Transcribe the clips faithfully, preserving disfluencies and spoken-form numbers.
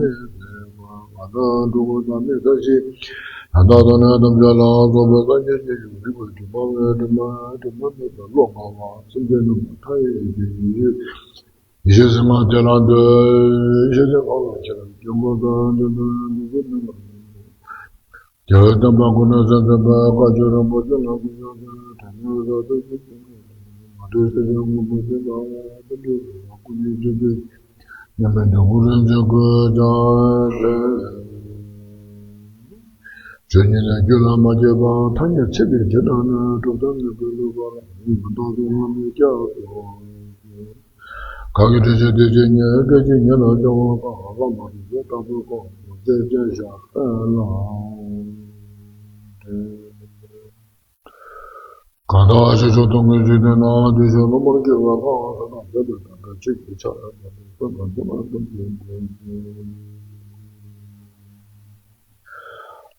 ང་དང་འགྲོ་བ་དང་ནི་ད་ཅི། ཡང་དག་དང་ནི་ཐམས་ཅད་ལ་སོགས་པའི་སངས་རྒྱས་ཀྱི་ཡུལ་འདི་པའི་དྲི་མ་མེད་དྲི་མ་དྲི་མ་མེད་པའི་བློ་མངའ་བ་སེམས་ཅན་རྣམས་ལ་མཐའ་ཡས་ཀྱི་ཡེ་ཤེས། ཡེ་ཤེས་སེམས་དཔའ་དེ་ལ་འདུད། ཡེ་ཤེས་དེ་ལ་ལ་ཁྱེད་རང་སྐྱོན་པོ་དང་འདི་དང་འདི་ཚོ་མེད་པར། རྒྱལ་བའི་བསྟན་པ་ཀུན་ནས་གསལ་མཛད་པའི་བཀའ་ཆོས་རིན་པོ་ཆེ་ལ་ཀུན་སྦྱོར་དང་དྲན་ནས་རབ་ཏུ་བྱུང་བའི་མ་འདྲེས་སེམས་དཔའི་དངོས་པོ་ཅན་དང་ལྡན་པའི་སྐུ་ཉིད་ཐུགས་རྗེ་མཉམ་མེད་འདྲ་སྐུ་རིན་ཆེན་སྐུ་ཀྱང་ཞེས། ཆོས་ཉིད་ནི་རྒྱུད་ལ་མ་སྐྱེས་པ། ཐ་སྙད་ཚིག་གིས་ཇི་ལྟར་ནི། གྲུབ་མཐའ་མེད་པའི་བསླུ་བ་ལ། མི་རྟག་སྟོང་ལ་མི་སྐྱེ་སོ། གང་གིས་འདྲེན་བྱེད་དེ་ཇི་སྙེད། སྐད་ཅིག་ཉིད་ལ་སྐྱེ་བ་དང་། བླ་མ་རིགས་པའི་ལྟ་བུ་ཀུན། རྫས་ཅན་ཞག་པ་ལ། གང་དག་ཕྱིར་བྱུང་སྟོང་གི་འཇིག་རྟེན་ན། བདེ་གཤེགས་སློབ་མར་གྱུར་པ་དང་། ས་དང་འདས་པའི་དག་པའི་ཆོས་ཀྱི་ཆར་འབེབས་པ་དང་། སེམས་དང་བདེ་བ་ཐམས་ཅད་ཀྱི་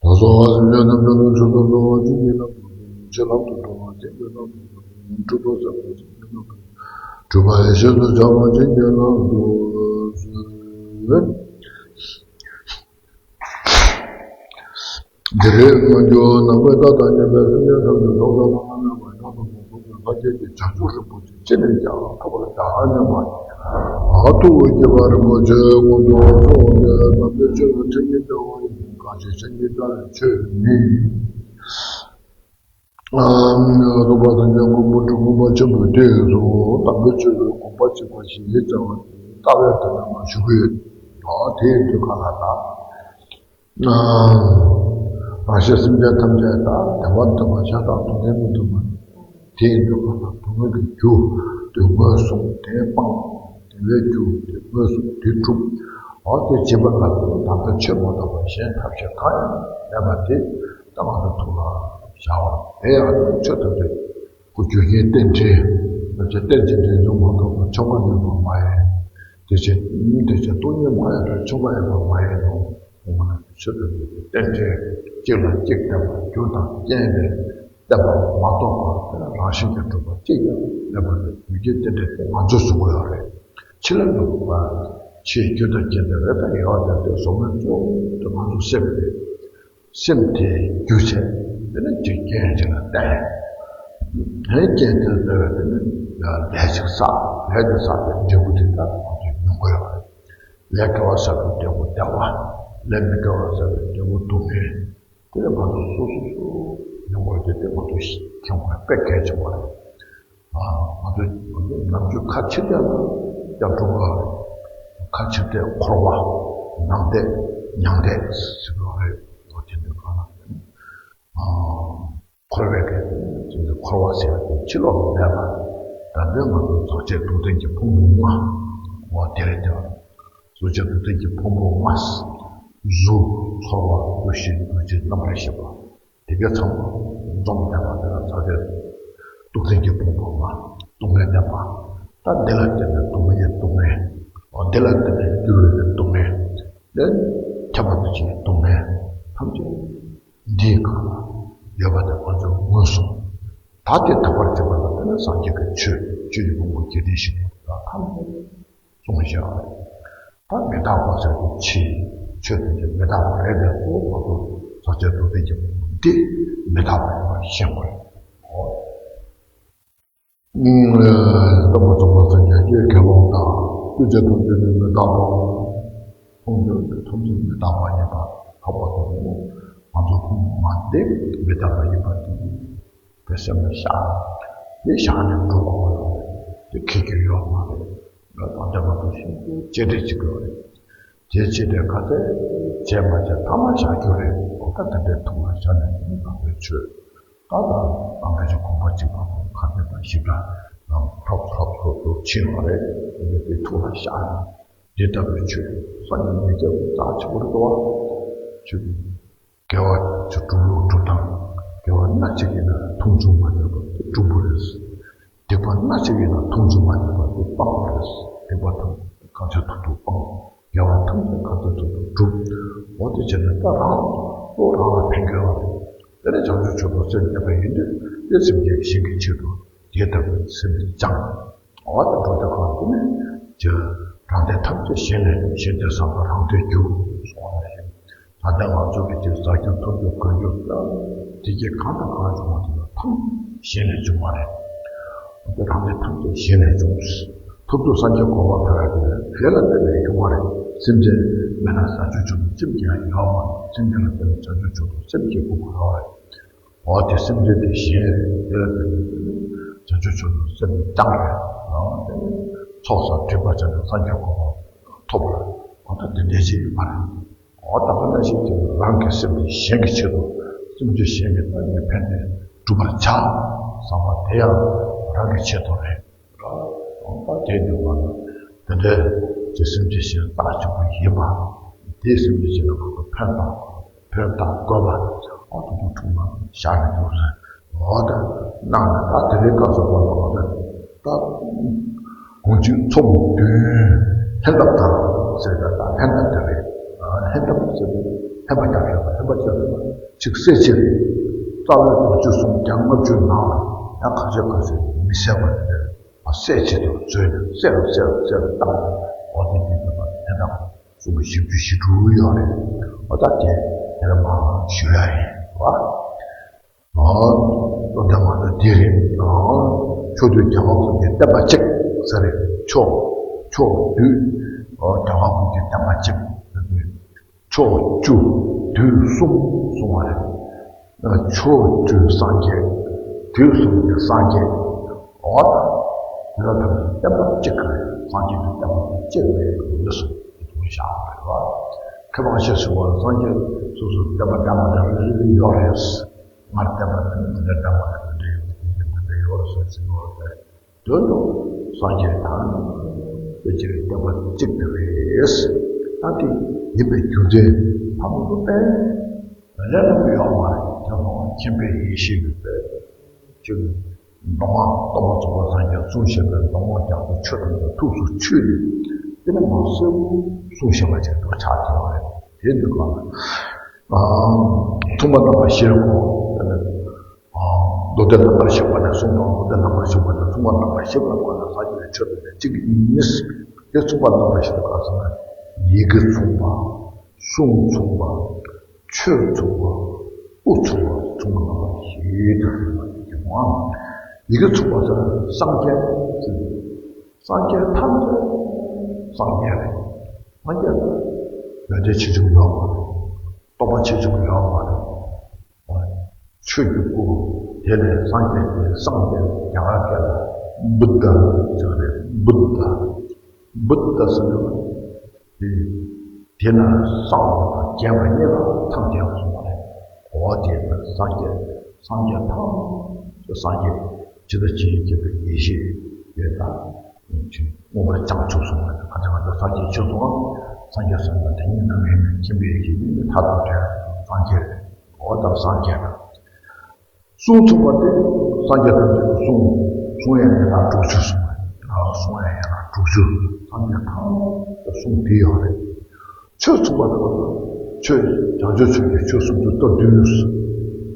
ལ་སོགས་པ་སེམས་ཅན་ཐམས་ཅད་ལ་མཆོད་པར་འབུལ་བ་བྱིན་གྱིས་བརླབ་ཏུ་གསོལ། ཆེས་ལག་ཏུ་འགྲོ་བ་བྱིན་གྱིས་བརླབ་ཏུ་གསོལ། སྒྲུབ་པ་ཟབ་པ་བྱིན་གྱིས་བརླབ་ཏུ་གསོལ། སྒྲུབ་པ་ཡེ་ཤེས་སུ་སྦྱར་བ་བྱིན་གྱིས་བརླབ་ཏུ་གསོལ། འདིར་མ་གྱུར་ནམ་མཁའི་མཐའ་དང་མཉམ་པའི་སེམས་ཅན་ཐམས་ཅད་རྫོགས་པའི་སངས་རྒྱས་པ་ཡང་དག་པར་རྫོགས་པའི་ལྷ་བཅས་ཀྱི་བྱང་ཆུབ་རིན་པོ་ཆེ་ཅི་ནས་ཀྱང་ཐོབ་པར་བྱ་སྙམ་པ། ཨ་ཐུགས་ཀྱི་དགྱེས་པ་རིན་པོ་ཆེ་མངོན་དུ་སོང་སྟེ་དམ་པའི་ཆོས་ལ་ཁྲིད་ནས་སྤེལ་བ་ཡིན། གང་ཞིག་སེམས་ཉིད་ལྟར་ཆོས་ཉིད། ཨ་རྟོགས་པ་དང་ཉམས་ཀྱི་དངོས་པོ་དྲུག་མངོན་པ་ཆེན་པོའི་སྟེང་དུ་དམ་པའི་ཆོས་ལ་དགོངས་པ་གཅིག་པ་ཞིག་ཡིད་བྱ་བ་དེ་ལྟ་བའི་དོན་ལ་མ་ཞུགས་ཡོད། ཨ་དེའི་དུས་ག་ལ་ད། རང་གཤེད་སེམས་ཅན་ཐམས་ཅད་དང་བདེ་བ་འདོད་པ་ཤ་སྟག་སྡུག་བསྔལ་མི་འདོད་པ། དེའི་འདོད་པ་དང་སྡུག་བསྔལ་གྱི་རྒྱུ་དེ་ངོས་བཟུང་། དེ་སྤང་། དེ་བས་རྒྱུ་དེ་ངོས་བཟུང་། དེ་སྒྲུབ། འོ་དེ་བྱེད་པ་ལ་དམ་པའི་ཆོས་མ་གཏོགས་པ་གཞན་ཐབས་ཤེས་གང་ཡང་མེད་པ་དེ་ད་ང་ཚོ་ཐུགས་ལ་བཞག་པ་དེ་ཡང་ཆོས་ཐམས་ཅད་ཀྱི་རྒྱུ་རྐྱེན་རྟེན་འབྲེལ། ང་ཚོ་རྟེན་ཅིང་འབྲེལ་འབྱུང་མ་གཏོགས་པ་ཆོ་ག་ཡོད་པ་མ་ཡིན། དེ་བཞིན་དེ་བཞིན་སྟོང་ཉིད་མ་ཡིན་པའི་ཆོ་ག་ཡོད་པ་མ་ཡིན་ནོ། ཆོས་དང་རྟེན་འབྲེལ་གཅིག་ལ་གཅིག་བརྟེན་པ་རྒྱུ་དང་རྐྱེན་ལས་བརྟེན་པ་མ་གཏོགས་པ་དེ་ལ་རང་བཞིན་གྱིས་གྲུབ་པ་གཅིག་ཀྱང་མེད་པ་དེ་རྒྱུ་རྐྱེན་རྟེན་འབྲེལ་དེ་ང་ཚོས་བཟུང་དགོས་ཡོད་རེད། ཕྱི་ལ་འདུག་པ། ཕྱིའི་རྒྱུ་དང་རྐྱེན་དེ་རེ་ལྟར་ཡོད་དེ་དེ་བཟུང་བའི་གཙོ་བོ་དེ་ང་ཚོ་སེམས་རེད། སེམས་དེ་རྒྱུ་བྱས་དེ་ནི་རྒྱུ་རྐྱེན་ཅིག་ལ་བརྟེན། དེ་རྐྱེན་དེ་ལྟ་བས་དེ་ནི་ལས་ཅིག་བསགས། ལས་དེ་བསགས་པའི་འབྲས་བུ་དེ་ལྟར་ང་ཚོས་མྱོང་དགོས་ཡོད་རེད། ལས་དགེ་བ་བསགས་པའི་འབྲས་བུ་བདེ་བ། ལས་མི་དགེ་བ་བསགས་པའི་འབྲས་བུ་སྡུག་བསྔལ། དེ་ལས་ང་ཚོ་སོ་སོ་སོ་མྱོང་དགོས་དེ་དེ་ང་ཚོ་མཁྱེན་དགོས་དཔེ་གལ་ཆེན་པོ་རེད། ང་ཚོ་ང་ཚོ་ནམ་རྒྱུན་ཁ་ཕྱིར་བསྟན་ལ་ཡང་འགྲོ་དགོས་རེད། ཁ་ཕྱིར་བསྟན་འཁོར་བ་ནང་བསྟན་མྱང་འདས་ཟེར་བ་རེད། འོ་དེ་འདྲ་གང་ལ་འཁོར་བའི་གི་འཁོར་བ་ཟེར་བ་དེ་ཕྱི་ལོགས་ལ་མེད་པ། ད་ལྟའི་ང་ཚོ་རྫོགས་བྱེད་སྡུག་བདེན་གྱི་ཕུང་པོ་ལྔ། འོ་དེ་རེད་དེ། རྫོགས་བྱེད་སྡུག་བདེན་གྱི་ཕུང་པོ་ལྔ། གཟུགས་ཚོར་བ་ལུས་ཤེས་འདུ་བྱེད་རྣམ་པར་ཤེས་པ། དེ་གའི་ཚང་མ་འཛོམས་བསྡད་པ་དེ་ལ་རྫོགས་བྱེད་སྡུག་བདེན་གྱི་ཕུང་པོ་ལྔ། སྡུག་བསྔལ་བསྟན་པ། ད་འདི་ལ་བརྟེན་ནས་སྡུག་བསྔལ་གྱི་སྡུག་བསྔལ། འོ་འདི་ལ་བརྟེན་ནས་འགྱུར་བའི་སྡུག་བསྔལ། དེ་ཁྱབ་པ་དང་བཅས་པའི་སྡུག་བསྔལ་ཐམས་ཅད་འདིའི་སྒང་ལ་ཡོད་པ་དེ་ང་ཚོས་མངོན་སུམ། ད་དེ་དག་པར་བྱེད་པ་ལ་བརྟེན་ནས་སངས་རྒྱས་ཀྱི་ཆོས་སྤྱོད་ཀྱི་ཕུང་པོ་དགེ་ལྡན་ཞིང་ཁམས་དག་ཐམས་ཅད་གསུངས་བཞག་པ་རེད། ད་མི་རྟག་པ་ཟེར་དུས་ཕྱིའི་ཆོས་ཐམས་ཅད་མི་རྟག་པ་རེད་དེ། གཙོ་བོ་ང་ཚོ་རྫོགས་བྱེད་སྡུག་བདེན་གྱི་ཕུང་པོ་འདི་མི་རྟག་པ་ཡིན་པ་ཤེས་དགོས་རེད། ཨོ། སྟོན་པ་རྫོགས་པའི་སངས་རྒྱས་ཀྱི་དགེ་སློང་དང་ཀུན་བྱེད་ཐམས་ཅད་ནི་མི་རྟག་པ། ཕུང་པོ་ཐམས་ཅད་མི་རྟག་པ་ཡིན་པ་ཧ་གོ་ཐུབ་ན། ང་ཚོ་ཕུང་པོ་ལྔ་འདི་མི་རྟག་པ་ཡིན་པ་འདི་དེ་སེམས་ལ་བཞག་དེ་བཞག་ནས་འགྲོ་དགོས་པ་རེད། དེ་ཁེ་གི་ཡོད་མ་རེད། ད་ལྟ་ང་ཚོ་ཤིན་ཏུ་གཅེས་སྤྲས་བྱེད་དགོས་རེད། དེ་གཅེས་སྤྲས་ག་ཚད་བྱས་མ་བྱས་ཐ་མ་བཞག་རྒྱུ་རེད། འོ་ད་དེ་འདྲའི་ཐུགས་ལ་བཞག་ནས་དེ་ནི་ནང་པའི་ཆོས་ད་ལྟ་ནང་པའི་ཆོས་གོམ་པ་གཅིག་པ་ཁ་གཏད་དང་ཞིབ་ཕྲ་ཧྲོབ་ཧྲོབ་ཧྲོབ་ཧྲོབ་ཕྱིན་པ་རེད། དེ་འདྲ་དེ་ཐུགས་ལ་བཞག་ནས། དེ་ལྟ་བུའི་ཆོས་སངས་རྒྱས་ཉིད་ཀྱང་རྩ་ཆེན་པོ་རེད་དོ། ཆོས་དགེ་བ་ཆོས་སྒྲུབ་ལུགས་སྒྲུབ་སྟངས། དགེ་བ་སྣ་གཅིག་ཡིན་ན་མཐོང་ཆུང་མ་བྱས་པ་དེ་སྒྲུབ་པ་རེད། སྡིག་པ་སྣ་གཅིག་ཡིན་ན་མཐོང་ཆུང་མ་བྱས་པ་དེ་སྤང་བ་རེད། སྡིག་པ་ཐམས་ཅད་གང་ཚོད་ཐུབ་ཐུབ་སྤང་། དགེ་བ་ཐམས་ཅད་གང་ཚོད་ཐུབ་ཐུབ་སྒྲུབ། འོ་དེ་བྱས་ནས་ད་རང་གཙོ་རང་ལ་ཕན་གྱི་ཡོད་རེད། དེ་ནས་བྱང་ཆུབ་མཆོག་ཏུ་སེམས་བསྐྱེད་པ་ཡིན་དུས་དེ་སེམས་བསྐྱེད་གཞན་གྱི་ཆེད་དུ་དེ་ལྟ་བུའི་སེམས་བསྐྱེད་ཀྱང་། འོ་ད་འགྲོ་དེ་གང་དེ་ནས་ཇི། རང་སྡེ་ཐམས་ཅད་གཞན་ལས་བྱུང་། གཞན་སྡེ་བསམ་པ་རང་སྡེར་འགྱུར། གསུངས་པ་ནང་བཞིན། ད་ལྟ་ང་ཚོ་གི་དེ་ཟ་རྒྱུ་འཐུང་རྒྱུ་གོན་རྒྱུ་ལ་དེ་གྱད་གང་དང་གང་བྱུང་བ་དེ་ལ་ཐམས་ཅད་གཞན་ལས་བྱུང་བ་རེད། དེ་རང་སྡེ་ཐམས་ཅད་གཞན་ལས་བྱུང་། ཐུབ་ཐུབ་སངས་རྒྱས་གོ་འཕང་ཐོབ་ཡ་དེ་ལས་དེ་ལ་བརྟེན་ནས་བྱུང་བ་རེད། སེམས་ཅན་མེད་ན་ཟ་རྒྱུ་འཐུང་རྒྱུ་སེམས་ཀྱི་ཡང་ཡོད་མ་རེད། སེམས་ཅན་ལ་བརྟེན་ནས་ཟ་རྒྱུ་འཐུང་རྒྱུ་སེམས་ཀྱི་སྐུ་གོ་ཡོད་རེད། འོ་དེ་སེམས་ཅན་དེ་གཞན་རེད། དེ་ལ་བརྟེན་ནས་བྱང་ཆུབ་མཆོག་ཏུ་སེམས་བཏང་རེད། འོ་དེ་ནི་ཚོགས་བསགས་སྒྲིབ་པ་བྱས་ནས་སངས་རྒྱས་གོ་འཕང་ཐོབ་པ་རེད། འོ་ད་དེ་འདྲ་ཞིག་ཡིན་པ་རེད། འོ་ད་ག་ནང་བཞིན་དེ་རང་གི་སེམས་དེ་གཞན་གྱི་ཆེད་དུ་སེམས་རྒྱུད་གཞན་གྱི་ཐོག་ནས་ཕན་བདེ་སྒྲུབ་པར་བྱ་བསམ་པ་དེ་ཡང་རང་གི་ཆེད་དུ་རེད། འོ་ད་དེ་འདུག་པ་ན་དེ་འདྲའི་དེ་སེམས་ཅན་གཞན་རྟག་གཅིག་པུ་ཡིན་པ། དེའི་སེམས་ཅན་གཞན་ལ་ཁོ་ཚོ་ཕན་དང་ཕན་བཏགས་དགོས་པ། འོ་དེ་ཚོ་ཐུགས་ལ་བཞག་ནས་འདུག་ཟེར། འོ་ད་གནང་ནས་ད་དེ་རིང་སྐབས་སུ་བབ་པ་འོ་ད་ད་དགུང་གཅིག་ཚོམ་བདུན་ལྷན་ཐབས་དང་ཟེར་བ་ད་ལྷན་ཐབས་དེ་རེད། ལྷན་ཐབས་ཟེར་བ་ལྷན་པ་རྒྱབ་ཤོག་ལྷན་པ་རྒྱབ་ཤོག་གཅིག་གསལ་བྱེད་རེད། རྩ་བའི་དགུང་གཅིག་སུམ་བརྒྱ་ལྔ་བཅུ་ནང་ཡང་ཁ་ཤས་ཁ་ཤས་མི་གསལ་བ་རེད། གསལ་བྱེད་དུ་བཟོས་ནས་གསལ་རུ་གསལ་རུ་གསལ་རུ་བཏང་ནས་འོ་དེ་དེ་ལྟ་བུ་དེ་དང་གསུམ་བཞི་བཅུ་ཞེ་དྲུག་ཡོད་རེད། འོ་ད་དེ་དེ་ལ་མ་ཞུ་ཡ་ཡིན་བ། འོ་ད་མ་ད་དེ་རེད། ཕྱོགས་དུས་རྒྱལ་བ་ཀུན་གྱི་བསྟན་པ་གཅིག་ཟེར་རེད། ཕྱོགས་ཕྱོགས་དུས་རྒྱལ་བ་ཀུན་གྱི་བསྟན་པ་གཅིག་ཟེར་དུས། ཕྱོགས་བཅུ་དུས་གསུམ་གསུང་བ་རེད། ཕྱོགས་བཅུའི་སངས་རྒྱས། དུས་གསུམ་གྱི་སངས་རྒྱས། འོ་ད། དེ་ལ་ཐམས་ཅད་བསྟན་པ་གཅིག་གི་རེད། སངས་རྒྱས་ཀྱི་བསྟན་པ་གཅིག་རེད་ཟེར་དུ་བཞག་པ་རེད་བ། མཁས་པ་ཆེ་ཞུ་བ་སངས་རྒྱས་སོ་སོའི་བསྟན་པ་འདྲ་མི་འདྲ་རེ་རེ་ཡོད་རེད། སྔར་བསྟན་པ་འདི་འདི་འདྲ་འདྲ་མ་འདྲ་འདི་འདྲ་ཡོད་འདི་འདྲ་ཡོད་རེད་ཟེར་ཟིན་པ་རེད། དོན་དུ་སངས་རྒྱས་དང་དེ་ཕྱིར་བསྟན་པ་གཅིག་ཏུ་རེད། ད་དེ་ཡིན་པའི་རྒྱུ་མཚན་ཕ་མ་དུ་པས་ལས་སླ་པོ་ཡོད་མ་རེད། དེ་ལ་མཁྱེན་པའི་ཡེ་ཤེས་ཡོད་པས་ཅིག་མདོ་སྔགས་སྟོང་པ་རྫོགས་པ་སངས་རྒྱས་གསུངས་བཞག་པའི་མདོ་སྔགས་རྒྱ་མཚོ་ཆོས་ཐམས་ཅད་ཐུགས་སུ་ཆུད་ནས་དེ་ནས་མ་གསལ་པོ་གསུངས་བཞག་པ་ཅིག་ཏུ་ཆགས་ཀྱི་ཡོད་རེད། དེ་འདུག་ག་ཐུབ་པ་རྣམ་པར་ཤེས་པའི་སྒོ་ནས། མདོ་སྡེ་རྣམ་པར་ཤེས་པ་ནས་གསུངས་དང་། མདོ་སྡེ་རྣམ་པར་ཤེས་པ་ནས་མཚུངས་པ་རྣམ་པར་ཤེས་པའི་སྒོ་ནས་སངས་རྒྱས་ཆོས་དང་གཅིག་ཡིན། དེ་མཚུངས་པ་རྣམ་པར་ཤེས་པ་ག་ཟེར་ན། ཡི་གེ་མཚུངས་པ། གསུང་མཚུངས་པ། ཆོས་མཚུངས་པ། སྐུ་མཚུངས་པ། མཚུངས་པ་རྣམ་པར་ཤེས་ཏེ་ཡོད་པ་ཡིན་ནོ། ཡི་གེ་མཚུངས་པ་ཟེར་ན་སངས་རྒྱས་ཟེར། སངས་རྒྱས་ཐམས་ཅད་སངས་རྒྱས་རེད། སངས་རྒྱས་ལ་ཡོན་ཏན་ཆེ་ཆུང་ཡོད་མ་རེད། སྟོབས་པ་ཆེ་ཆུང་ཡོད་མ་རེད། ཆོས་ཀྱི་སྐུ། དེ་ལས་སངས་རྒྱས་ཀྱི་སངས་རྒྱས་རྒྱ་གར་སྐད་ལ་བུདྡྷ་ཟེར་རེད། བུདྡྷ། བུདྡྷ་ཟེར་བ་དེ། དེ་ན་སངས་རྒྱས་དང་རྒྱས་པ་གཉིས་ལ་ཐམས་ཅད་གསུངས་པ་རེད། འོ་དེ་ན་སངས་རྒྱས་སངས་རྒྱས་ཐམས་ཅད་སངས་རྒྱས་ཇི་ལྟ་ཇི་སྙེད་མཁྱེན་པའི་ཡེ་ཤེས་དེ་དང་། མངོན་པར་བྱང་ཆུབ་གསུངས་པ་དང་ཁ་ཅིག་ང་ཚོ་སངས་རྒྱས་ཆོས་གསུངས་པ། སངས་རྒྱས་གསུངས་པ་དེ་ཉིད་ནམ་ཡིན་ནམ་མཁྱེན་པའི་ཡེ་ཤེས་ཉིད་ནི་མཐའ་དང་བྲལ་བའི་སངས་རྒྱས་རེད། འོ་ད་སངས་རྒྱས་དང་། གསུང་མཚུངས་པ་སྟེ། སངས་རྒྱས་ཐམས་ཅད་ཀྱི་གསུང་། གསུང་ཡང་ཡན་ལག་དྲུག་ཅུ་གསུངས་པ། གསུང་ཡང་ཡན་ལག་དྲུག་ཅུ། སངས་རྒྱས་ཐམས་ཅད་གསུང་དེ་ཡང་རེད། ཆོས་མཚུངས་པ་དང་། ཆོས་བྱང་ཆུབ་མཆོག་གི་ཆོས་སུམ་ཅུ་རྩ་བདུན།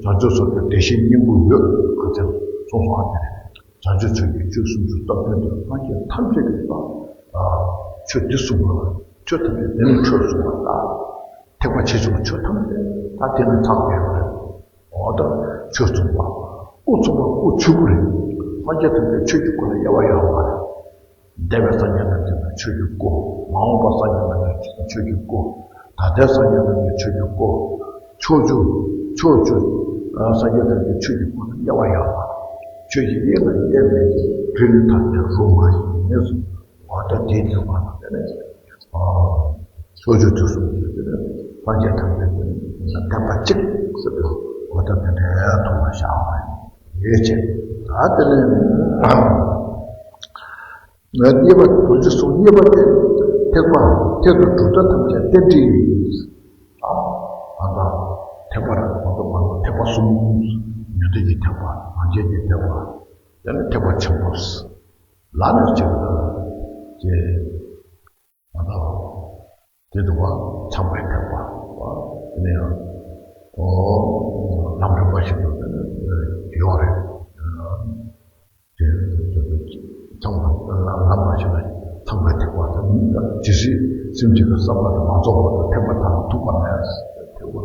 བྱང་ཆུབ་སོགས་ཀྱི་བདེ་གཤེགས་སྙིང་པོ་ཡོད་ཁ་ཚད་གསུངས་སོང་ཨ་ནི། བྱང་ཆུབ་མཆོག་གི་ཆོས་སུམ་ཅུ་རྩ་བདུན་དུ་སངས་རྒྱས་ཐམས་ཅད་ཀྱི་ཆོས་འདི་གསུངས་པ། ཆོས་ཐམས་ཅད་འདི་ནི་ཆོས་གསུངས་པ་ལ། ཐེག་པ་ཆེ་ཆུང་ཆོས་ཐམས་ཅད་ད་དེ་ནི་ཐག་པས་རེད། འོ་ད་ཆོས་མཚུངས་པ། སྐུ་མཚུངས་པ་སྐུ་ཆོས་སྐུ་རེད། སངས་རྒྱས་ཐམས་ཅད་ཆོས་ཀྱི་སྐུ་ལ་དབྱེ་བ་ཡོད་མ་རེད། འདས་པའི་སངས་རྒྱས་རྣམས་ཀྱི་ནི་ཆོས་ཀྱི་སྐུ། མ་འོངས་པ་སངས་རྒྱས་རྣམས་ཀྱི་ཆོས་ཀྱི་སྐུ། ད་ལྟའི་སངས་རྒྱས་རྣམས་ཀྱི་ཆོས་ཀྱི་སྐུ། ཕྱོགས་བཅུ། ཕྱོགས་བཅུ། སངས་རྒྱས་རྣམས་ཀྱི་ཆོས་ཀྱི་སྐུ་ལ་དབྱེ་བ་ཡོད་པ། ཆོས་ཀྱི་དབྱིངས་ལ་དབྱེར་མེད་ཀྱི་རིགས་ནི་ཐ་དད་རུ་མ་ཡིན་ཟེར། འོ་ད་དེའི་དུས་ཀ་ནས་དེ་ནས། ཕྱོགས་བཅུ་དུས་གསུམ་གྱི་དེ་ནས་སངས་རྒྱས་ཐམས་ཅད་ཀྱི་བསྟན་པ་གཅིག་ཟེར་དུས་འོ་ད་དེ་འདྲའི་ཐོག་ལ་བཞག་པ་ཡིན་ཅེས། ད་དེ་ནས་ངས་གཉིས་པ་དགུ་བཅུ་སོ་གཉིས་པ་དེ་ཐེག་པ་ཐེག་ཏུ་གྲུབ་མཐའ་ཐམས་ཅད་རྟེན་འབྲེལ་ཡིན། ད་ང་ཚོ་ཐེག་པ་རེད། ང་ཚོ་ང་ཚོ་ཐེག་པ་གསུམ། ཉན་ཐོས་ཀྱི་ཐེག་པ། རང་རྒྱལ་གྱི་ཐེག་པ། དེ་ནས་ཐེག་པ་ཆེན་པོ། ལ་ནི་གཅིག་ལ་ཀྱེ་མ་དག་དེ་འདུག་པ། ཚངས་པའི་ཐེག་པ། དེ་ནས་ཡང་ལམ་རིམ་པ་ཞིག་ཏུ་ཡོད་རེད། དེ་ཚངས་པ་ལམ་རིམ་པ་ཞིག་ལ་ཚངས་པའི་ཐེག་པ་དེ་ནི་ ཇི་སྲིད་སེམས་ཅན་གྱི་བསམ་པ་དང་མ་ཚོགས་པ་དང་ཐེག་པ་ཐལ་ལ་ཐུག་པ་མེད། ཐེག་པ་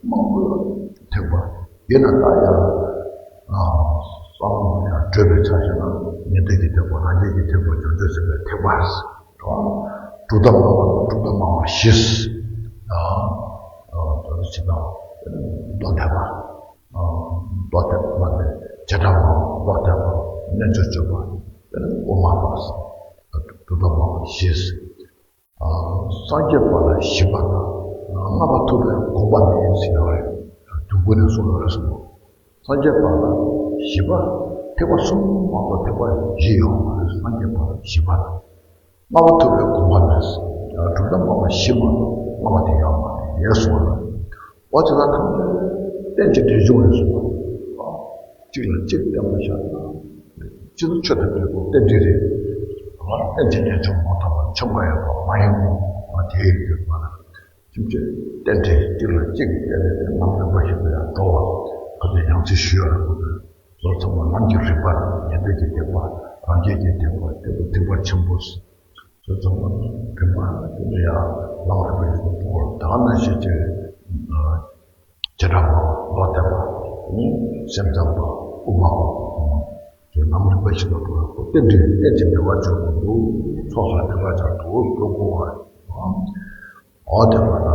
མང་པོ་ཐེག་པ་ཡིན་ན་ད་ཡང་། བསམ་བློ་ཡང་བགྲོད་པའི་ཆ་བཞག་ན་ཉན་ཐོས་ཀྱི་ཐེག་པ། རང་རྒྱལ་གྱི་ཐེག་པ། བྱང་ཆུབ་སེམས་དཔའི་ཐེག་པ། གྲུབ་མཐའ་སྨྲ་བ་དང་གྲུབ་མཐའ་སྨྲ་བ་བཞི། ད་ལྟ་ཇི་ལྟར་མདོ་ཐེག་པ། མདོ་ཐེག་པ་ནི་བྱེ་བྲག་སྨྲ་བ། མདོ་ཐེག་པ། རྣལ་འབྱོར་སྤྱོད་པ། དཔེར་ན་དབུ་མ་པ། གྲུབ་མཐའ་སྨྲ་བ་བཞི། སངས་རྒྱས་པ་ལ་བཞི་པ་དང་ལྔ་པ་ཐུབ་པའི་དགོངས་པ་མེད་ཟེར་ཡོད་རེད། དུས་འཁོར་ནས་གསུངས་ཡོད་རེད་གསུངས། སངས་རྒྱས་པ་ལ་བཞི་པ། ཐེག་པ་གསུམ་མ་གཏོགས་ཐེག་པ་བཞི་ཡོད་མ་རེད། སངས་རྒྱས་པ་ལ་བཞི་པ་དང་། ལྔ་པ་ཐུབ་པའི་དགོངས་པ་མེད། གྲུབ་མཐའ་སྨྲ་བ་བཞི་མ་གཏོགས་ལྔ་པ་དེ་ཡོད་མ་རེད་གསུངས་པ་ལ། འོ་དེ་དག་ཐམས་ཅད་རྟེན་ཅིང་འབྲེལ་འབྱུང་རེད་གསུངས་པ། གཅིག་ལ་གཅིག་བརྟེན་པར་བྱ་སྟེ། སྤྱི་ཚོགས་ཆོས་དང་འབྲེལ་བའི་རྟེན་འབྲེལ་རེད། རྟེན་ཅིང་འབྲེལ་འབྱུང་མ་ཐོབ་པར་ཆོམ་པ་ཡོད་པ་མ་ཡིན་ནོ། དེའི་དུས་མ་ལ། ཁྱིམ་ཆེ་རྟེན་འབྲེལ་གཅིག་ལ་གཅིག་བརྟེན་ནས་ནམ་རིམ་པ་བཞིན་དུ་ཡང་འགྲོ་བ། ཁ་ཅིག་ཡང་རྩིས་ཞུ་ཡ་རེད་པ། བཟོ་ཚང་མ་ནམ་གྱི་རིམ་པར་ཉན་ཐོས་ཀྱི་ཐེག་པ། རང་རྒྱལ་གྱི་ཐེག་པ། དེ་ལ་ཐེག་པ་ཆེན་པོ། བཟོ་ཚང་མ་རིམ་པ་དེ་ལ་ཡང་ལམ་རིམ་པ་བཞིན་དུ་འགྲོ་བ། ད་ག་ནང་བཞིན་གྱི་བྱེ་བྲག་སྨྲ་བ། མདོ་ཐེག་པ། སེམས་ཙམ་པ། དབུ་མ་པ། དེ་ལམ་རིམ་པ་བཞིན་དུ་འགྲོ་བ། རྟེན་འབྲེལ་རྟེན་ཅིང་འབྲེལ་བར་འབྱུང་དགོས་འདུག་ཚོགས་སུ་འབྲེལ་བར་བྱ་འདུག་ལོ་གོ་བ། འོ་དེ་བ་ན།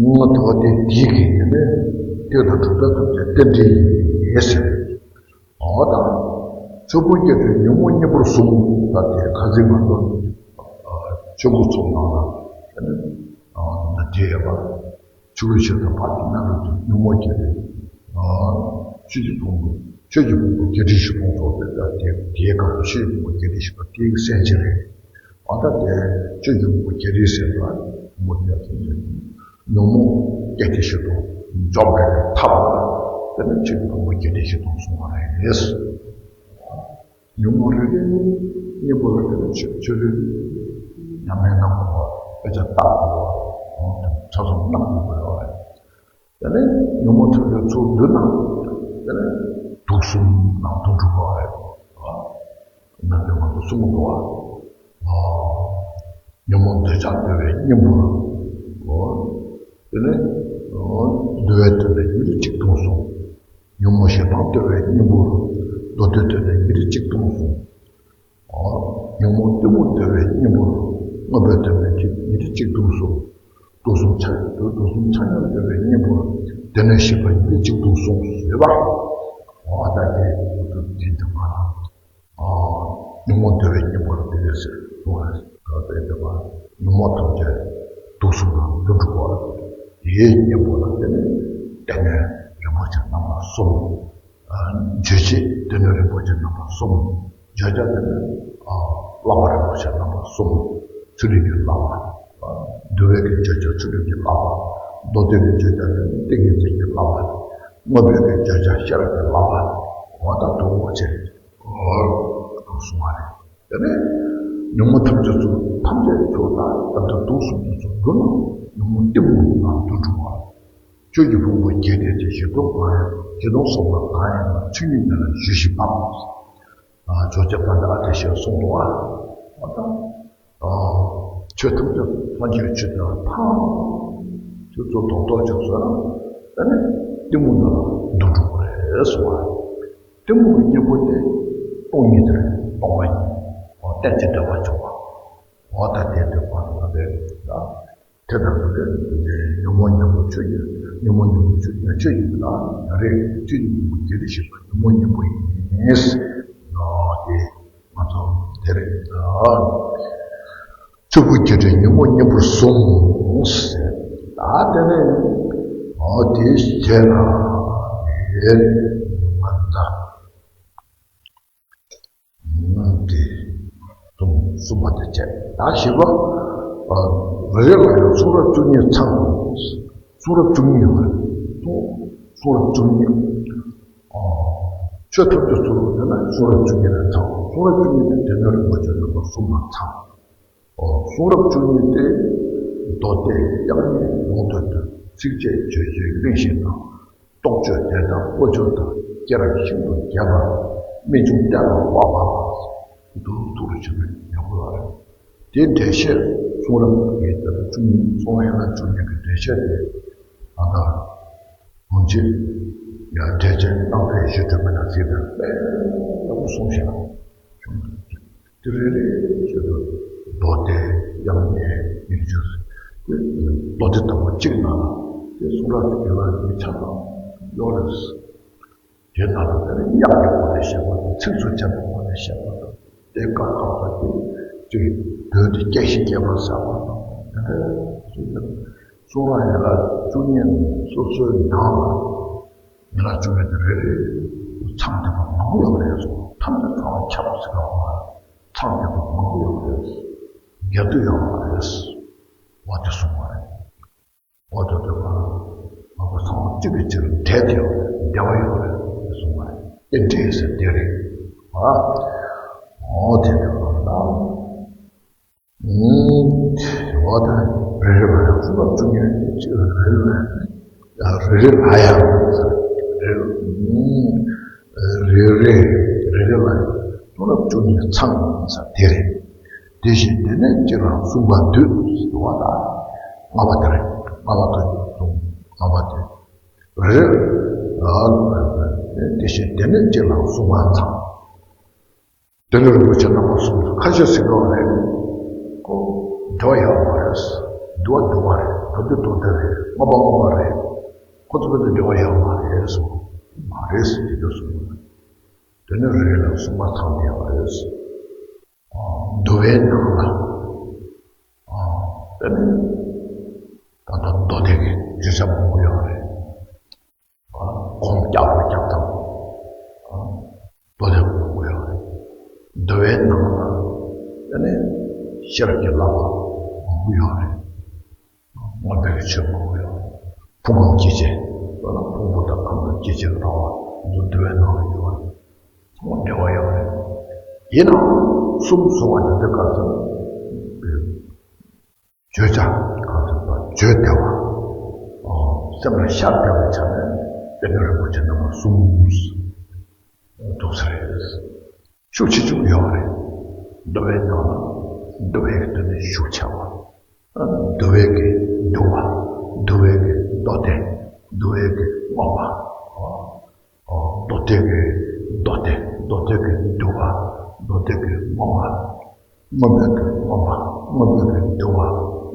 ང་དོ་དེ་དེའི་གི་ཡིན་ནས་དེ་དང་གྲུབ་མཐའ་ཐམས་ཅད་རྟེན་འབྲེལ་ཡིན་ཟེར། འོ་ད། ཆོས་ཕུང་བརྒྱད་ཁྲི་ཉོན་མོངས་གཉེན་པོར་གསུམ། ད་དེ་ཁ་ཚིག་མ་གཏོགས། ཆོས་འཁོར་ཚོགས་ནང་ལ། ད་དེ་ཡོད་པ། ཆོས་སྐུའི་ཞིང་དང་བར་དུ་གནས་ལུགས་དང་ཉོན་མོངས་བརྒྱད་ཁྲི། ཆོས་ཀྱི་ཕུང་པོ། ཆོས་ཀྱི་ཕུང་པོ་བརྒྱད་ཁྲི་བཞི་སྟོང་ཚོགས་པའི་ད་དེ་དེའི་སྐབས་སུ་ཆོས་ཀྱི་ཕུང་པོ་བརྒྱད་ཁྲི་བཞི་སྟོང་དེའི་གསལ་བྱེད་རེད། ཨ་ད་དེ་ཆོས་ཀྱི་ཕུང་པོ་བརྒྱད་ཁྲི་ཟེར་བ་མུ་མཐའ་ཐུག་ནས་ཉོན་མོངས་བརྒྱད་ཁྲི་བཞི་སྟོང་འཇོམས་པའི་ཐབས་ལ་དེ་ནི་ཆོས་ཀྱི་ཕུང་པོ་བརྒྱད་ཁྲི་བཞི་སྟོང་གསུངས་པ་རེད། ཉོན་མོངས་རེ་རེ་གཉེན་པོ་ལ་དེ་ནི་ཆོས་ཆོས་རེ་རེ་ཉམས་ལེན་གནང་དགོས་པ། དཔེ་ཆ་ལྟ་དགོས་པ། ཆ་ཚང་གནང་དགོས་པ་རེད། དེ་ནས་ཉོན་མོངས་ཐམས་ཅད་ཚུར་བསྡུ་ན། དེ་ནས་དུག་གསུམ་ནང་དུ་འགྲོ་དགོས་རེད། ནང་དོན་མ་གཏོགས་གསུང་མི་དགོས་པ། ཉོན་མོངས་འདོད་ཆགས་བསྡུ་བའི་གཉེན་པོ། དེ་ནས་བསྡུ་བའི་བསྡུ་བའི་ཉེར་གཅིག་སྟོང་གསུམ། ཉོན་མོངས་ཞེ་སྡང་བསྡུ་བའི་གཉེན་པོ། མདོ་སྡེ་བསྡུ་བའི་ཉེར་གཅིག་སྟོང་གསུམ། ཉོན་མོངས་གཏི་མུག་བསྡུ་བའི་གཉེན་པོ། དངོས་པོའི་དོན་མེད་ཀྱི་ཉེར་གཅིག་སྟོང་གསུམ། དུག་གསུམ་ཆ་དུག་གསུམ་ཆ་མཉམ་བསྡུ་བའི་གཉེན་པོ། སྡེ་སྣོད་བཞི་པ་ཉེར་གཅིག་སྟོང་གསུམ་ཟེར་བ། འོ་ད་དེ་དུ་དེ་དུ་མ་ལ། ཉོན་མོངས་བསྡུ་བའི་གཉེན་པོ་ལ་དེ་ལས་ཟེར་གསུངས་རེད། ད་དེ་དུ་མ་ལ་ཉོན་མོངས་ཐམས་ཅད་དུག་གསུམ་ལ་བསྡུ་འགྲོ་བ། དེའི་གཉེན་པོ་ལ་དེ་ནས་སྡེ་སྣོད་རིན་པོ་ཆེ་རྣམ་པ་གསུམ། རྗོད་བྱེད་སྡེ་སྣོད་རིན་པོ་ཆེ་རྣམ་པ་གསུམ། བརྗོད་བྱ་དེ་ནི་བསླབ་པ་རིན་པོ་ཆེ་རྣམ་པ་གསུམ། ཚུལ་ཁྲིམས་ཀྱི་བསླབ་པ། འདུལ་བའི་གི་བརྗོད་བྱ་ཚུལ་ཁྲིམས་ཀྱི་བསླབ་པ། མདོ་སྡེ་གི་བརྗོད་བྱ་དེ་ནི་ཏིང་ངེ་འཛིན་གྱི་བསླབ་པ། དངོས་པོའི་གི་བརྗོད་བྱ་ཤེས་རབ་ཀྱི་བསླབ་པ། འོ་ད་དུ་མ་བྱེད། གསུང་བ་རེད། དེ་ནས་ཉོན་མོངས་ཐམས་ཅད་ཚུར་ཐམས་ཅད་ཚུར་ད་ད་ལྟ་དུག་གསུམ་དུ་ཚུར་བསྡུ་ན་ཉོན་མོངས་གཏི་མུག་ནང་དུ་འགྲོ་བ། ཆོས་ཀྱི་ཕུང་པོ་བརྒྱད་དེ་བཞི་སྟོང་གང་ཡིན་བཞི་སྟོང་སོགས་པ་གང་ཡིན་པ་ཆོས་ཉིད་ཉིད་ལ་ཞུ་ཞིང་འབབ། ཇོ་བོ་རྗེ་དཔལ་ལྡན་ཨ་ཏི་ཤས་གསུངས་འདུག་བ། ཨ་ད། ཆོས་ཐམས་ཅད་སངས་རྒྱས་ཆོས་དང་ཐམས་ཅད་ཚུར་རྡོག་རྡོག་ཅིག་བཟོས་ན། ཨ་ནི་གཏི་མུག་ནང་ལ་འདུ་འགྲོ་གི་རེད་གསུངས་བ། གཏི་མུག་གི་གཉེན་པོ་དེ་སྟོང་ཉིད་དེ་རེད། སྟོང་པ་ཉིད། རྟེན་ཅིང་འབྲེལ་བར་འབྱུང་བ། འོ་ད་དེ་དེ་བར་ལ་རེད་ད། དེ་ལྟར་དུ་ལས་ཉོན་མོངས་གཉེན་པོ་ཆོས་ཀྱི་ཉོན་མོངས་གཉེན་པོ་ཆོས་ཀྱི་ཆོས་ཀྱི་ལ་ཡང་རེད། ཆོས་ཀྱི་གཉེན་པོ་བརྒྱད་ཁྲི་བཞི་སྟོང་ཉོན་མོངས་གཉེན་པོ་ཡིན། ཨོ་དེ་ང་ཚོ་དེ་རེད་ད། ཆོས་ཕུང་བརྒྱད་ཁྲི་ཉོན་མོངས་གཉེན་པོར་གསུམ་ཟེར། ད་དེ་ནས་ཨོ་དེ་བྱས་ན་དེ་ང་ད། ནང་དེ་གསུམ་གསུམ་པ་དེ་བྱས། ད་བཞི་པ། རེ་རེ་ལ་ཡང་གསུང་རབ་བཅུ་གཉིས་ཚང་། གསུང་རབ་བཅུ་གཉིས་ཡོད་རེད། གསུང་རབ་བཅུ་གཉིས། ཆོས་ཐམས་ཅད་ཚུར་བསྡུ་ན་གསུང་རབ་བཅུ་གཉིས་ལ་ཚང་། གསུང་རབ་བཅུ་གཉིས་དེ་སྡེ་སྣོད་རིན་པོ་ཆེ་རྣམ་པ་གསུམ་ལ་ཚང་། གསུང་རབ་བཅུ་གཉིས་ཏེ། མདོ་སྡེ་དབྱངས་སྙན་ལུང་དོན་དུ་ཚིགས་བཅད་བརྗོད་བྱའི་གླེང་གཞི་དང་། རྟོགས་བརྗོད་དོན་དམ་དངོས་བརྗོད་དང་། སྐྱེས་རབས་ཤིན་ཏུ་རྒྱས་པ། རྨད་བྱུང་བསྟན་ལ་དབབ་པ། འདུག་འདུག་རུ་བྱུང་བའི་ཉམས་ལ་རེད། དེ་འགྲེལ་བཤད་གསུང་རབ་ཀྱི་དེ་ལ་བཅུ་གཉིས། གསང་བ་ཡན་ལག་བཅུ་གཉིས་ཀྱི་འགྲེལ་བཤད་དེ་ད་ལྟ་ངོ་མཇལ་ཡང་འགྲེལ་བྱེད་གནང་ཕེབས་ཞུ་ཐུབ་མེད་ན་ཟེར་ཏེ་དཔེ་ཡག་པོ་གསུངས་ཤིང་། དེ་རེ་རེ་བཞིན་དུ་མདོ་སྡེ་དབྱངས་སྙན་ཉིས་བརྒྱ་དེ་མདོ་སྡེ་དང་པོ་གཅིག་ནང་དེ་གསུང་རབ་ཀྱི་ཡན་ལག་གཉིས་ཆ་ཚང་ཡོད་རེད། དེ་ནང་ལ་དེ་ནི་དབྱངས་ཀྱི་སྒོ་ནས་བཤད་པ་དང་ཚིགས་སུ་བཅད་པའི་སྒོ་ནས་བཤད་པ་དང་དེ་སྐབས་སྐབས་སུ་དེ་ཅིག་དོན་དེ་སྐྱེ་ཞིང་སྐྱེ་བར་ཟབ་པ་དང་དེ་འདྲ་གསུངས་ནས། གསུང་རབ་ཡན་ལག་བཅུ་གཉིས་སོ་སོའི་ནང་ལ་ཡན་ལག་བཅུ་གཉིས་དེ་རེ་རེ་ཚང་བསྡད་པ་མང་པོ་ཡོད་པ་རེད་གསུངས། ཐམས་ཅད་ཚང་བ་ཁྱབ་པ་ཟེར་བ་མ་རེད། ཚང་བསྡད་པ་མང་པོ་ཡོད་པ་རེད། འགལ་འདུ་ཡོད་མ་རེད། འོ་དེ་གསུངས་པ་རེད། འོ་དེ་དེ་མ་རེད། ང་ཚོ་ཚང་མ་གཅིག་གིས་གཅིག་ལ་འབྲེལ་ཏེ་ཡོད་རེད། འབྲེལ་བ་ཡོད་རེད་དེ་གསུངས་པ་རེད། རྟེན་འབྲེལ་ཟེར་དེ་རེད། ཨ། འོ་དེ་དེ་མ་རེད། འོ་ད་རེ་རེ་ལ་ཡང་གསུང་རབ་བཅུ་གཉིས་ཀྱི་རེ་རེ་ལ་རེ་རེ་ལ་ཡང་རེ་རེ་རེ་རེ་རེ་ལ་ཡང་གསུང་རབ་བཅུ་གཉིས་ཚང་ས་དེ་རེད། དེ་བཞིན་དེ་ནས་གཅིག་ལ་གསུམ་པ་འདུས་ཟེར་བ་དང་ལྔ་པ་དེ་རེད། ལྔ་པ་དེ་གསུམ་ལྔ་པ་དེ་རེད། དེ་བཞིན་དེ་ནས་གཅིག་ལ་གསུམ་པ་ཚང་། དེ་ནས་རིན་པོ་ཆེ་རྣམ་པ་གསུམ་དུ་ཁ་ཤས་ཟེར་གྱི་ཡོད་རེད། ཁོ་འབྲེལ་བ་ཡོད་མ་རེད། འདུ་བ་འདུ་བ་རེད། མདོ་སྡེ་མདོ་སྡེ་རེད། ལྔ་པ་ལྔ་པ་རེད། ཁོ་ཚོ་བོད་དུ་འབྲེལ་བ་ཡོད་མ་རེད་གསུངས། མ་རེད་ཟེར་གྱི་འདུག་གསུངས། དེ་ནས་རེ་རེ་ལ་གསུམ་པ་ཚང་བསྡད་པ་རེད། འདུལ་བའི་ནང་ལ་དེ་ནས་ད་ལྟ་མདོ་སྡེ་གི་བརྗོད་བྱ་མང་པོ་ཡོད་རེད། གོང་བཀྱག་པ་བཀྱག་ཐབས། མདོ་སྡེ་མང་པོ་ཡོད་རེད། འདུལ་བའི་ནང་ལ་དེ་ནས་ཤེས་རབ་ཀྱི་བསླབ་པ་མང་པོ་ཡོད་རེད། མངོན་པའི་ཆོས་མང་པོ་ཡོད་རེད། ཕུང་ཁམས་སྐྱེ་མཆེད་ལ་ཕུང་པོ་དང་ཁམས་དང་སྐྱེ་མཆེད་ལ་རག་པ་འདུལ་བའི་ནང་ལ་ཡོད་རེད། ཚང་མ་འབྲེལ་བ་ཡོད་རེད། ཡིན་ནའང་གསུམ་གསུང་བ་དེ་འདི་ག་ཚོད་བརྗོད་བྱ་གང་ཐུབ་པ་བརྗོད་བདེ་བ། ཨོ། སེམས་ལ་ཤར་བདེ་བའི་ཆ་ནས་དཔེ་རྒྱན་རིན་པོ་ཆེ་རྣམ་པ་གསུམ་འདུག་ས་རེད། ཤུགས་ཆེ་ཆུང་ཡོད་རེད། འདུལ་བའི་ནང་ལ་འདུལ་བའི་དོན་ནི་ཤུགས་ཆེ་བ། འདུལ་བའི་གི་འདུལ་བ། འདུལ་བའི་གི་མདོ་སྡེ། འདུལ་བའི་གི་མངོན་པ། མདོ་སྡེ་གི་མདོ་སྡེ། མདོ་སྡེ་གི་འདུལ་བ། མདོ་སྡེ་གི་མངོན་པ། མངོན་པའི་གི་མངོན་པ། མངོན་པའི་གི་འདུལ་བ།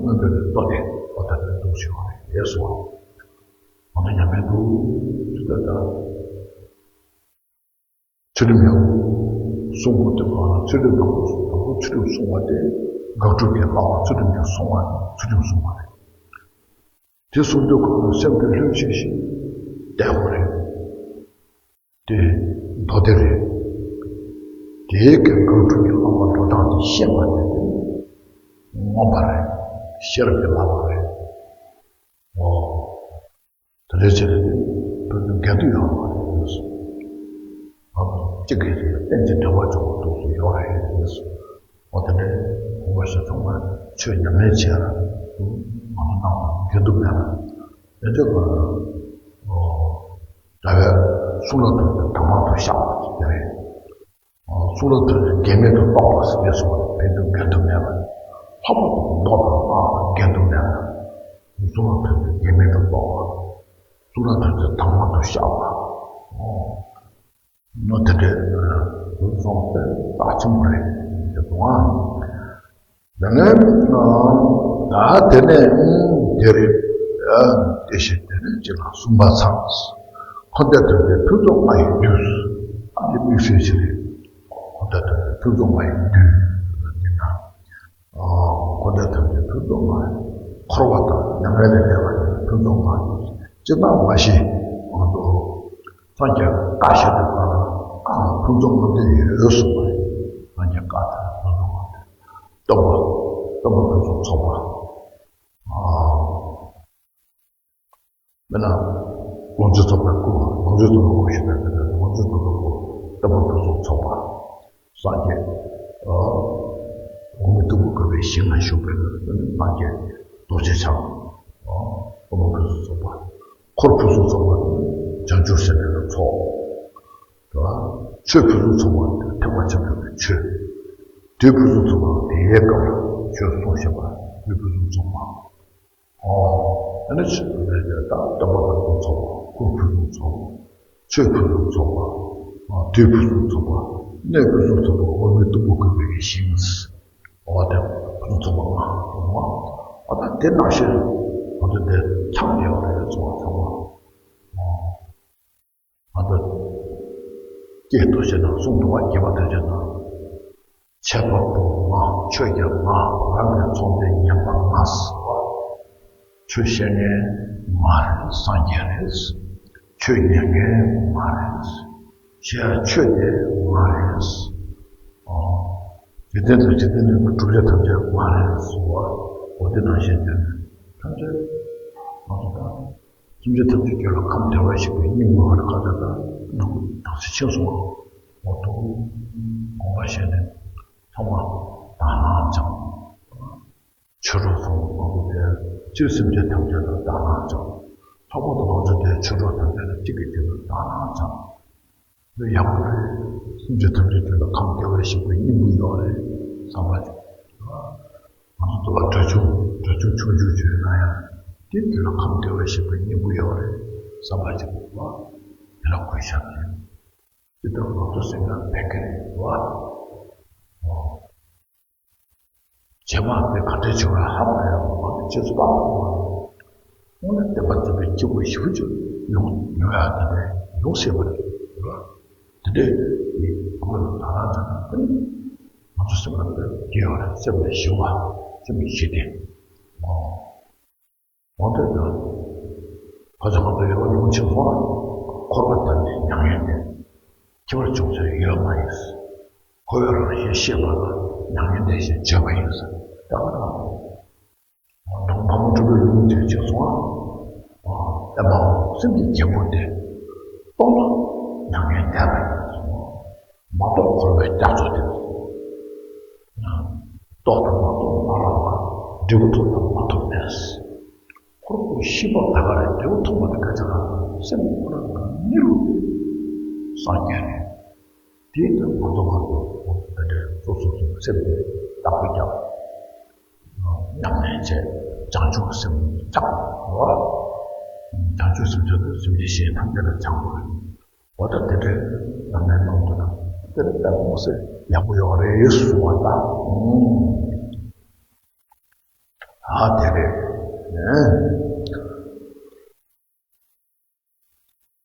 མངོན་པའི་གི་མདོ་སྡེ། འོ་ད་དེ་འདུག་ཞུ་བ་རེད་སོ། འོ་ད་ཉམས་མེད་འདུག་ཅི་ད་ད། ཚུལ་ཁྲིམས་ཡང་གསུང་དགོས་དེ་གང་ལ་ཚུལ་ཁྲིམས་དང་པོ་གསུང་དང་པོ་ཚུལ་ཁྲིམས་གསུང་བ་དེ་དགག་སྒྲུབ་ཀྱི་བསླབ་པ་ཚུལ་ཁྲིམས་ཀྱི་གསུང་བ་ཚུལ་ཁྲིམས་གསུང་བ་རེད། དེ་གསུང་དུས་གང་ལ་སེམས་ཀྱི་ལྷོད་ཤིག་ཤིག་བསྡད་དགོས་རེད། དེ་མདོ་སྡེ་རེད། དེའི་གི་དགག་སྒྲུབ་ཀྱི་བསླབ་པ་འགྲོ་སྟངས་དེ་ཤེས་པ་དེ་དེ་མངོན་པ་རེད། ཤེས་རབ་ཀྱི་བསླབ་པ་རེད། འོ། དེ་འདྲའི་ཆེད་དུ་བོད་དུ་འགལ་འདུ་ཡོད་མ་རེད་ཟེར། ང་ཚོ་གཅིག་གིས་གཅིག་ལ་རྟེན་ཅིང་འབྲེལ་བར་འབྱུང་བ་འདུག་སེ་ཡོད་རེད་ཟེར། འོ་དེ་འདྲའི་དགོངས་པ་བཞེས་ཐོག་མར་ཆོས་ཉམས་ལེན་བྱས་ལ་ང་ཚོ་ནང་ལ་འགལ་འདུ་མེད་ལ། དེ་འདྲ་བར་འོ་ད་བས་གསུང་རབ་ཐོག་ཏུ་དང་པོ་དུ་བཤགས་པ་ཅིག་དེ་རེད། གསུང་རབ་ཐོས་པའི་འགལ་མེད་དུ་རྟོགས་པ་ཟེར་གསུངས་པ་རེད། འགལ་འདུ་མེད་པ། ལྷག་པར་དུ་མདོ་དང་སྔགས་ལ་འགལ་འདུ་མེད་པ། གསུང་རབ་ཐོས་པའི་འགལ་མེད་དུ་རྟོགས་པ། གསུང་རབ་ཐོས་པའི་དང་པོ་དུ་བཤགས་པ། ནོ་དེ་འདྲའི་གསུང་རབ་ཐོས་རྩ་ཆེན་པོ་རེད་ཟེར་གསུང་ཨ། དེ་ནས་ད་དེ་ནས་དེ་རེད། དེ་བཞིན་དེ་ནས་ཅི་ལ་གསུམ་པ་ཚང་། འཁོར་འདས་ཐམས་ཅད་ཕུན་ཚོགས་ལྔ་ཡི་རྒྱུ། ཨ་ནི་དམིགས་བསལ་ཅི་རེད། འཁོར་འདས་ཐམས་ཅད་ཕུན་ཚོགས་ལྔ་ཡི་རྒྱུ་ཡིན་ན། འཁོར་འདས་ཐམས་ཅད་ཕུན་ཚོགས་ལྔ། འཁོར་བ་དང་མྱ་ངན་ལས་འདས་པ་ནི་ཕུན་ཚོགས་ལྔ་ཡིན། ཅི་ལྟར་མ་ཤེས་ང་ཚོ་སངས་རྒྱས་བཀའ་བཞིན་དུ་བཀའ་ལ་ཕུན་ཚོགས་ལྔ་ལྡན་ཡོད་གསུངས་པ་རེད། སངས་རྒྱས་བཀའ་དང་ཕུན་ཚོགས་ལྔ་ལྡན། སྟོན་པ། སྟོན་པ་ཕུན་སུམ་ཚོགས་པ། དཔེར་ན། ལོངས་སྤྱོད་རྫོགས་པའི་སྐུ། ལོངས་སྤྱོད་རྫོགས་པའི་སྐུ་ཞེས་པའི་དེ་ལ་ལོངས་སྤྱོད་རྫོགས་པའི་སྐུ། སྟོན་པ་ཕུན་སུམ་ཚོགས་པ། སངས་རྒྱས། འོག་མིན་སྟུག་པོ་བཀོད་པའི་ཞིང་ན་བཞུགས་པའི་སངས་རྒྱས་རྡོ་རྗེ་འཆང་། སྟོན་པ་ཕུན་སུམ་ཚོགས་པ། འཁོར་ཕུན་སུམ་ཚོགས་པ་དེ་བྱང་ཆུབ་སེམས་དཔའི་ཚོགས། ཆོས་ཕུན་སུམ་ཚོགས་པ་དེ་ཐེག་པ་ཆེན་པོའི་ཆོས། དུས་ཕུན་སུམ་ཚོགས་པ་དེ་ཡི་སྐབས་ལ་ ཆོས་གསུང་བཞིན་པ་དུས་ཕུན་སུམ་ཚོགས་པ། ཨོ། ཨ་ནི་ཆོས་ལས་ཀྱི་ད་སྟོན་པ་ཕུན་སུམ་ཚོགས་པ། སྐུ་ཕུན་སུམ་ཚོགས་པ། ཆོས་ཕུན་སུམ་ཚོགས་པ། ཨ། དུས་ཕུན་སུམ་ཚོགས་པ། གནས་ཕུན་སུམ་ཚོགས་པ། འོ་མའི་སྟུག་པོ་བཀོད་པའི་ཞིང་། འོ་དེ་ཕུན་སུམ་ཚོགས་པ་ལྔ་ཡོང་བ། ཨ་ད་དེ་ནང་བཞིན་ང་ཚོ་འདི་འཆམ་ཡོད་རེད་ཚོ་ཚང་མ། ཨོ། ང་ཚོ་སྐད་དུ་བྱས་ན་གསུང་དུ་བ་རྒྱས་པ་དུ་བྱས་ན། འཆད་པ་པོ་ང་། ཆོས་རྒྱལ་ང་། རང་གི་ཚོགས་འདུའི་ཉན་པ་ང་ཟེར་བ། ཆོས་བཤད་མཁན་ང་རེད། སངས་རྒྱས་རེད། ཆོས་ཉན་མཁན་ང་རེད། བཤད་ཡ་ཆོས་དེ་ང་རེད། ཨོ། འཇིག་རྟེན་དང་འཇིག་རྟེན་མིན་པ་བསྒྲུབ་བྱ་ཐམས་ཅད་ང་རེད་ཟེར་བ། འོ་དེ་ནང་བཞིན་དེ་ནི་ཐམས་ཅད་ང་ཚོ་དང་། སེམས་ཅན་ཐམས་ཅད་རྒྱུད་ལ་ཁམས་བདེ་བར་གཤེགས་པའི་སྙིང་པོ་ཡོད་རེད། ཁ་ཚ་དང་ནང་དང་སེམས་ཤིན་སོང་བ། འོ་དོ་དགོངས་པ་བཞེས་ནས་ཚང་མ་དག་སྣང་སྦྱང་། ཆོས་གྲོགས་ཚང་མ་མང་པོ་དེ་སྤྱིར་སེམས་ཅན་ཐམས་ཅད་ལ་དག་སྣང་སྦྱང་། ལྷག་པར་དུ་ང་ཚོ་དེ་ཆོས་གྲོགས་ཐམས་ཅད་ལ་གཅིག་གིས་གཅིག་ལ་དག་སྣང་སྦྱང་། འདི་ཡག་པོ་རེད། སེམས་ཅན་ཐམས་ཅད་རྒྱུད་ལ་ཁམས་བདེ་བར་གཤེགས་པའི་སྙིང་པོ་ཡོད་རེད་བསམ་པ་ཅིག་ང་ཚོ་འདི་ལ་དགྲ་བཅོམ་དགྲ་བཅོམ་ཆུང་ཆུང་བྱོས་ན་ཡང་དེ་རྒྱུད་ལ་ཁམས་བདེ་བར་གཤེགས་པའི་སྙིང་པོ་ཡོད་རེད་བསམ་པ་ཅིག་བ། དེ་ལ་གུས་ཞབས་ཀྱིས་ཇི་ལྟར་ང་ཚོ་སེམས་ལ་ཕན་གྱི་རེད་བ། རྗེས་མ་དེ་ག་འདྲས་བྱུང་བ་ཧ་མ་ཡང་མ་རྗེས་སུ་དཔག་པ་དང་། དངོས་གནས་བསྟན་པ་འཛིན་པའི་སྐྱེས་བུ་ཞེ་པོ་ཅིག་ཡོང་ཡོང་ཡ་དེ་འདྲས་ཡོང་སྲིད་པ་རེད། དེ་འདྲས་ཡིན་དགོས་ལ་ད་རང་ཚོ་དེ་ནི་ང་ཚོ་སེམས་ལ་དཔེ་སྐྱེ་ཡོད་རེད། སེམས་ལ་ཞི་བ། སེམས་ལ་ཞི་བདེ། འོ་དེ་དང་ཁ་ཚ་ཁ་ཚ་ཡོད་པ་ལོང་ཆེན་སོང་ན་འཁོར་བ་དང་ནི་མྱ་ངན་འདས། སྐྱེ་བར་འབྱུང་ཚུལ་ཡོད་མ་ཡིན། འཁོར་བའི་རང་བཞིན་ཤེས་པ་ལ་མྱ་ངན་འདས་ཞེས་བརྗོད་པ་ཡིན། ད་ག་རང་ནང་ཕ་མ་གྲུབ་པའི་ལུང་དེ་བྱས་སོང་ཨ། ཨ་མའོ་སེམས་ཀྱི་རྒྱལ་པོ་དེ་རྟོགས་ན་མྱ་ངན་འདས་པ་ཡིན། མ་རྟོགས་འཁོར་བའི་རྒྱ་མཚོ་དེ། རྟོགས་དང་མ་རྟོགས་མ་རག་པ། འབྲས་བུ་ཐོབ་དང་མ་ཐོབ་མེད། ཁོ་རང་ཤེས་པ་ད་ག་རེད། འབྲས་བུ་ཐོབ་པ་དེ་ག་ཅི་ག་སེམས་ཁོ་རང་གི་གཉིད་ལུག་སངས་རྒྱས་རེད། དེའི་ཐོག་ང་ཚོ་ང་ཚོ་འོ་དེ་འདྲའི་སོ་སོ་སོ་སེམས་དེ་བདག་པོ་རྒྱབ། ཉམས་ལེན་བྱས། བྱང་ཆུབ་སེམས་བཅངས་རོགས། བྱང་ཆུབ་སེམས་བཅངས་ཏེ་སེམས་ཅན་གཞན་ཐམས་ཅད་ལ་སྦྱང་དགོས། འོ་ད་དེ་འདྲའི་ཉམས་ལེན་གནང་དགོས་ན་དེ་ནི་དཔེ་མི་སྲིད་ཡག་པོ་ཡོད་རེད་གསུངས་པ་དང་། ཨ་དེ་རེད།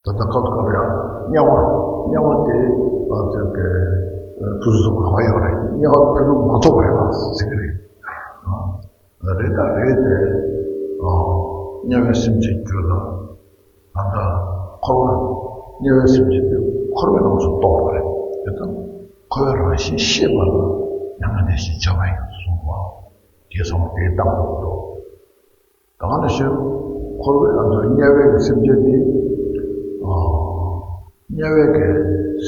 ད་ལྟ་སྐབས་སྐབས་ཡང་དམྱལ་བ། དམྱལ་བ་དེ་ཨ་ཙི་གེ་ཕུན་སུམ་ཚོགས་པ་ཡོད་རེད། དམྱལ་བ་ཕུན་སུམ་མ་ཚོགས་པ་ཡོད་རེད་ཟེར་གྱི་རེད། ཨ་རེད་ད་རེད་དེ། ཨ་དམྱལ་བའི་སེམས་ཅན་རྒྱུད་ལ་ད་ལྟ་འཁོར་བ། དམྱལ་བའི་སེམས་ཅན་དེ་འཁོར་བའི་ལམ་སུ་གཏོགས་པ་རེད། དེ་ལྟར་འཁོར་བའི་རང་བཞིན་ཤེས་པ་ལ་མྱ་ངན་འདས་ཞེས་བརྗོད་པ་ཡིན་གསུངས་པ། དེ་ཚང་མ་དེའི་གཏམ་དུ་འགྲོ། ད་ག་ནང་བཞིན་འཁོར་བའི་ཨ་ནི་དམྱལ་བའི་གི་སེམས་ཅན་དེ། ཨ་དམྱལ་བའི་གི་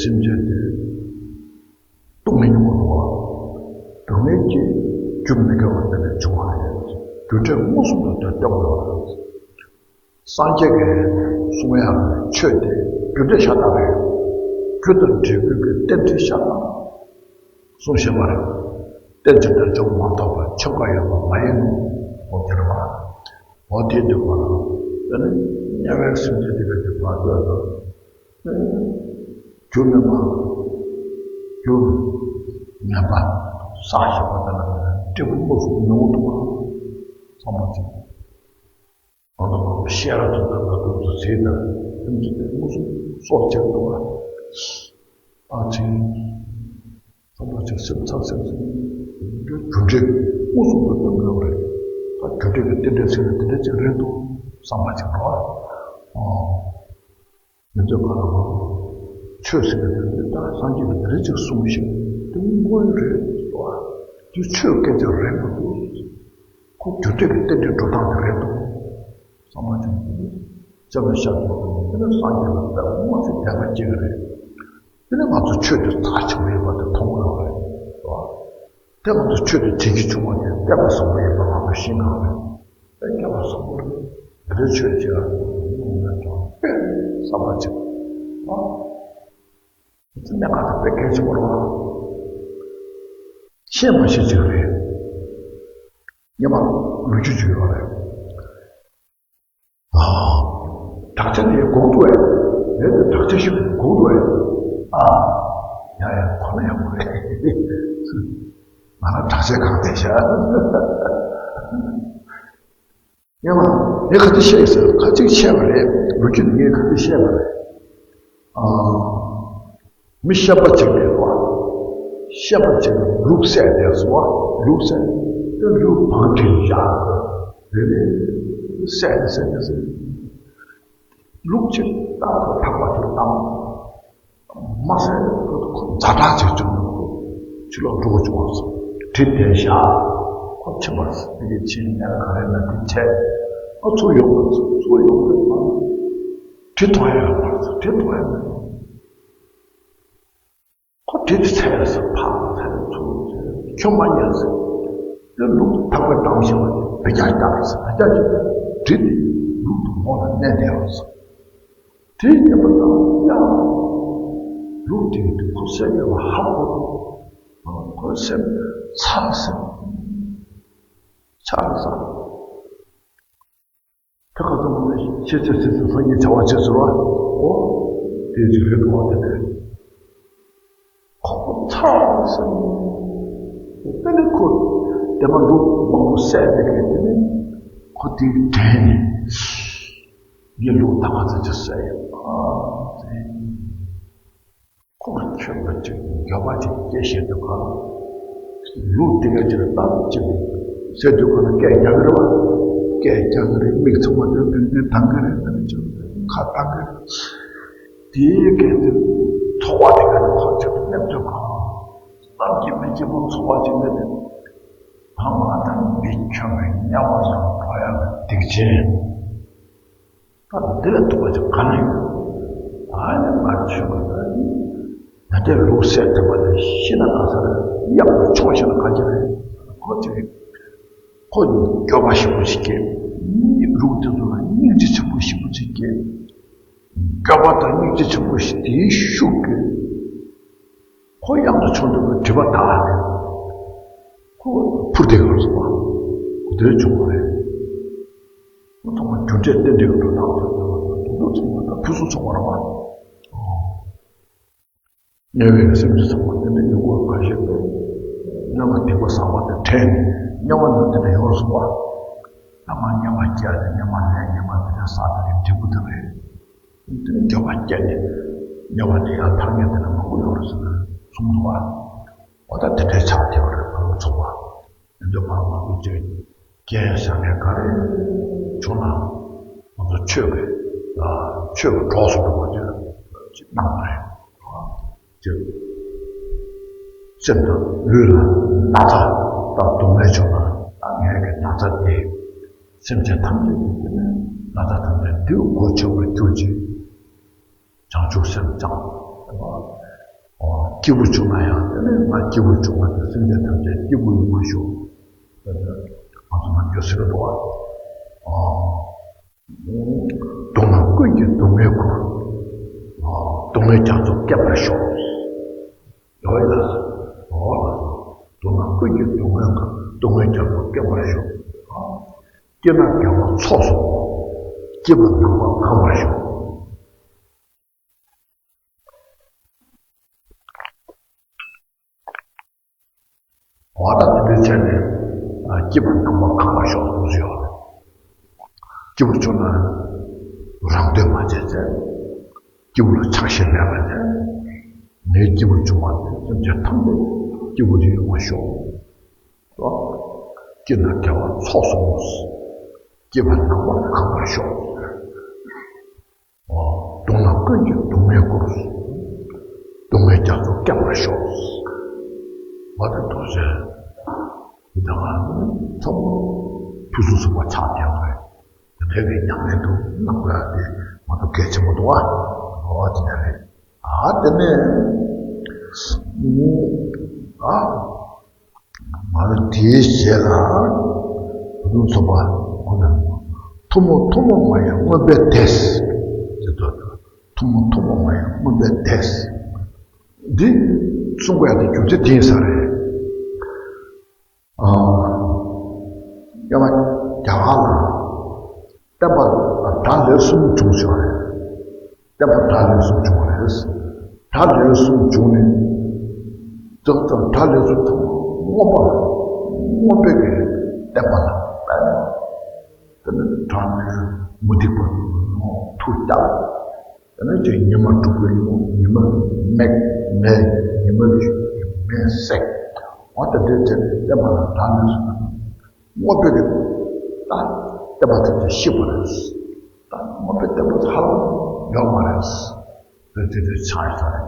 སེམས་ཅན་དེ་སྡུག་བསྔལ་མྱོང་གི་འདུག་བ། སྡུག་བསྔལ་གྱི་རྒྱུ་མི་དགེ་བ་དེ་ལས་བྱུང་བ་རེད། རྒྱུ་འབྲས་མངོན་སུམ་དུ་དེ་སྟོན་དགོས་པ་རེད། སངས་རྒྱས་ཀྱིས་གསུང་ཡག་གི་ཆོས་དེ་རྒྱུ་འབྲས་ཤ་སྟག་རེད། རྒྱུ་དང་འབྲས་བུ་གི་རྟེན་འབྲེལ་ཤ་སྟག་གསུངས་བཞིན་པ་རེད། རྟེན་ཅིང་འབྲེལ་འབྱུང་མ་ཐོབ་པར་ཆོས་འགའ་ཡོད་པ་མ་ཡིན་ནོ། འོ་དེ་རེད་བ། འོ་དེ་འདུག་པ་ལ། དེ་ནི་དམྱལ་བའི་སེམས་ཅན་དེ་ག་དེ་བར་དོ་དང་། རྒྱུ་མེད་པ། རྒྱུ་མེད་པ་བསགས་བཞག་པ་དེ་ལ་འབྲས་བུ་མངོན་སུམ་མྱོང་གི་འདུག་པ། ཚང་མ་ཅིག་ང་ཚོ་ང་ཚོ་ཤེས་རབ་ཐོབ་པའི་ལ་དུག་ཏུ་ཟེར་དང་སེམས་ཅན་དེ་མངོན་སུམ་སྲོག་བཅད་འདུག་པ། ཨ་ཙི། ཚང་མ་ཅིག་སེམས་ཚ་སེམས་སེམས། རྒྱུ་འབྲས་མངོན་སུམ་དུ་སྟོན་དགོས་པ་རེད། ད་རྒྱུ་འབྲས་ཀྱི་རྟེན་འབྲེལ་ཟེར་ན་དེ་འདྲ་ཅིག་རེད་འདུག་བསམ་པ་ཅིག་འགྲོ་བ། ཨོ། མི་ཚོས་ག་ལ་ག་ལ་ཆོས་ཟེར་ན་དེ་འདྲ་ད་སངས་རྒྱས་ཀྱིས་དེ་འདྲ་ཅིག་གསུངས་ཤིང་དེ་དངོས་ཡོད་རེད་འདུག་བ། དེ་ཆོས་སྐད་ཆ་རེད་མི་འདུག་ཁོ་རྒྱུ་འབྲས་ཀྱི་རྟེན་འབྲེལ་འགྲོ་སྟངས་དེ་རེད་འདུག་བསམ་པ་ཅིག་འདུག་སྤྱན་ལ་ཤར་འདུག་དེ་ནི་སངས་རྒྱས་ལ་དཔེ་མ་སྲིད་དད་པ་སྐྱེ་གི་རེད། དེ་ནས་ང་ཚོ་ཆོས་དེ་རྩ་ཆེན་པོ་ཡིན་པ་དེ་མཐོང་གི་ཡོད་རེད། རེད་བ། དེ་ང་ཚོ་ཆོས་དེ་བྱེད་ཀྱི་བྱུང་བ་དེ་སྐལ་བ་བཟང་པོ་ཡིན་པ་ང་ཚོ་ཤེས་གི་ཡོད་རེད། དེ་སྐལ་བ་བཟང་པོ་རེད། འདི་འདྲའི་ཆོས་བྱེད་ཡ་ཡོང་ཡོད་ཀྱང་དཔེ་བསམ་པ་ཅིག་ཨ། དེ་ཚོ་གནད་འགག་དེ་དཔེ་གལ་ཆེན་པོ་རེད་བ། ཤེས་མ་ཤེས་ཅིག་རེད། སྔོན་མ་ལོ་རྒྱུས་ཅིག་ཡོད་རེད། ཨ། དྲག་ཆ་དེ་དགོངས་འདུག་ཨེ། ལས་དེ་དྲག་ཆ་ཞིག་དགོངས་འདུག་ཨེ། ཨ། ཡ་ཡ་ཁོ་ན་ཡག་པོ་རེད། ང་ལ་དྲག་ཆ་གང་བསྡད་ཤག་སྔོན་མ་ངས་ཁ་ཅིག་བཤད་ཟེར་ཁ་ཅིག་བཤད་པ་རེད། ལོ་རྒྱུས་ངས་ཁ་ཅིག་བཤད་པ་རེད། ཨ། མི་ཤན་པ་གཅིག་རེད་བ། ཤན་པ་གཅིག་ལུག་བསད་དེ་སོང་བ། ལུག་བསད་དེ་ལུག་བང་བསྒྲིགས་བཞག་རེད། བསད་དེ་བསད་དེ་བསད། ལུག་གཅིག་རྟག་ཏུ་ཐག་པ་དེ་བཏང་། མ་ཟད་ཁོ་ཛ་དྲག་ཅིག་བྱུང་ནས་ཁོ་ཕྱི་ལོགས་འགྲོ་དགོས་བྱུང་བ། གྲི་དེ་བཞག་ཁོ་ཕྱིན་པ། དེ་གའི་ཕྱིན་ནས་ག་རེ་ན་དེ་བྱས། ཨ་ཚུར་ཡོང་དུས་ཚུར་ཡོང་དུས་གྲི་ཐོགས་ཡ་ཡོད་མ་རེད། གྲི་ཐོགས་ཡ་མེད། ཁོ་གྲི་དེ་འཚལ་ཟེར། ཕར་འཚལ་ཚུར་འཚལ། ཁྱོད་མ་ཉན་ཟེར། དེ་ལུག་ཐག་པས་བསྡམས་བཞག་པ་དེ་བེ་ཀྱག་བརྒྱབ་ཟེར། བེ་ཀྱག་བརྒྱབ་པས་གྲི་དེ་ལུག་དེ་ངོ་ལ་གནོན་བསྡད་པ་ཟེར། དེ་ཉན་པ་དང་ཡ། ལུག་དེ་གིས་དེ་ཁོ་བསད་ཡོད་པ་ཧ་གོ་འདུག་ཁོའི་སེམས་ཚ་ཟེར། ཚ་ཟེར། ད་ག་ཙམ་པ་ནས་ཤེས་ཚད་ཚེ་ཚད་སངས་རྒྱས་བྱ་བ་བྱེད་ཟེར་བ། འོ། དེ་ཅིག་རེད་འདུག་བ། དེ་དེ་ཁོ་ཚ་ཟེར། དེ་ནས་ཁོ་དེ་མ་ལུག་མང་པོ་བསད་དེ་གས། དེ་ནས་ཁོ་དེ་དྲན་ནས་ངས་ལུག་ད་ག་ཚོད་ཅིག་བསད་ཡོད་ཨ་ཟེར། ཁོ་ཁྱོད་ལ་ཅིག་འགྱོད་པ་ཅིག་སྐྱེ་བཞིན་དུ་ག་ལ། ལུག་དེ་ག་ཅིག་ལ་སྟབས་ཅིག་ཟེར་དུས་ཁོ་ལ་སྐད་རྒྱག་གི་རེད་བ། སྐད་རྒྱག་གི་རེད། མིག་ཚང་མ་དེ་དེ་དེ་གདངས་གི་རེད། དེ་ནས་ཅིག་ཁ་གདངས་གི་རེད། དེའི་སྐད་དེ་ཚོར་བ་དེ་ག་ནས་ཁོ་ཅིག་སླེབས་དུས་ག་ལ། བསམ་གྱིས་མི་ཁྱབ་པའི་ཚོར་བ་ཅིག་སླེབས་ནས། ད་ང་ད་མི་ཁྱོད་ཀྱི་དམྱལ་བ་ལ་འགྲོ་ཡག་གི་སྡིག་ཅན། ད་འདི་ལས་སྡུག་པ་ཅིག་ག་ནས་ཡོང་། ད་ནི་ང་ཆོས་ཀྱི་ད་ནི་ད་ལྟའི་ལུག་བསད་ཐུབ་པ་དེ་ཤི་ན་ག་ས་རེད། གཡང་དུ་མཆོངས་ཤི་ན་ག་ཅི་རེད། ཁོ་ཅིག་ཁོ་འགྱོད་པ་ཞེ་པོ་ཞིག་སྐྱེས། ལུག་དེ་ཚོ་ལ་སྙིང་རྗེ་ཆེན་པོ་ཞེ་པོ་ཅིག་སྐྱེས། འགྱོད་པ་དང་སྙིང་རྗེ་ཆེན་པོ་ཞིག་དེའི་ཤུགས་ཀྱིས། ཁོ་གཡང་དུ་མཆོངས་འདུག་པའི་སྒྲིབ་པ་དག་ནས་ཁོ་འཕུར་བསྡད་ཡོང་སོང་བ། ཁོ་དེ་བྱུང་བ་རེད། ཁོ་ཚང་མ་རྒྱུ་འབྲས་རྟེན་འབྲེལ་གྱི་འགྲོ་སྟངས་དེ་འདུག་ཚང་མ་ད་ཕུན་སུམ་ཚོགས་པ་རེད་བ། དམྱལ་བའི་སེམས་ཅན་ཚང་མ་དེ་འདྲ་ཡོང་དགོས་ག་ཞིག་རེད། སྔོན་མ་སྡིག་པ་བསགས་པ་དེ་དྲན་ནས་སྔོན་མ་ནང་དེ་འདྲ་ཡོང་སོང་བ། ད་ང་སྔོན་མ་སྐྱེས་ཏེ་སྔོན་མ་ལས་སྔོན་མ་དེ་འདྲ་བསགས་པའི་འབྲས་བུ་དེ་རེད། དེ་ནས་འགྱོད་པ་སྐྱེས་ནས་དམྱལ་བ་དེ་ཡང་ཐར་མཁན་དེ་འདྲ་མང་པོ་ཡོད་རེད་ཟེར་ནས་གསུངས་འདུག་བ། འོ་ད་དེ་འདྲའི་ཆགས་བསྡད་པ་རེད། ཕུན་སུམ་ཚོགས་པ། དེ་ཚོ་མར་མར་ལུག་ཅིག་རྐྱེན་བཟང་ངན་ག་རེ་བྱུང་ན་ང་ཚོ་ཆོས་ཀྱི་ཆོས་ཀྱི་གྲོགས་སུ་འགྲོ་བ་དེ་ཅིག་གནང་བ་རེད། ཅིག་སེམས་དང་ལུས་ལ་ན་ཚ་དང་སྡུག་བསྔལ་བྱུང་ན་ད་ངའི་གི་ན་ཚ་དེ་སེམས་ཅན་ཐམས་ཅད་ཀྱི་དེ་ནས་ན་ཚ་ཐམས་ཅད་འདིར་གོ་ཆོད་པར་གྱུར་ཅིག་བྱང་ཆུབ་སེམས་བཅངས། སྐྱིད་པོ་བྱུང་ན་ཡང་དེ་ནས་ང་སྐྱིད་པོ་བྱུང་བ་དེ་སེམས་ཅན་ཐམས་ཅད་སྐྱིད་པོ་ཡོང་བ་ཤོག་ང་ཚོ་ནམ་རྒྱུན་ཟེར་གི་འདུག་བ། སྡུག་བསྔལ་ཀུན་གྱི་སྡུག་བསྔལ་ཁུར། སྡུག་བསྔལ་རྒྱ་མཚོ་སྐེམ་པར་ཤོག་ཡོད་ལ། འོ་ལ། སྡུག་བསྔལ་ཀུན་གྱི་སྡུག་བསྔལ་ཁུར། སྡུག་བསྔལ་རྒྱ་མཚོ་སྐེམ་པར་ཤོག་སྐྱེས་ན་དགེ་བ་ཚོགས་སུ་སྐྱེས་པ་ནང་པ་གང་བར་ཤོག་འོ་ད་དེ་འདྲའི་བྱས་ནས་སྐྱེས་པ་ནང་པ་གང་བར་ཤོག་གསུངས་སུ་ཡོད་རེད། སྐྱིད་པོ་བྱུང་ན་རང་འདོད་མ་བྱས་ཚེ། སྐྱིད་པོ་ལ་ཆགས་ཞེན་མེད་པ་བྱས། ངའི་སྐྱིད་པོ་བྱུང་བ་དེ་སེམས་ཅན་ཐམས་ཅད་སྐྱིད་པོ་དེ་ཡོང་བ་ཤོག་སྐྱེས་ན་དགེ་བ་ཚོགས་སུ་འོང་། སྐྱེས་པ་ནང་པ་གང་བར་ཤོག་སྡུག་བསྔལ་ཀུན་གྱི་སྡུག་བསྔལ་ཁུར། སྡུག་བསྔལ་རྒྱ་མཚོ་སྐེམ་པར་ཤོག་འོ་ད་དོ་ཤལ། འདི་དག་ཚང་མ་ཕུན་སུམ་ཚོགས་པ་ཆགས་བསྡད་པ་རེད། དེ་འདྲའི་ཉམས་ལེན་དུ་གནང་དགོས་ཡ་དེ་མ་གཏོགས་གལ་ཆེན་པོ་འདུག་བ། འོ་དེ་འདྲ་རེད། ཨ་དེ་ནས་ཨ། ང་རང་དེའི་རྗེས་ལ་བུ་ལོན་ཚོགས་པ་ཁོ་ན་ཐུབ་མོ་ཐུབ་མོ་མ་ཡིན་མངོན་པའི་བདེས་ཟེར་དུས། ཐུབ་མོ་ཐུབ་མོ་མ་ཡིན་མངོན་པའི་བདེས། འདི་གསུང་དགོས་ཡ་དེ་རྒྱུ་མཚན་དེ་ཡིན་ས་རེད། ཨ། གསུམ་བྱུང་ཤག་རེད། བསྟན་པ་དགྲ་ལན་གསུམ་བྱུང་བ་རེད། དགྲ་ལན་གསུམ་བྱུང་ནས། ཙང་ཙང་དགྲ་ལན་གསུམ་ཐོག་མ་མངོན་པ། མངོན་པའི་གི་བསྟན་པ་ལ་དཔེ། དེ་ནས་དགྲ་ལན་མུ་སྟེགས་པ་ཐུགས་བསྐྱབས། དེ་ནས་ཅིག་ཉི་མ་དྲུག་པའི་ལོ་ཉི་མ་མེ་མེ་ཉི་མ་མེ་བསྲེགས། འོ་དེ་འདྲའི་བྱས་ནས་བསྟན་པ་ལ་དགྲ་ལན་གསུམ། མངོན་པའི་གི་ད་བསྟན་པ་དེ་ཚོ་ཤི་བ་རེད། ད་མངོན་པའི་བསྟན་པ་ཚོ་ཧ་ལམ་ཡོད་མ་རེད། དེ་དེ་དེ་ཆགས་ཡོད་རེད།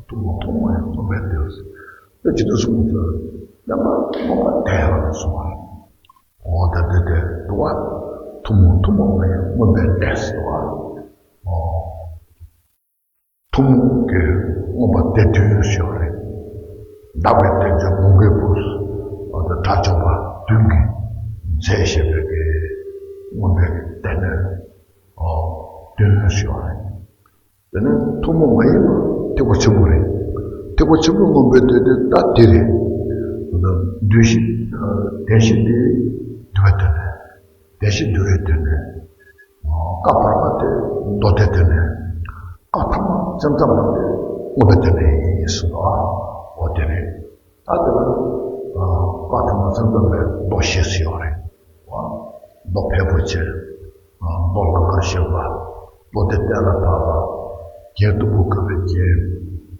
ཐུན་མོང་ཐུན་མོང་ཡང་མངོན་པའི་བསྟན་པ་དེ་ཇི་ལྟར་གསུངས་པ་བསྟན་པ་མངོན་པ་དེ་ལ་གསུངས་པ་རེད། འོ་ད་དེ་དེ་འདུག་བ། ཐུན་མོང་ཐུན་མོང་མ་ཡིན་མངོན་པའི་བསྟན་ཟེར་བ། འོ། ཐུན་མོང་གི་མངོན་པ་སྡེ་བདུན་ཞེས་པ་རེད། བདག་པའི་བསྟན་བཅོས་མུ་གེའི་བུ། འོ་ད་དགྲ་བཅོམ་པ་བདུན་གྱིས་མཛད་བཞག་པའི་གི་མངོན་པའི་སྡེ་སྣོད། འོ། བདུན་ཞེས་པ་རེད། དེ་ནས་ཐུན་མོང་མ་ཡིན་པ་ཐེག་པ་ཆེན་པོ་རེད། ཐེག་པ་ཆེན་པོའི་མངོན་པའི་སྡེ་དེ་ད་དེ་རེད། འདུ་ཤེས་བདེན་བཞི་དེ་འདུལ་བའི་དོན་ལས། བདེན་བཞི་འདུལ་བའི་དོན་ལས། བཀའ་བར་པ་དེ་མདོ་སྡེའི་དོན་ལས། བཀའ་ཐ་མ་སེམས་ཙམ་པ་དེ་མངོན་པའི་དོན་ལས་ཡིན་གསུངས་པ། འོ་དེ་རེད། ད་དེ་ལ་བཀའ་ཐ་མ་སེམས་ཙམ་པའི་མདོ་བཞི་ཟེར་བ་རེད། མདོ་ཕལ་པོ་ཆེ། མདོ་ལམ་ཁ་བཞི་པ། མདོ་སྡེ་གཏན་ལ་ཕབ་པ། རྒྱན་སྟུག་པོ་བཀོད་པའི་རྒྱན།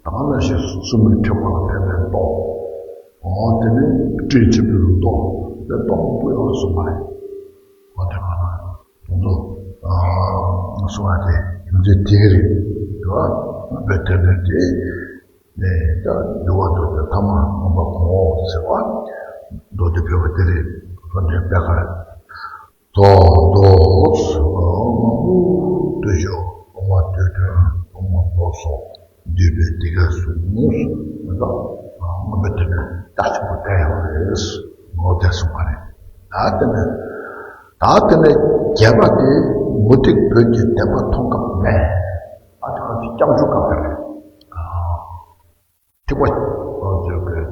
དེ་ནང་བཞིན་སྲུང་མའི་ཕྲེང་བ་ལ་ཕན་པའི་མདོ། འོ་དེ་ནས་སྤྲིན་ཆེན་པོའི་མདོ། དེ་མདོ་མང་པོ་ཡོད་གསུངས་པ་རེད། འོ་དེ་ག་ལ་དེ་ཚོ་གསུང་བ་དེ་ཡོན་ཏན་དེ་རེད། དེ་བ་མངོན་པའི་དོན་ལས་དེ། ནས་ད་འདུལ་བ་མདོ་སྡེ་ཐ་མ་མངོན་པ་གོང་འོག་ཟེར་བ། མདོ་སྡེ་ཕལ་པ་དེ་རེད། ལྷོ་ནས་པད་དཀར། དོ་དོ་སོ་མ་ཧུ་ཏུ་ཞོ་ཨོ་མ་ཏུ་ཏུ་ཨོ་མ་བོ་སོ་འདུས་པའི་དེ་ག་སུ་མུ་སུ་མི་དག་མངོན་པའི་དེ་ནས་རྟགས་ཆེན་པོ་བསྟན་ཡོད་རེད། ངོ་དེ་གསུངས་པ་རེད། ད་དེ་ནས་ད་དེ་ནས་བརྒྱད་པ་དེ་མུ་སྟེགས་བོན་གྱི་བདེན་པ་མཐོང་སྐབས་མེད། ཨ་དེ་ག་ཅིག་སྐྱབས་འཇུག་སྐབས་རེད། ཐེག་པ་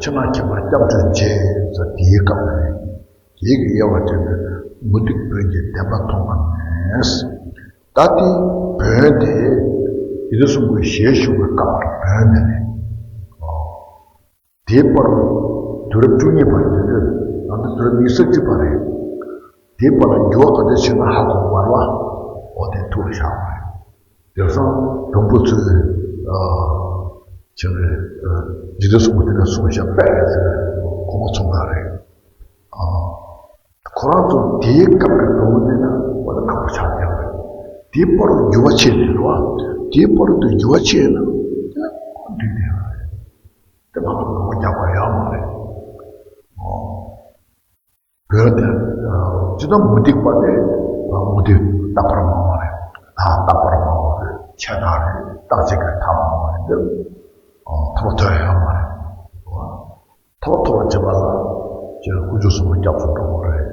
ཆེ་ན་ཁྱད་པར་སྐྱབས་འགྲོའི་རྗེས་ཟེར་དེའི་སྐབས་ནས་དེའི་གི་དབྱེ་བ་དེ་ནི་མུ་སྟེགས་བོན་གྱི་བདེན་པ་མཐོང་བ་མེད། ད་ལྟའི་བོན་དེ་ཡི་གེ་གསུམ་པོའི་ཞལ་བཞུགས་པའི་སྐབས་ཀྱི་བོན་དེ་རེད། དེའི་བར་དུ་དུས་རབས་བཅུ་གཉིས་པ་དེ་དུས་ད་ལྟ་དུས་རབས་ཉི་ཤུ་རྩ་གཅིག་པ་རེད། དེའི་བར་དུ་འགྱུར་བ་ག་འདྲ་ཕྱིན་ན་ཧ་གོ་བར་བ་འོ་དེ་ཐུགས་ལ་བཞག་པ་རེད། དེང་སང་བོན་པོ་ཚོས་ཁྱེད་རེད་ཇི་ལྟར་གསུངས་པ་དེ་ལ་གསུངས་བཞག་པས་ཟེར་གོ་མ་ཚོང་ག་རེད། ཁོ་རང་ཚོ་དེའི་སྐབས་ཀྱི་བོན་པོ་དེ་ན་འོ་ད་ཁག་པོ་ཆགས་ཀྱང་རེད། དེའི་བར་དུ་འགྱུར་བ་ཕྱིན་ནས་རེད་བ། དེའི་བར་དུ་འགྱུར་བ་ཕྱིན་ན་ཁོ་འགྲིག་ནས་རེད། དེ་ང་ཚོ་ངོ་རྒྱག་པ་ཡོད་མ་རེད། བོད་དེ་ཇི་ལྟར་མུ་སྟེགས་པ་དེ་མུ་སྟེགས་རྟག་པར་སྨྲ་བ་རེད། ད་རྟག་པར་སྨྲ་བ་རེད། ཆད་མཐའ་རེད། རྟག་གཅིག་གི་མཐའ་སྨྲ་བ་རེད། ཐར་པ་ཐོབ་ཡ་ཡོད་མ་རེད། ཐར་པ་ཐོབ་པར་བྱེད་པ་ལ་ཅིག་དཀོན་མཆོག་གསུམ་པོ་སྐྱབས་སུ་འགྲོ་དགོས་རེད།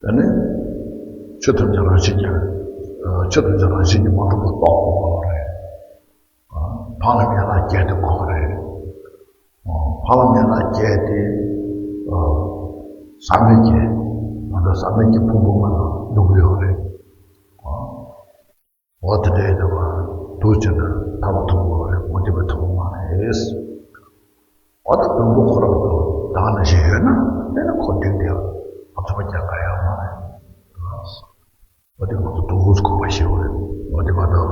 དེ་ནས་ཆོས་ཐམས་ཅད་རང་བཞིན་གྱིས་ཆོས་ཐམས་ཅད་རང་བཞིན་གྱིས་མ་གྲུབ་པ་རྟོགས་དགོས་པ་རེད། འཕགས་ལམ་ཡན་ལག་བརྒྱད་དེ་དགོས་པ་རེད། འཕགས་ལམ་ཡན་ལག་བརྒྱད་དེ། ཟག་མེད་ཀྱི། ང་ཚོ་ཟག་མེད་ཀྱི་ཕུང་པོ་ལྔ་ལ་འདུ་གི་ཡོད་རེད། འོ་དེ་འདྲའི་འདུ་བ་འདུ་བྱས་ན་ཐར་པ་ཐོབ་དགོས་རེད། མུ་སྟེགས་པ་ཐོབ་མ་རེད། འོ་ད་བོན་པོ་ཁོ་རང་ཚོ་ད་ག་ནང་བཞིན་ཡོད་ན་དེ་ནི་ཁོ་འདི་འདི་ང་ཚོ་བ་རྒྱག་ག་ཡོད་མ་རེད། འོ་དེ་ང་ཚོ་འདུག་གོ་པ་ཞིག་རེད། འོ་དེ་ང་ཚོ་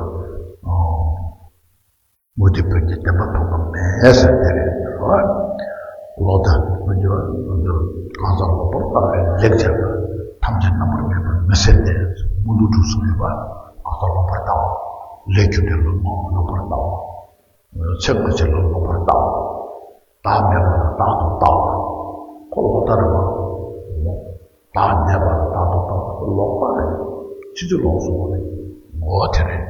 མུ་སྟེགས་བོན་གྱི་བདེན་པ་མཐོང་གི་མེད་ཟེར་དེ་རེད་རོ། ལོག་ལྟ་བོན་གྱི་གང་ཟག་ལོག་པར་ལྟ་བའི་ལེགས་བྱས་པ་ཐམས་ཅད་རྣམ་པར་མེད་པར་མི་སེམས་ཏེ། མུ་སྟེགས་དྲུག་གསུངས་ཡོད་པ། གང་ཟག་ལོག་པར་ལྟ་བ། ལས་རྒྱུ་འབྲས་ལ་ལོག་ལོག་པར་ལྟ་བ། ཚེ་སྔ་ཕྱི་ལ་ལོག་པར་ལྟ་བ། བདག་མེད་པ་ལ་བདག་ཏུ་ལྟ་བ། ཁོ་ལོག་ལྟ་རེད་བ། བདག་མེད་པ་ལ་བདག་ཏུ་ལྟ་བ་ལོག་པ་རེད། ཕྱི་ཕྱི་ལོག་སོང་བ་རེད། ངོ་བོ་དེ་རེད།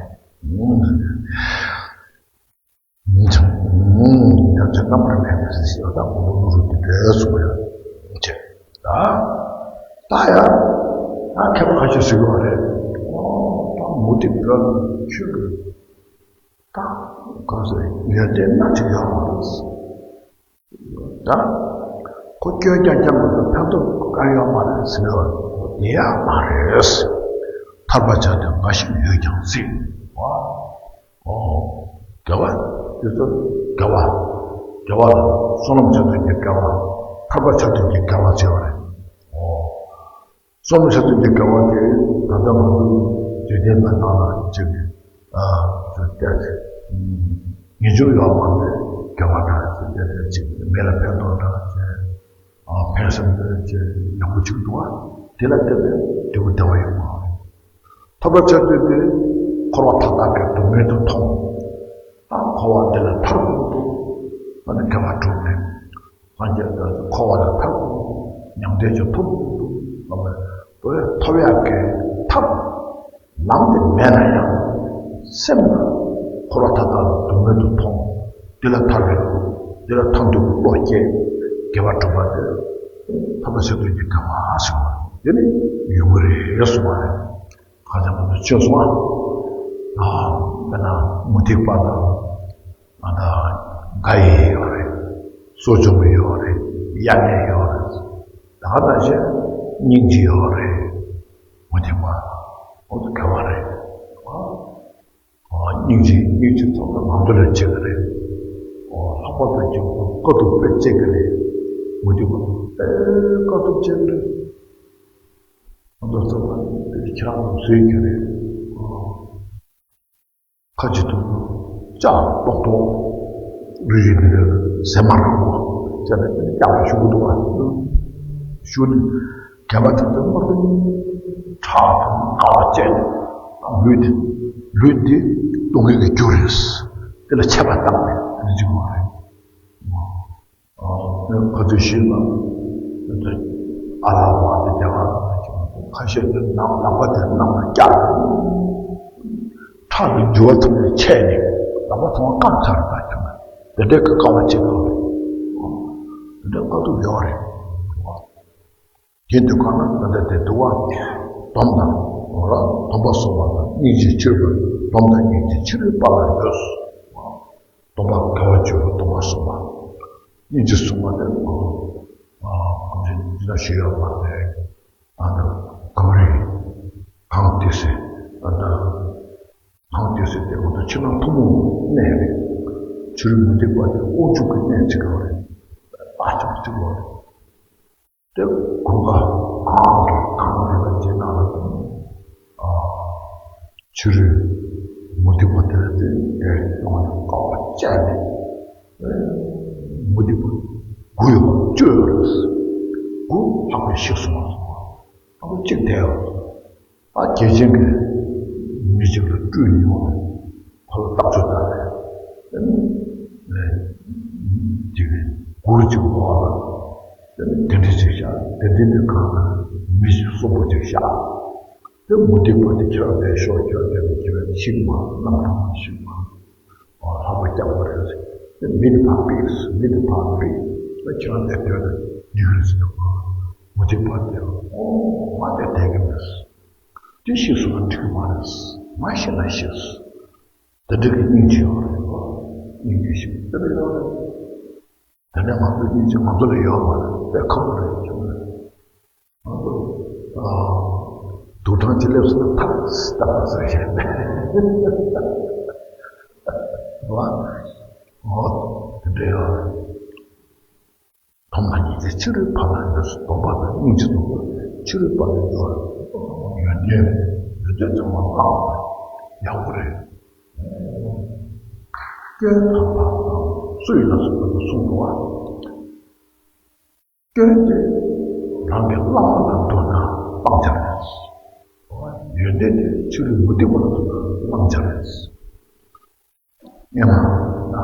ཉམས་ཆག་རྣམ་པར་མེད་པའི་ཞི་བ་དང་མང་པོ་ལུ་རུ་དེ་འདྲའི་གསུངས་ཡོད་ཅེས། ད་ད་ཡང་ད་མཁས་པ་ཁ་ཤས་ཟེར་གྱི་ཡོད་རེད། ཨོ་ད་མུ་སྟེགས་བོན་ཆོས་ཀྱི་ད་གང་ཟེར་ཡོན་ཏན་སྣ་གཅིག་ཡོད་མ་རེད། ད་ཁོ་སྐྱོན་རྐྱང་རྐྱང་མ་གཏོགས་ཕན་ཐོགས་གང་ཡོད་མ་རེད་ཟེར་བ་དེ་ཡང་མ་རེད། ཐར་པར་བྱ་སྟོན་འགའ་ཞིག་ཡོད་ཀྱང་སྲིད། ཨོ། དགེ་བ། དེ་ཚོ་དགེ་བ། དགེ་བ་ལ་བསོད་ནམས་བྱ་སྟོན་གྱི་དགེ་བ། ཐར་པར་བྱ་སྟོན་གྱི་དགེ་བ་ཟེར་བ་རེད། ཨོ། བསོད་ནམས་བྱ་སྟོན་གྱི་དགེ་བ་དེ་ད་ལྟ་ང་ཚོ་འཇིག་རྟེན་པའི་ནང་ལ་ཅིག་ཨ་ཅིག་བལྟས་ཚེ། ངེས་འབྱུང་ཡོད་མ་རེད། དགེ་བ་འདྲ་ཅིག་བལྟས་ཚེ་ཅིག་མི་ལ་ཕན་ཐོགས་འདྲ་ཅིག་ཨ་ཕན་སེམས་འདྲ་ཅིག་ཡག་པོ་ཅིག་འདུག་ཨ། དེ་ལ་བལྟས་ནས་འབྲས་བུ་བདེ་བ་ཡོང་བ་རེད། ཐར་པར་བྱ་སྟོན་དེ་འཁོར་བ་མཐའ་དག་གི་སྡུག་བསྔལ་དུ་མཐོང་། ད་འཁོར་བ་འདི་ལ་ཐར་དགོས་འདུག་ཨ་ནི་དགེ་བ་སྒྲུབ་ནས། སངས་རྒྱས་ཀྱིས་འཁོར་བ་ལས་ཐར་དགོས། མྱང་འདས་ཀྱི་ཐོབ་དགོས་འདུག་ལབ་པས། ཐོབ་ཡག་གི་ཐབས་ལམ་དེ་མེད་ན་ཡང་། སེམས་ལ་འཁོར་བ་མཐའ་དག་ལ་སྡུག་བསྔལ་དུ་མཐོང་། འདི་ལ་ཐར་བའི། འདི་ལ་ཐར་འདོད་ཀྱི་བློ་སྐྱེས། དགེ་བ་སྒྲུབ་པ་དེ་ཐར་པ་ཆེན་པོའི་དགེ་བ་ཟེར་བ་དེ་ནི་ཡོང་གི་རེད་གསུངས་པ་རེད། ཁ་ཅིག་ང་ཚོ་ཆོས་སོང་ཨ། དཔེར་ན་མུ་སྟེགས་པ་དང་། ཨ་ད་དགའ་ཡི་ཡོད་རེད། གསོ་སྦྱོང་ཡོད་རེད། དབྱར་གནས་ཡོད་རེད། ད་ག་ནང་བཞིན་སྙིང་རྗེ་ཡོད་རེད། མུ་སྟེགས་པ། ཨོ་ད་དགེ་བ་རེད། ཨ་སྙིང་རྗེ་སྙིང་རྗེ་ཐོག་ཏུ་ང་ཚོ་ལ་བྱེད་ཀྱི་རེད། ཨོ་ལྷག་པར་དུ་ཀྱང་དཀའ་སྡུག་དཔེ་བྱེད་ཀྱི་རེད། མུ་སྟེགས་པ་དཔེ་དཀའ་སྡུག་བྱེད་ཀྱི་རེད། ང་ཚོ་ཚོ་ལ་ཁྱེད་རང་ཚོ་བཟོས་ཀྱི་རེད། ཨོ། ཁ་ཅིག་ཏུ་ལྕགས་ཏོག་ཏོག་རི་རི་འདི་འདྲ་ཟེ་མ་རག་པོ་བྱས་ནས་ཀྱང་ཞུ་གི་འདུག་པ། ཞུ་ནས་གད་པ་དེ་ཚོ་མ་གཏོགས་ཁྲག་དང་ཀ་བ་བཅད་ནས་ལུས་འདི་ལུས་འདི་སྟོང་ཉིད་ཀྱི་རྒྱུ་རེད། དེ་ལ་ཆད་པ་བཏང་ནས་འདི་འཇིག་པ་རེད། ཨ་ཁ་ཚོས་ཤེས་ན། ཨ་ལ་བ་དེ་རྒྱ་གར་ཁ་ཤས་དེ་ནང་ལག་པ་དེ་ནང་ལ་བཀྱག་ཁྲག་གི་རྒྱུ་བ་ཐུག་ནས་ཆད་ནས་ལག་པ་ཐོག་སྐམ་ཚར་བ་ཀྱང་དེ་འདྲའི་གི་དཀའ་བ་ཅིག་ཡོད་རེད། དེ་འདྲའི་དཀའ་སྡུག་ཡོད་རེད། དེ་འདུག་ག་ན་ད་ལྟ་དེ་འདུག་བ། སྡོམ་དང་། འོ་ར་སྡོམ་པ་སྲུང་བ་དང་སྙིང་རྗེ་ཆེ་བ། སྡོམ་དང་སྙིང་རྗེ་ཕྱི་རོལ་པ་ལ་ཡོད། སྡོམ་པ་དགེ་བ་བཅུ་པོ་སྡོམ་པ་སྲུང་བ། སྙིང་རྗེ་སྲུང་བ་དེ་ང་ཚོ་ཨ་གང་ཅི་འདི་ལ་ཞུ་ཡོད་མ་རེད། ཨ་ནི་གངས་རི་གངས་ཏི་སེ། ཨ་ནི་གངས་ཏི་སེ་དེ་ང་ཚོ་ཕྱི་ནང་ཐུན་མོང་གནས་རེད། ཕྱི་རོལ་མུ་སྟེགས་པ་དེ་དབང་ཕྱུག་གི་གནས་གཅིག་པ་རེད། ཨ་ཅང་གཅིག་པ་རེད། དེ་དགུན་ཁ་གངས་ཀྱི་གངས་རི་ལ་རྗེས་གནང་ལ་དང་། ཨ་ཕྱི་རོལ་མུ་སྟེགས་པ་དེ་ལ་དེ་དེ་ཡོང་ནས་དཀའ་བ་སྤྱད་ནས། མུ་སྟེགས་པ་དགུ་ཡོད་པ་བཅུ་ཡོད་རེད། དགུ་ལྷག་པའི་ཤི་སོང་བ་སོང་བ། ཨ་ཁུ་གཅིག་བསྡད་ཡོད། ད་རྒྱལ་ཆེན་གྱིས་མི་གཅིག་ལ་སྤྲུལ་མྱོང་ནས་ཁོ་ལ་བརྟག་དཔྱད་བཏང་ནས། ཨེ་ཅིག་གུར་གཅིག་འོག་ལ་དེ་ནས་གདན་ཁྲི་གཅིག་བཞག་གདན་ཁྲི་དེ་སྒང་ལ་མི་གསོན་པོ་གཅིག་བཞག་དེ་མུ་སྟེགས་པ་དེ་ཁྱེད་རང་དེ་ཤོག་ཁྱེད་རང་དེ་ཁྱེད་རང་ཤིག་མ་གནམ་ཐང་ཤིག་མ། ཨོ་ལྷག་པ་རྒྱག་པ་རེད། དེ་མི་དེ་ཕར་ཕུད། མི་དེ་ཕར་ཕུད། ད་ཁྱེད་རང་དེ་དོན་ལ་འགྲིག་གི་རེད་ཟེར་ནས། མུ་སྟེགས་པ་དེ་ཨོ་མ་དེ་དེ་གི་མེད། དེ་ཤེས་སོང་ན་འགྲིག་གི་མ་རེད། མ་ཤེས་ན་ཤེས། དེ་འདྲ་གི་སྙིང་རྗེ་ཡོད་རེད་པ། སྙིང་རྗེ་ཞིག་དེ་འདྲ་ཡོད་རེད། དེ་ནས་ང་ཚོའི་སྙིང་རྗེ་ང་ཚོ་ལ་ཡོད་མ་རེད། དཔེ་ཁག་པོ་རེད་ཁྱོད་རེད། ང་ཚོ་ཨ་དུག་སྦྲང་གཅིག་སླེབས་སོང་ན་ཐག་ཏག་ཏག་ཟེར་བཞིན་རེད་པ། ཨོ་དེ་འདྲ་ཡོད་རེད། སྡོམ་དང་སྙིང་རྗེ་ཕྱི་རོལ་པ་ལ་ཡོད། སྡོམ་པ་དང་སྙིང་རྗེ་སྡོམ་པ་ཕྱི་རོལ་པ་ལ་ཡོད། ཡོན་ཏན་ཡོན་ཏན་ཚང་མ་བླངས་ཡག་པོ་རེད། སྐྱོན་དང་བ་དང་སུ་ཡིན་ན་སུ་ཡིན་ན་གསུངས་འདུག་བ། སྐྱོན་དེ་རང་གི་བླ་མ་ལ་འདུག་ན་བླང་བྱ་རེད། ཡོན་ཏན་དེ་ཕྱི་རོལ་མུ་སྟེགས་པ་ལ་འདུག་ན་བླང་བྱ་རེད། སྙན་ལ་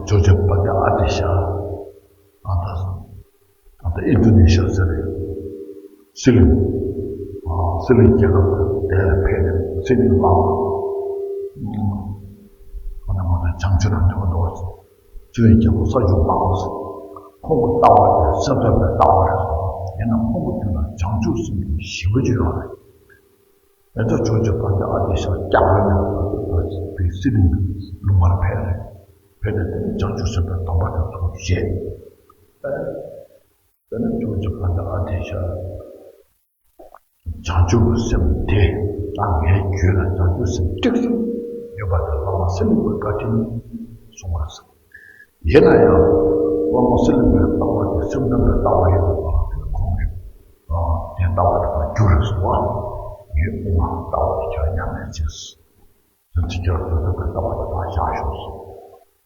ཇོ་ཇོ་པ་ཏི་ཨ་ཏི་ཤ། ཨ་ད་ཨ་ད་ཨིན་ཌོ་ནེ་ཤི་ཡ་ཟེར་རེད། སི་ལིང་། ཨ་སི་ལིང་རྒྱལ་ཁབ་དེ་ལ་ཕེབས་ནས་སི་ལིང་ལ། ཨ་ད་ང་ཚོ་བྱང་ཆུབ་ལ་འདོད་པ་འདུག་སི་ལིང་རྒྱལ་པོ་ས་ཆུ་ལགས། ཁོང་གི་ལྟ་བ་དེ་སེམས་ཙམ་པའི་ལྟ་བ་རེད། ཡིན་ན་ཁོང་གི་དུས་ལ་བྱང་ཆུབ་སེམས་ཀྱི་ཞིབ་པོ་ཅིག་ཡོད་རེད། དེ་ཚོ་ཇོ་ཇོ་པ་ཏི་ཨ་ཏི་ཤ་སྐྱབས་རེ་ནས་བའི་སི་ལིང་ལུང་པར་ཕེབས་རེད། ཕེབས་ནས་དེ་ནས་བྱང་ཆུབ་སེམས་དཔའི་སྡོམ་པ་དེ་ཚོ་བཞེས། དེ་ནས་ཇོ་ཇོ་པ་ཏི་ཨ་ཏི་ཤ་བྱང་ཆུབ་ཀྱི་སེམས་དེ་ ད་ངའི་རྒྱུད་ལ་བྱང་ཆུབ་སེམས་དཀྲུགས་སུ་ཡོད་པ་དེ་བླ་མ་གསེར་གླིང་པའི་བཀའ་དྲིན་གསུངས་པ་རེད། ཡིན་ན་ཡང་བླ་མ་གསེར་གླིང་པའི་ལྟ་བ་དེ་སེམས་ཙམ་པའི་ལྟ་བ་ཡིན་པ་དེ་ཁོང་གིས་དེ་ལྟ་བ་དེ་ཕར་བསྒྱུར་རེད་གསུངས་པ། ངའི་དབུ་མ་ལྟ་བ་དེ་ཁྱོད་ཉམས་ལེན་བྱས། དེ་ཚེ་ཁྱོད་སེམས་ཙམ་པའི་ལྟ་བ་དེ་ཕར་བཞག་ཤོག་གསུངས།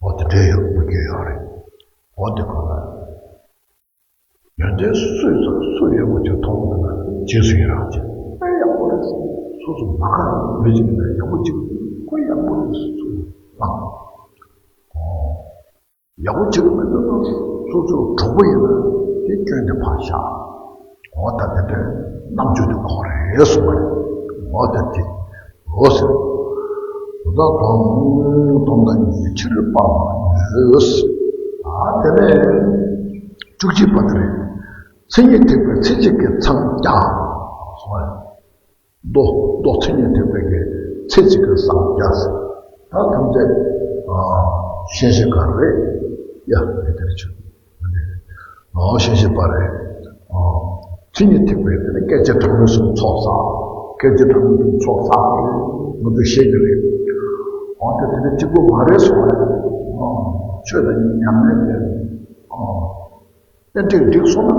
འོ་དེ་འདྲའི་ཡོད་དགོས་ཀྱི་ཡོད་རེད། འོ་དེ་ཁོ་ན། ཡོན་ཏན་སུས་ཙམ་སུ་ཡོད་པ་ཅིག་མཐོང་བ་ན་རྗེས་སུ་ཡི་རང་བྱེད། དཔེ་ཡག་པོ་རེད། སོ་སོ་མ་དགའ་མི་ཅིག་ན་ཡག་པོ་ཅིག་ཁོ་ཡག་པོ་རེད་སུ་ལ། ཡག་པོ་ཅིག་མི་འདུག་ན་སོ་སོ་གྲོགས་པོ་ཡིན་ན་དེ་སྐྱོན་དེ་ཕར་བཞག་འོ་ད་དེ་འདྲའི་རྣམ་དཔྱོད་དེ་ཁོ་རེད་གསུངས་པ་རེད། འོ་ད་དེ། འོ་ཟེར། འོ་ད་དོམ་དོམ་དང་ཉི་ཕྱིར་སྤང་བ་ཡོད། ཨ་དེ་ནས་བཅུ་གཅིག་པ་དེ་རེད། མཚན་ཉིད་ཐེག་པའི་ཚེ་གཅིག་གི་མཚམས་བརྒྱ། སོང་བ་རེད། མདོ་མདོ་མཚན་ཉིད་ཐེག་པའི་གི་ཚེ་གཅིག་གི་མཚམས་བརྒྱ་ཟེར། ད་ཐམས་ཅད་ཨ་ཤེས་བྱ་ག་རེད། ཡ་དེ་དེར་ཆུ། ཨོ་ཤེས་བྱ་པ་རེད། ཨོ། མཚན་ཉིད་ཐེག་པའི་དེ་ནི་སྐད་ཅིག་གྲངས་མེད་གསུམ་ཚོགས་བསགས། སྐད་ཅིག་གྲངས་མེད་གསུམ་ཚོགས་བསགས་པ་རེད། ང་ཚོས་ཤེས་ཀྱི་རེད། ཨོ་དེ་དེ་ནི་གཅིག་པུ་མ་རེད་གསུངས་རེད། ཨོ་ཆོས་དང་ཉམས་ལེན་དེ། ཨོ་ཏན་ཏིག་འགྲིག་སོང་ན།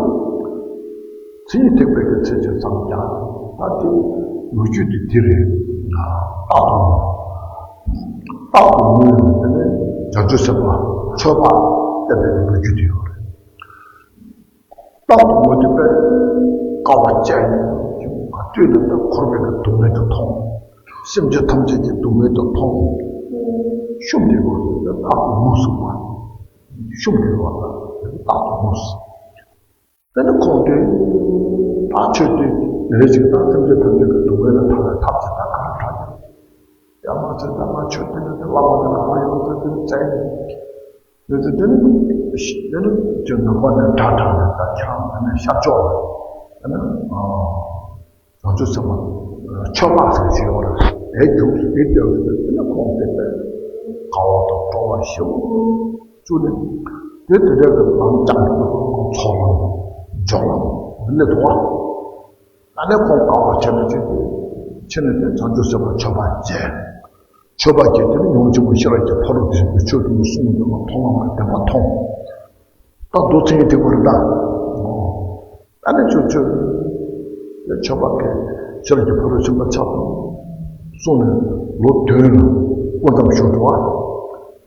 མཚན་ཉིད་ཐེག་པའི་གི་ཚེ་གཅིག་མཚམས་བརྒྱ། ད་དེ་ལོ་རྒྱུས་དེ་འདི་རེད། རྟག་ཏུ་ངུ། རྟག་ཏུ་ངུ་ཡོང་དེ་ནི་བྱང་ཆུབ་སེམས་དཔའ་ཆོས་པ་བསྟན་པའི་ལོ་རྒྱུས་དེ་ཡོད་རེད། རྟག་ཏུ་ངུ་དེ་དཔེ་དཀའ་བ་སྤྱད་ནས་ག་དུས་ནས་ད་འཁོར་བའི་གི་སྡུག་བསྔལ་དུ་མཐོང་། སེམས་ཅན་ཐམས་ཅད་ཀྱི་སྡུག་བསྔལ་དུ་མཐོང་། ཤུམ་དེ་ངུ་དེ་རྟག་ཏུ་ངུ་གསུངས་པ། ཤུམ་དེ་ངུ་དེ་རྟག་ཏུ་ངུ། དེ་ནི་ཁོང་དེ་ད་ཆོས་དེ་རེ་ཅིག་ད་ཐམས་ཅད་ཐམས་ཅད་ཀྱི་སྡུག་བསྔལ་ལ་ཐར་བའི་ཐབས་ཅིག་ད་ག་རེ་དྲག་ཀྱང་། ཡང་མ་ཚད་ད་ང་ཆོས་དེ་ནི་དེ་བླ་མ་དེ་ག་པར་ཡོང་ཚེ་དེ་ནི་བཙལ་ནས། དེ་ཚེ་དེ་ནི་དེ་ནི་ཁྱོད་ནང་པ་ནས་དགྲ་དྲངས་ནས་ད་ཁྱེད་རང་ཕ་ནས་ཤར་ཕྱོགས་ལ་དེ་ནི་བྱང་ཆུབ་སེམས་དཔའ་ཆོས་འཕགས་ཟེར་ཞིག་ཡོད་རེད། དེ་རྒྱུགས་སུ་དེ་སྟོན་དེ་ནི་ཁོང་དེ་དཔེ་དགའ་བ་དང་སྤྲོ་བ་ཞེ་པོ་བཅུག་ནས། དེ་དེ་འདྲ་གི་ལམ་རྐྱང་དུ་ཚོགས་ལམ་སྦྱོར་ལམ་འདི་ནས་འདུག་བ། ད་ནས་ཁོང་དཀའ་བ་ཆེ་ན་ཆེ་དེ་ཆེ་ནས་དེ་བྱང་ཆུབ་སེམས་དཔའ་ཆོས་པ་བྱས། ཆོས་པ་བྱས་དེ་ནི་མྱོང་ཆེན་པོ་ཤེས་རབ་ཀྱི་ཕ་རོལ་ཏུ་ཕྱིན་པའི་ཆོས་ཀུན་ལ་གསུངས་འདུག་ལ་མཐོང་བ་མ་བདེན་པ་མཐོང་། ད་མདོ་མཚན་ཉིད་ཐེག་པ་རེད་ད། ཨོ། ད་ནི་ཆོས་ཆོས། དེ་ཆོས་པ་གིས་ཤེས་རབ་ཀྱི་ཕ་རོལ་ཕྱིན་པ་ཆགས་སོང་གསུངས་ནས་ལོ་བདུན་ལ་སྐུ་མཚམས་བཞུགས་འགྲོ་བ།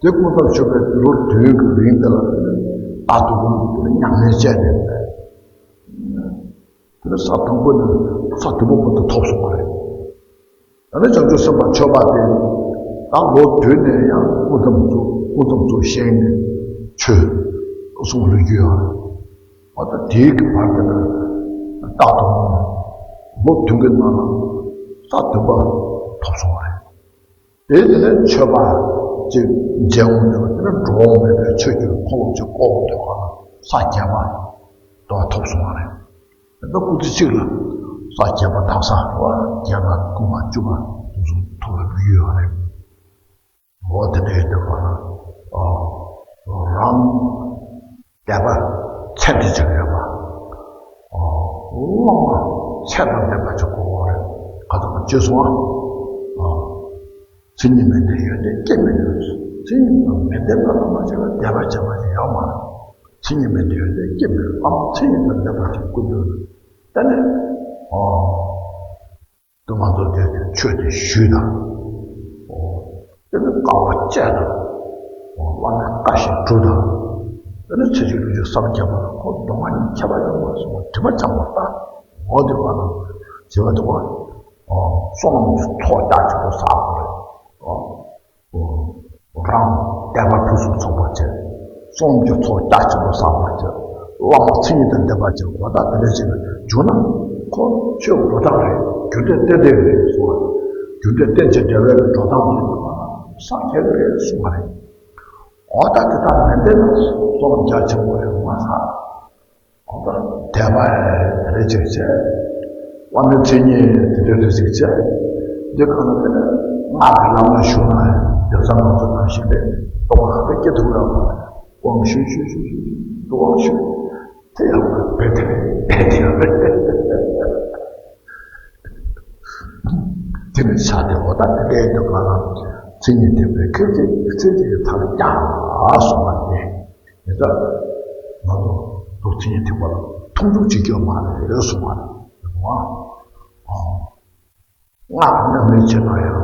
དེ་སྐུ་མཚམས་བཞུགས་པའི་ལོ་བདུན་གྱི་རིང་དེ་ལ་དེ་ནི་ད་དུ་ཁོང་གིས་དེ་ནི་ཉམས་ལེན་བྱས་ནས། དེ་ནི་ས་དང་པོ་ནས་ས་དང་པོ་བར་དུ་ཐོབ་སོང་བ་རེད། ད་ནི་བྱང་ཆུབ་སེམས་དཔའ་ཆོས་པ་དེ་ད་ལོ་བདུན་ནས་ཡང་སྐུ་མཚམས་ཚུགས་སྐུ་མཚམས་ཚུགས་བཞེངས་ནས་ཆོས་གསུང་ལུས་རྒྱུ་ཡོད་རེད། འོ་ད་དེའི་གི་བར་དེ་ན་རྟག་ཏུ་ངུ་ནས་ལོ་བདུན་གྱི་ནང་ལ་ས་བདུན་པ་ཐོབ་སོང་བ་རེད། དེ་དེ་ནས་ཆོས་པ་ཅིག་མཇལ་འོང་དུས་དེ་ནས་འགྲོ་འོང་མེད་པའི་ཆོས་ཀྱི་འཁོར་ལོ་ཅིག་བསྐོར་འོང་དུས་ག་ལ་ས་བརྒྱད་པ་དེ་ཐོབ་སོང་བ་རེད། དེ་ད་སྐུ་ཚེ་གཅིག་ལ་ས་བརྒྱད་པ་འདག་ས་བ་བརྒྱད་པ་དགུ་པ་བཅུ་པ་དེ་ཚོ་ཐོབ་པའི་ལོ་རྒྱུས་ཡོད་རེད། འོ་དེ་འདྲ་ཡིན་དུས་ག་ལ་རང་དད་པ་ཚད་འདི་ཅིག་ཡོད་པ། ཨོ། བླ་མ་ཚད་དང་ལྡན་པ་ཅིག་དགོས་པ་རེད། ག་ཚོད་ཅེས་གསུངས་ཨ། མཚན་ཉིད་མེད་ལྡན་ཡོན་ཏན་སྐྱེ་མི་ནུས། མཚན་ཉིད་དང་མི་ལྡན་པ་ལ་མ་བྱས་ན་དད་པ་བྱེད་པ་ཞིག་ཡོད་མ་རེད། མཚན་ཉིད་མེད་ལྡན་ཡོན་ཏན་སྐྱེ་མི་ནུས། བླ་མ་མཚན་ཉིད་དང་ལྡན་པ་ཅིག་དགོས་འདུག་ད་ནི། ཨོ། དུ་མ་མཛད་དེ་ཆོས་དེ་ཞུས་དང་། དེ་ནི་དཀའ་བ་སྤྱད་དང་། བླ་མའི་བཀའ་བཞིན་སྒྲུབ་དང་། དེ་ནི་ཚེ་གཅིག་ལུས་གཅིག་བསམ་བརྒྱབ་པ་ཁོ་སྡུག་བསྔལ་གཉིས་ཁྱད་པར་ཡོད་པར་གསུངས་པ་དྲི་མ་བྱང་བ་ལྟ། འོ་དེ་བ་ན་བྱེད་པ་དེ་བ། བསོད་ནམས་ཀྱི་ཚོགས་རྒྱ་ཆེན་པོ་བསགས་པ་རེད། རང་དད་པ་ཕུན་སུམ་ཚོགས་པར་བྱེད། བསོད་ནམས་ཀྱི་ཚོགས་རྒྱ་ཆེན་པོ་བསགས་པར་བྱེད། བླ་མ་མཚན་ཉིད་དང་ལྡན་པར་བྱེད། གོ་བརྡ་དེ་འདྲ་ཞིག་ལ་འཇུག་ན་ཁོ་ཆོས་འགྲོ་སྟངས་རེད། རྒྱུ་འབྲས་ཏན་ཏན་རེད་གསུངས་པ་རེད། རྒྱུ་འབྲས་རྟེན་ཅིང་འབྲེལ་བའི་འགྲོ་སྟངས་ཀྱི་སངས་རྒྱས་རེད་གསུངས་པ་རེད། གོ་བརྡ་དེ་དག་མི་ལྡན་ན་བསོད་ནམས་རྒྱ་ཆེན་པོ་རེད་མ་ཟ། དད་པ་རེ་ཅིག་བྱས། བླ་མའི་མཚན་ཉིད་དེ་འདྲ་རེ་ཅིག་བྱས། འདི་གང་ལ་དེ་ནས་སྔགས་ཀྱི་ལམ་ལ་ཞུགས་ན་དེང་སང་ང་ཚོ་ནང་བཞིན་རེད། རྟོགས་པ་ག་པར་སྐྱེ་ཐུབ་ར་མ་དབང་ཞུ་ཞུ་ཞུ་ཞུ་དབང་ཞུ། དེ་ཡང་བེ་ཐེ་བེ་ཐེ་རེད། དེ་ ས་དེ་འོ་ད་དེ་འདྲའི་དུས་ག་ལ་མཚན་ཉིད་ཐེག་པའི་ཁྱེད་ཀྱི་མཚན་ཉིད་ཀྱི་མཐར་ཀྱང་གསུངས་པ་སྟེ། དེ་ལྟར་ང་ཚོ་མདོ་མཚན་ཉིད་ཐེག་པ་ལ་མཐོང་ཆོས་ཅིག་ཡོད་མ་རེད་གསུངས་པ་རེད། སྔགས་ཉམས་ལེན་བྱེད་ན་ཡང་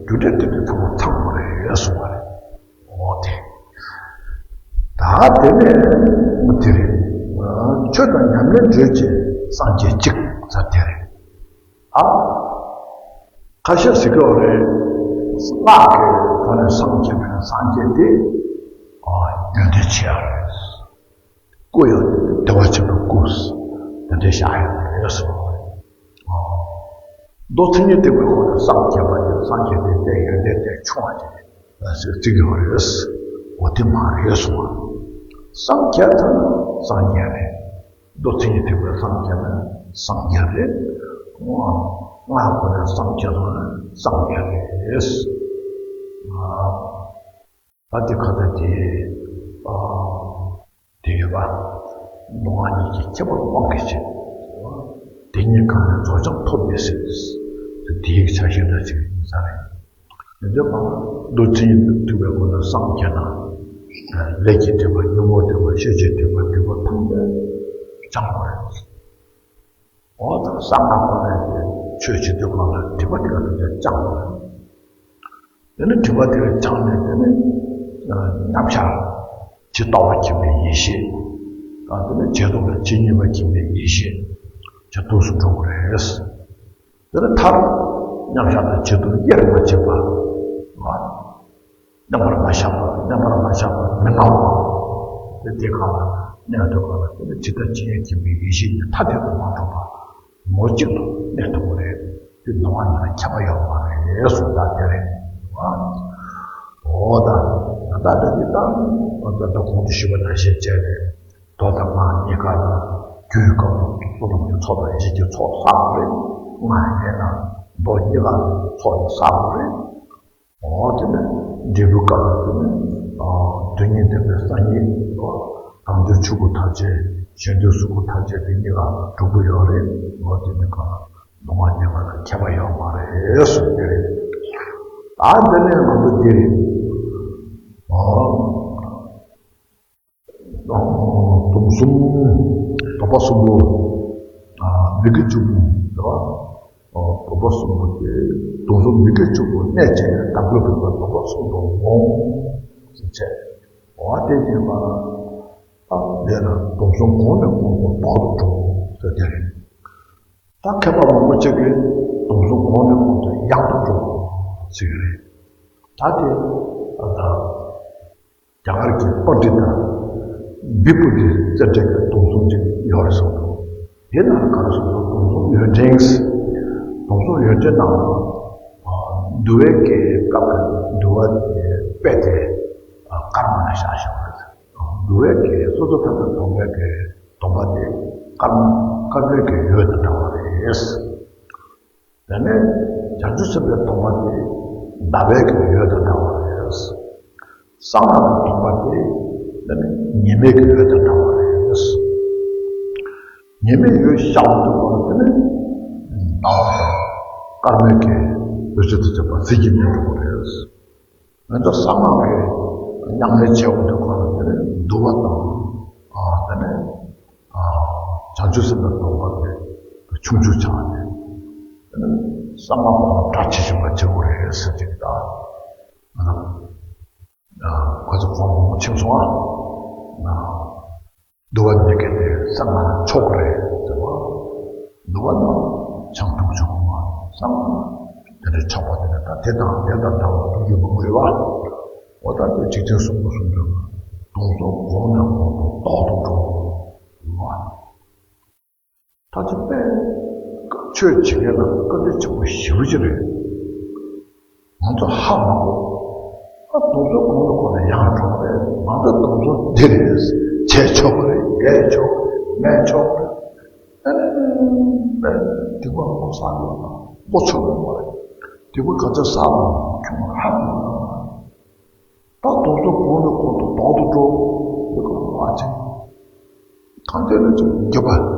རྒྱུ་འབྲས་དེ་འདྲ་ཚང་མ་ཚང་བ་རེད་གསུངས་པ་རེད། འོ་དེ། ད་དེ་ནས་དེ་རེད། ཆོས་དང་ཉམས་ལེན་བརྗོད་ཅིང་སངས་རྒྱས་གཅིག་ཟེར་དེ་རེད། ཨ། ཁ་ཤས་ཟེར་གྱི་ཡོད་རེད། སྔགས་ཀྱི་སྒོ་ནས་སངས་རྒྱས་པའི་སངས་རྒྱས་དེ། ཨ། ཡོན་ཏན་ཆེ་བ་རེད། སྐུ་ཡང་བདེ་བར་ཆགས་པའི་སྐུ། དེ་འདྲ་བཞག་ཡོད་རེད་གསུངས་པ་རེད། ཨ། མདོ་མཚན་ཉིད་ཐེག་པའི་སྒོ་ནས་སངས་རྒྱས་པ་དེ་སངས་རྒྱས་པའི་དེ་ཡོན་ཏན་དེ་ཆུང་བ་དེ་རེད་ཟེར་བརྩི་གི་ཡོད་རེད། འོ་དེ་མ་རེད་གསུངས་པ། སངས་རྒྱས་ཐ་ན་སངས་རྒྱས་རེད། མདོ་མཚན་ཉིད་ཐེག་པའི་སངས་རྒྱས་ན་སངས་རྒྱས་རེད། སྔགས་སྒོ་ནས་སངས་རྒྱས་ཐ་ན་སངས་རྒྱས་རེད། ད་དེ་ཁ་ད་དེ། དེ་ཡོད་པ། མདོ་སྔགས་གཉིས་ཀྱི་ཁྱད་པར་དབང་གིས་བྱས། དེ་གཉིས་གང་ལས་རྫོགས་བྱང་ཐོབ་པའི་ཕྱིར། དེའི་ཆ་ཤས་འདྲ་ཅིག་ཡིན་ས་རེད། དེ་འདྲ་མ་མདོ་མཚན་ཉིད་ཐེག་པའི་སྒོ་ནས་སངས་རྒྱས་དང་། ལས་ཀྱི་སྒྲིབ་པ་ཉོན་མོངས་སྒྲིབ་པ་ཤེས་བྱའི་སྒྲིབ་པ་སྒྲིབ་པ་ཐམས་ཅད་བྱང་བ་རེད། འོ་ད་གསང་སྔགས་ཁོ་ནས་ཆོས་བྱེད་དུས་གང་ལ་སྒྲིབ་པ་དེ་ག་དེ་བྱང་བ་རེད། དེ་ནི་སྒྲིབ་པ་དེ་བྱང་ནས་དེ་ནི་མཉམ་གཞག་ཇི་ལྟ་བ་མཁྱེན་པའི་ཡེ་ཤེས། དེ་ནི་རྗེས་ཐོབ་ལ་ཇི་སྙེད་པ་མཁྱེན་པའི་ཡེ་ཤེས་ཇི་ལྟ་བུ་འགྲོ་དགོས་རེད། དེ་ནི་མཐར་མཉམ་གཞག་དང་ཇི་ལྟ་བུ་དབྱེར་མ་ཕྱེད་པ། མཉམ་པར་མ་བཞག་པ། མཉམ་པར་མ་བཞག་པ་མི་སྣང་བ། དེ་དེ་གང་ལ་གནས་དུས་གང་ལ་དེ་ནི་ཇི་ལྟ་ཇི་སྙེད་མཁྱེན་པའི་ཡེ་ཤེས་ཀྱི་མཐའ་གཏན་དུ་མ་གྲུབ་པ། མུ་གཅིག་ཏུ་གནས་ཐུབ་པ་རེད། དེ་མདོ་སྔགས་གཉིས་ལ་ཁྱད་པར་ཡོད་མ་རེད་གསུངས་ད་དེ་རེད། འོ་ད། ད་ལྟ་འདི་ལྟ། འོ་ད་ད་གོང་དུ་ཞུས་པ་ནང་བཞིན་བྱས་ནས། མདོ་དང་སྔགས་གཉིས་ཀ་ལ་རྒྱུའི་སྐབས་སུ་གསུང་རབ་ཀྱི་ཚོགས་དང་ཡེ་ཤེས་ཀྱི་ཚོགས་བསགས་པ་རེད། སྔགས་ཡིན་ན་མདོ་གཉིས་ཀ་ལ་ཚོགས་ཀྱི་བསགས་པ་རེད། འོ་དེ་ནས་འབྲས་བུའི་སྐབས་ལ་དེ་ནས་དོན་གཉིས་ལྡན་པའི་སངས་རྒྱས་དང་དོན་ཆོས་སྐུ་ཐམས་ཅད་གཞན་དོན་གཟུགས་སྐུ་ཐམས་ཅད་དེ་གཉིས་ཀ་གྲུབ་ཀྱི་ཡོད་རེད། འོ་དེ་ནི་གང་མདོ་སྔགས་གཉིས་ཀ་ལ་ཁྱད་པར་ཡོད་མ་རེད་ཟེར་དེ་རེད། ད་དེ་ནས་ང་ཚོ་འདི་རེད། འོ། སྡོམ་གསུམ། སྡོམ་པ་གསུམ་པོ། མི་དགེ་བཅུ་སྤོང་། སྡོམ་པ་གསུམ་པོ་དེ། སྡོམ་གསུམ་མི་དགེ་བཅུ་སྤོང་གནད་བཅས་ནས་དམ་པའི་གོ་འཕང་སྡོམ་པ་གསུམ་དུ་འོང་། ཞེས་བྱས། འོ་དེ་བྱས་པ། ད་དེ་ལ་སྡོམ་གསུམ་གོང་ནས་གོང་དུ་ལྡོག་ཏུ་འགྲོ་ཟེར་དེ་རེད། ད་མཁས་པ་མང་པོ་ཅིག་གིས་སྡོམ་གསུམ་གོང་ནས་གོང་དུ་ཡང་དུ་འགྲོ་ཟེར་གྱི་རེད། ད་དེ་ད་ལྟ་རྒྱ་གར་གྱི་པཎྜི་ཏ་བི་པུ་ཏི་ཙེ་ཏྲེ་གི་སྡོམ་གསུམ་ཅིག་ཡོད་རེད་གསུངས་འདུག་དེ་ནང་ག་རེ་གསུངས་འདུག་སྡོམ་གསུམ་ཡོན་ཏན། སྡོམ་གསུམ་ཡོན་ཏན་ནང་འདུལ་བའི་གི་སྐབས་ཀྱི་འདུལ་བ་དེ་དཔེ་དེ་ཀརྨ་ནས་བཞག་བཞག་རེད། འདུལ་བའི་གི་སོ་སོ་ཐམས་ཅད་སྡོམ་པའི་གི་སྡོམ་པ་དེ་ཀརྨ་ཀརྨའི་གི་འོད་དང་འདྲ་བ་རེད། དེ་ནས་བྱང་ཆུབ་སེམས་དཔའི་སྡོམ་པ་དེ་ཟླ་བའི་གི་འོད་དང་འདྲ་བ་རེད། གསང་སྔགས་ཀྱི་སྡོམ་པ་དེ་དེ་ནས་ཉི་མའི་གི་འོད་དང་འདྲ་བ་རེད། ཉི་མའི་འོད་ཤར་བ་དང་པོ་དེ་ནས་ཟླ་བ་དང་ཀརྨའི་གི་འོད་ཟེར་དུ་བྱས་པ་གཟི་བརྗིད་ལྡན་འགྲོ་གི་རེད། ང་ཚོ་གསང་སྔགས་ཀྱི་ཉམས་ལེན་བྱེད་པ་དེ་ཁོ་ན་དེ་ནས་འདུལ་བ་དང་། ཨ་དེ་ནས་ཨ་བྱང་ཆུབ་སེམས་དཔའི་སྡོམ་པ་དེ་ཆུང་ཆུང་ཆགས་ནས། དེ་ནས་གསང་སྔགས་ཁོ་ན་གྲ་ཆེ་ཆུང་བ་བྱེད་དགོས་རེད་ཟེར་གྱི་ད། ང་ཚོ་གོང་མང་པོ་ཕྱིན་སོང་ཨ། འདུལ་བ་འདི་ག་དེ་གསང་སྔགས་ལ་ཕྱོགས་རེད་ཟེར་བ། འདུལ་བ་རྣམས་བྱང་ཐུགས་ཆོས་སྐུ་མ། གསང་སྔགས་དེ་འདྲ་ཕྱོགས་པ་དེ་འདྲ་ད་དེ་དང་དེ་དང་འདྲ་བ་སྟོན་རྒྱུ་མང་པོ་ཡོད་པ། འོ་ད་དེ་འཇིག་རྟེན་གསུམ་པོ་གསུམ་དུ་སྡོམ་གསུམ་གོང་ནས་གོང་དུ་ལྡོག་ཏུ་འགྲོ་བ། ད་ཅི་དཔེ་ཆོས་བྱེད་མཁན་ལ་དཀའ་ལས་ཆེན་པོ་ཞེ་པོ་ཅིག་རེད། ང་ཚོ་ཧ་མ་གོ། ཨ་སྡོམ་གསུམ་གོང་ནས་གོང་ལ་ཡང་འགྲོ་བ་རེད། ང་ཚོ་སྡོམ་གསུམ་འདི་རེད། བྱས་ཆོག་གི་རེད། ལས་ཆོག་གི་རེད། མེད་ཆོག་གི་རེད། ཨ་ནི་སྡིག་པ་མང་པོ་བསགས་ཡོད་ན་མགོ་ཚོས་ཡོད་མ་རེད། སྡིག་པ་ག་ཚོད་བསགས་པ་ཁྱོད་ཧ་གོ་ཡོད་མ་རེད། ད་སྡོམ་གསུམ་གོང་ནས་གོང་དུ་ལྡོག་ཏུ་འགྲོ། འདི་ག་ལ་བ་ཅིག་གང་དེ་ལ་ཅིག་འགྱོད་པ་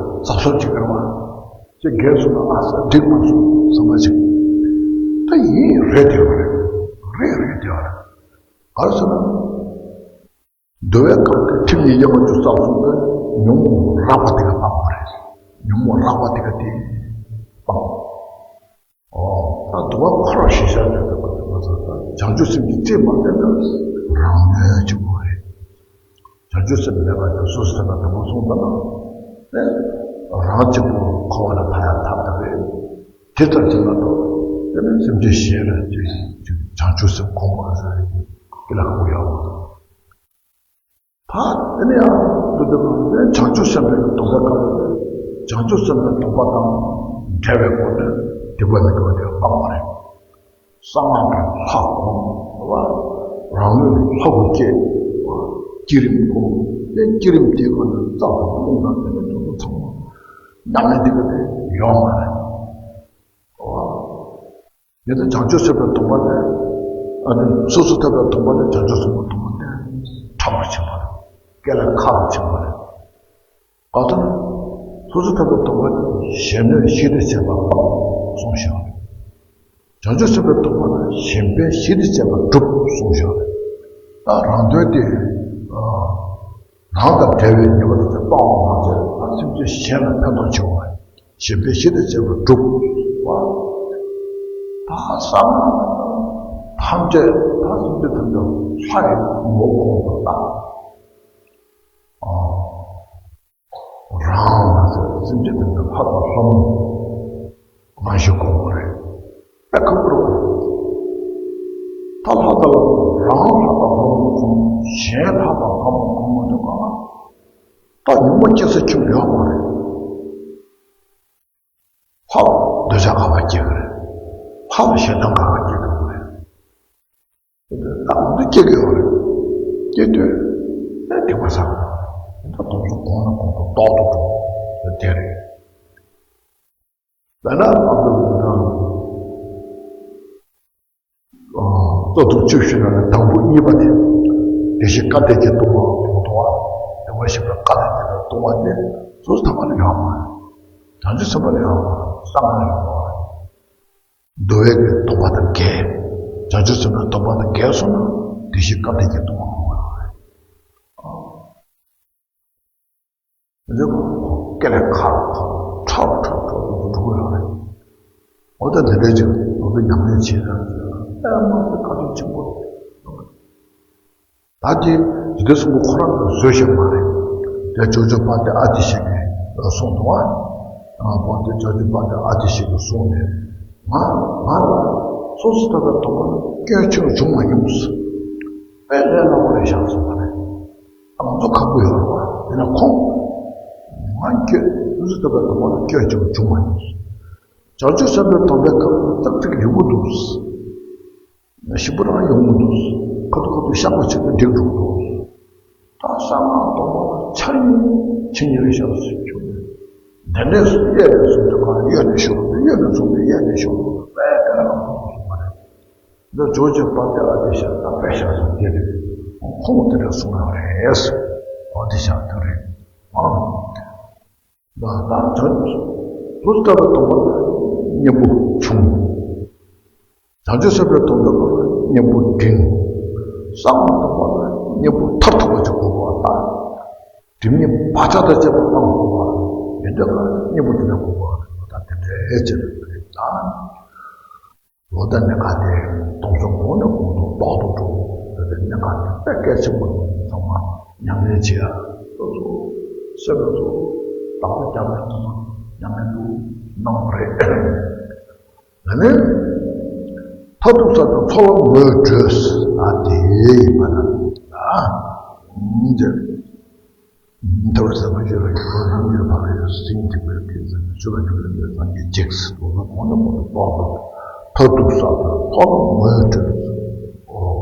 ཟབ་ཟབ་ཅིག་ཡོད་པ། ཅིག་རྒས་སོང་ན་ཨ་ས་འགྲིག་མ་སོང་བསམ་པ་ཅིག་ད་ཡིན་རེད་དེ་བ་རེད། རེད་རེད་དེ་བ་རེད། ག་རེ་ཟེར་ན། འདུལ་བའི་སྐབས་ཀྱི་ཁྲིམས་ཀྱི་དབྱེ་བ་ཅུ་རྩ་གསུམ་དེ་ཉོན་མོངས་རགས་པ་དེ་ག་སྤངས་པ་རེད། ཉོན་མོངས་རགས་པ་དེ་ག་དེ་སྤངས། ཨོ། ད་འདུལ་བ་ཁོ་རང་ཤེས་བྱ་དེ་ལྟ་བུ་དེ་མ་ཚད་ད་བྱང་ཆུབ་སེམས་ཀྱི་རྩིས་མ་ལེན་ན་རང་གནོད་ཅིག་པོ་རེད། བྱང་ཆུབ་སེམས་མེད་པ་དེ་སོ་སོ་ཐར་པ་དང་པོ་སོང་ཙམ་ན། ཨེ། རང་གཅིག་པུ་འཁོར་བ་ལ་ཐར་ཡང་ཐར་ཐབས་རེད། དེ་ལྟར་བྱས་མ་གཏོགས་དེ་ནི་སེམས་ཅན་གཞན་ལ་ཅིག་ཅིག་བྱང་ཆུབ་སེམས་སྒོམ་པ་ཟེར་ཡག་གི་ལ་ཁག་པོ་ཡོད་མ་རེད། ད་དེ་ནི་ཡང་འདུལ་བའི་སྐབས་ནས་བྱང་ཆུབ་སེམས་དཔའི་སྡོམ་པའི་སྐབས་ནས་བྱང་ཆུབ་སེམས་དཔའི་སྡོམ་པ་དང་འབྲེལ་བའི་སྒོ་ནས་སྡིག་པ་མི་དགེ་བ་དེ་སྤངས་པ་རེད། གསང་སྔགས་ཀྱི་ལྷ་སྒོམ། རང་ལུས་ལྷ་སྐུ་བསྐྱེད། བསྐྱེད་རིམ་སྒོམ། དེ་བསྐྱེད་རིམ་དེའི་སྒོ་ནས་རྩ་དང་རླུང་དང་དེ་ནས་དེ་ཚོ་ཚང་མ་ཉམས་ལེན་དེ་ག་དེ་ཡོད་མ་རེད། ཡིན་ད་བྱང་ཆུབ་སེམས་དཔའི་སྡོམ་པ་ནི། ཨ་ནི་སོ་སོ་ཐར་པའི་སྡོམ་པ་ནི་བྱང་ཆུབ་སེམས་དཔའི་སྡོམ་པ་ནི་ཁྲ་བར་ཕྱིན་པ་རེད། སྐེ་ལ་ཁ་ལ་ཕྱིན་པ་རེད། གང་ལྟར་སོ་སོ་ཐར་པའི་སྡོམ་པ་ནི་གཞན་གནོད་གཞི་དེ་བྱེད་པ་སྤངས་གསུངས་བཞག་རེད། བྱང་ཆུབ་སེམས་དཔའི་སྡོམ་པ་ནི་གཞན་ཕན་གཞི་དེ་བྱེད་པ་སྒྲུབ་གསུངས་བཞག་རེད། ད་རང་དོན་དེ། ཨ། རང་དང་བྲལ་བའི་ཉེས་པ་དེ་ཚོ་སྤང་བ་མ་ཚད་ད་སེམས་ཅན་གཞན་ལ་ཕན་ཐོགས་ཆེ་བ། གཞན་ཕན་གཞི་དེ་བྱེད་པ་སྒྲུབ་པ། ད་བསམ་ན་ཐམས་ཅད་ད་སེམས་ཅན་ཐམས་ཅད་ལྷ་ཡི་ངོ་བོ་ཁོང་དུ་བཏང་། རང་མ་ཟད་སེམས་ཅན་ཐམས་ཅད་ལྷ་དང་ལྷ་མོ་རང་བཞིན་གོང་མ་རེད། དཔེ་ཁག་པོ་རེད། ད་ལྷ་དང་ལྷ་མོ་རང་ལྷ་དང་ལྷ་མོ་གསུམ་གཞན་ལྷ་དང་ལྷ་མོ་གོང་མ་དེ་ག་ད་ཉོན་མོངས་སྐྱེ་ས་ཁྱོན་ཡོད་མ་རེད། ལྷ་ལ་འདོད་ཆགས་ཁ་བ་སྐྱེ་གི་རེད། ལྷ་ལ་ཞེ་སྡང་ཁ་བ་སྐྱེ་གི་རེད། ད་ང་ཚོ་སྐྱེ་གི་ཡོད་རེད། སྐྱེ་དུས་ཨེ་སྡིག་པ་བསགས། ད་དེ་ཚོ་གོང་ནས་གོང་དུ་ཏོག་ཏོ་འགྲོ་དེ་རེད། ད་ན་ཨ་ཙི་ལ་དང་། ཨ། རྩ་ལྟུང་བཅུ་བཞི་ནང་ནས་དང་པོ་གཉིས་པ་དེ། བདེ་གཤེགས་བཀའ་གཏེར་གྱི་ལྟུང་བ་ལ་ལྟུང་བ། བདེ་བར་གཤེགས་པའི་བཀའ་གཏེར་གྱི་ལྟུང་བ་དེ་སོ་སོ་ཐར་པ་ལ་ཡོད་མ་རེད། བྱང་ཆུབ་སེམས་དཔའ་ལ་ཡོད་མ་རེད། གསང་སྔགས་ལ་ཡོད་མ་རེད། འདུལ་བའི་གི་སྡོམ་པ་དང་འགལ། བྱང་ཆུབ་སེམས་དཔའི་སྡོམ་པ་དང་འགལ་སོང་ན་བདེ་གཤེགས་བཀའ་གཏེར་གྱི་ལྟུང་བ་སྒོམ་དགོས་རེད། འདི་སྐད་ལ་ཁ་ཁ་ཁྲག་ཁྲག་ཁྲག་ཁྲག་འགྲོ་གི་ཡོད་རེད། འོ་ད་འདི་འདྲའི་ཅིག་ང་ཚོ་ཉམས་ལེན་བྱེད་ན་ཨེ་མ་ཚོ་ཁ་ཐུག་ཆེན་པོ་རེད། ད་དེ་ཇི་ལྟར་གསུང་གི་ཁོ་རང་གིས་བཟོས་ཤིག་མ་རེད། དེ་ཇོ་བོ་རྗེ་དཔལ་ལྡན་ཨ་ཏི་ཤ་གིས་གསུངས་འདུག་བ། ཨ་བོ་དེ་ཇོ་བོ་རྗེ་དཔལ་ལྡན་ཨ་ཏི་ཤ་གིས་གསུངས་ནས། ང་ང་ལ་སོ་སོ་ཐར་པའི་སྡོམ་པ་ལ་སྐྱོན་ཆེ་བ་བྱུང་མ་མྱོང་ཟེར། དཔེ་ལས་སླ་པོ་རེད་ཤག་གསུངས་པ་རེད། ང་ཚོ་ཁག་པོ་ཡོད་རེད་བ། དེ་ན་ཁོང་ང་ཁྱོད་སོ་སོ་ཐར་པའི་སྡོམ་པ་ལ་སྐྱོན་ཆེ་བ་བྱུང་མ་མྱོང་ཟེར། བྱང་ཆུབ་སེམས་དཔའི་སྡོམ་པའི་སྐབས་ལ་ཙག་ཙིག་ཡོང་གི་འདུག་ཞིབ་པོ་རང་ཡོང་མི་འདུག་ཁ་ཐུག་ཁ་ཐུག་བཤགས་པ་བྱེད་དུས་འགྲིག་འགྲོ་གི་འདུག་ད་གསང་སྔགས་སྡོམ་པ་ལ་ཆ་ཡིན་ཆི་ཉེ་རེ་ཤར་སུ་ཆུ་ནས། དེ་ནས་སུ་གཡས་ནས་བཟུང་སྟེ་གང་གཡོན་ནས་ཤོར་ཏེ་གཡོན་ནས་བཟུང་སྟེ་གཡས་ནས་ཤོར་ཏེ་དཔེ་དེ་ལ་གང་འདུག་གསུངས་པ་རེད། འདི་ཇོ་བོ་རྗེ་དཔལ་ལྡན་ཨ་ཏི་ཤ་ད་དཔེ་བཞག་ས་དེ་རེད། ཁོང་དེ་འདྲ་གསུངས་ཡོད་རེད། འོ་དེ་བཞག་དེ་རེད། ཨང་། ད་ད་ད་སོ་སོ་ཐར་པའི་སྡོམ་པ་ལ་གཉེན་པོ་ཆུང་། བྱང་ཆུབ་སེམས་དཔའི་སྡོམ་པ་ལ་གཉེན་པོ་འབྲིང་། གསང་སྔགས་སྡོམ་པ་ལ་གཉེན་པོ་མཐར་ཐུག་པ་ཅིག་དགོས་པ་དང་། སྒྲིབ་གཉིས་བག་ཆགས་དང་བཅས་པ་སྤང་དགོས་པ། མི་འདོད་པ་གཉེན་པོ་དེ་འདྲ་དགོས་པ་ད་དེ་འདྲའི་བྱེད་པའི་རིགས་དང་། འོ་ད་གནད་འགག་དེ་སྟོང་གསུམ་གོང་ནས་གོང་དུ་རྟོགས་ཐུབ་འགྲོ། དེ་ནས་གནད་འགག་དེ་དཔེ་གལ་ཆེན་པོ་ཡིན། ཚང་མ་ཉམས་ལེན་བྱེད་ཡ། སོ་སོ་སེམས་ལ་སོ་བདག་པོ་རྒྱག་པའི་ཐོག་ནས་ཉམས་ལེན་དུ་གནང་བ་རེད། ད་ནི་མཐར་ཐུག་ས་དང་ཚོགས་ལམ་ངོས་གྲོལ་ཟེར་ཨ་དེ་ཡིན་པ་ན། ཨ་འདིར། མཐར་ཐུག་ས་དང་ཚོགས་ལམ་ངོས་གྲོལ་ཟེར་ཨ་དེ་ཡིན་པ་ན། མཐར་ཐུག་ས་དང་ཚོགས་ལམ་ངོས་གྲོལ་ཟེར་ཨ་དེ་ཡིན་པ་ན། མཐར་ཐུག་ས་དང་ཚོགས་ལམ་ངོས་གྲོལ་ཟེར། ཨོ།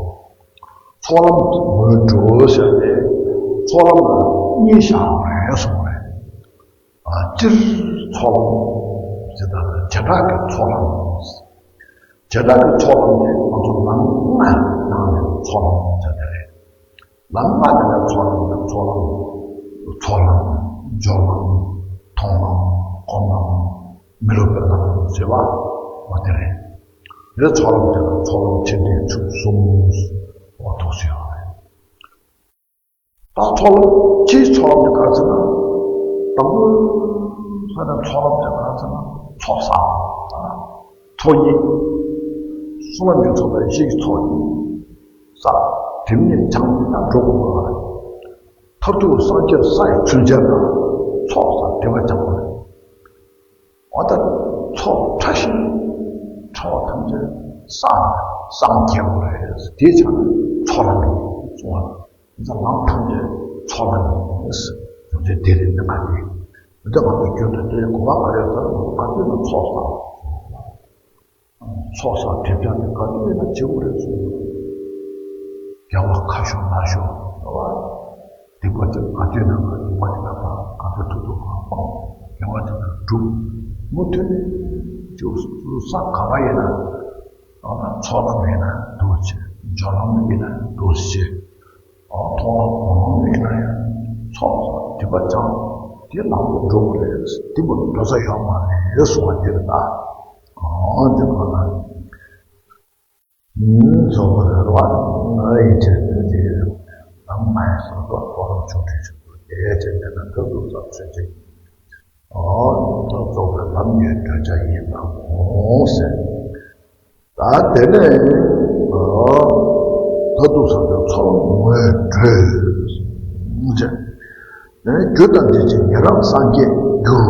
ཚོགས་ལམ་ངོས་གྲོལ་ཟེར་ཏེ། ཚོགས་ལམ་ལ་གཉིས་བཞག་པ་རེད་གསུངས་པ་རེད། ཨ་སྤྱིར་ཚོགས་ལམ་ཟེར་ད་བྱེ་བྲག་གི་ཚོགས་ལམ། བྱེ་བྲག་གི་ཚོགས་ལམ་དེ་ང་ཚོ་ལམ་ལྔ་ནང་ནས་ཚོགས་ལམ་ཟེར་དེ་རེད། ལམ་ལྔ་དེ་ལ་ཚོགས་ལམ་དང་ཚོགས་ལམ། ཚོགས་ལམ། སྦྱོར་ལམ། མཐོང་ལམ། སྒོམ་ལམ། མི་སློབ་པའི་ལམ་ཟེར་བ། འོ་དེ་རེད། དེ་ཚོགས་ལམ་དེ་ལ་ཚོགས་ལམ་ཆེ་འབྲིང་ཆུང་གསུམ་འོ་ཐུགས་སུ་ཡོད་རེད། ད་ཚོགས་ལམ་སྤྱིའི་ཚོགས་ལམ་དེ་ག་ཚོད་ན། དང་པོ་ས་ནས་ཚོགས་ལམ་དེ་ག་ཚོད་ན་ཚོགས་བསགས། ཚོགས་གཉིས། གསུང་ལམ་གྱི་ཚོགས་དང་ཡེ་ཤེས་ཀྱི་ཚོགས་གཉིས་བསགས། དེ་ཉིད་བྱང་ཉིད་དང་འགྲོ་དགོས་པ། མཐར་ཐུག་སངས་རྒྱས་ས་ཡི་ཚུན་ཆད་ལ་ཚོགས་བསགས་སྒྲིབ་པ་སྦྱང་དགོས། འོ་ད་ཚོགས་ཕྲ་ཞིང་ཕྲ་བ་ཐམས་ཅད་བསགས་ནས་སངས་རྒྱས་པ་རེད། དེའི་ཕྱིར་ཚོགས་ལམ་ཡིན་གསུང་བ། འཛམ་གླིང་ཐམས་ཅད་ཚོགས་ལམ་ཡིན། དེ་འདྲ་དེ་རེད། འདི་ག་དེ་འདི་ང་ཚོ་རྒྱུན་དུ་དེ་གོ་བ་ག་རེ་ཟེར་ན་ག་དུས་ན་ཚོགས་བསགས། ཚོགས་བསགས་སྒྲིབ་སྦྱང་དེ་ག་དུས་ཡིན་ན་བྱེད་དགོས་རེད་གསུངས། རྒྱལ་བ་ཁ་ཤོར་ན་ཤོར་རེད་བ། སྡིག་པ་དེ་ག་དུས་ན་ག་སྡིག་པ་དེ་ལ་ཕར་ག་ཚོད་ཐུབ་ཐུབ་ཕར་སྤང་། དགེ་བ་དེ་ལ་སྒྲུབ། མུ་མཐུད་ནས་ཅིག་བསགས། ག་བ་ཡིན་ན་ཚོགས་ལམ་ཡིན་ན་འདུ་བྱེད། སྦྱོར་ལམ་ཡིན་ན་འདུ་བྱེད། མཐོང་ལམ་སྒོམ་ལམ་ཡིན་ན་ཡང་ཚོགས་བསགས་སྒྲིབ་པ་སྦྱང་། དེ་ལམ་དུ་འགྲོ་དགོས་རེད། དེ་མ་གཏོགས་འགྲོ་ས་ཡོད་མ་རེད་གསུང་བ་དེ་རེད་ད། འོ་དེ་ཁོ་ན། ཚོགས་པ་རེད་བ། ང་ཡི་དྲན་པའི་དེ་ལམ་མ་ཡིན་སོ་སོ་ཐོག་རང་བྱུང་འདྲེན་བྱུང་དུ་དེའི་དྲན་པའི་ན་ཐབས་སྡུག་ཙམ་ཚོད་ཅིག་འོ་ད་རྫོགས་པའི་ལམ་གྱི་གྲོལ་བྱ་ཡིན་པ་འོང་ཟེར། ད་དེ་ནས་ད་དུང་ས་དེ་ཚོགས་ངོས་གྲོལ་ཟེར། དེ་ནས་རྒྱུ་དང་ལྡན་ཕྱིར་ཉན་རང་སངས་རྒྱས་འགྱུར་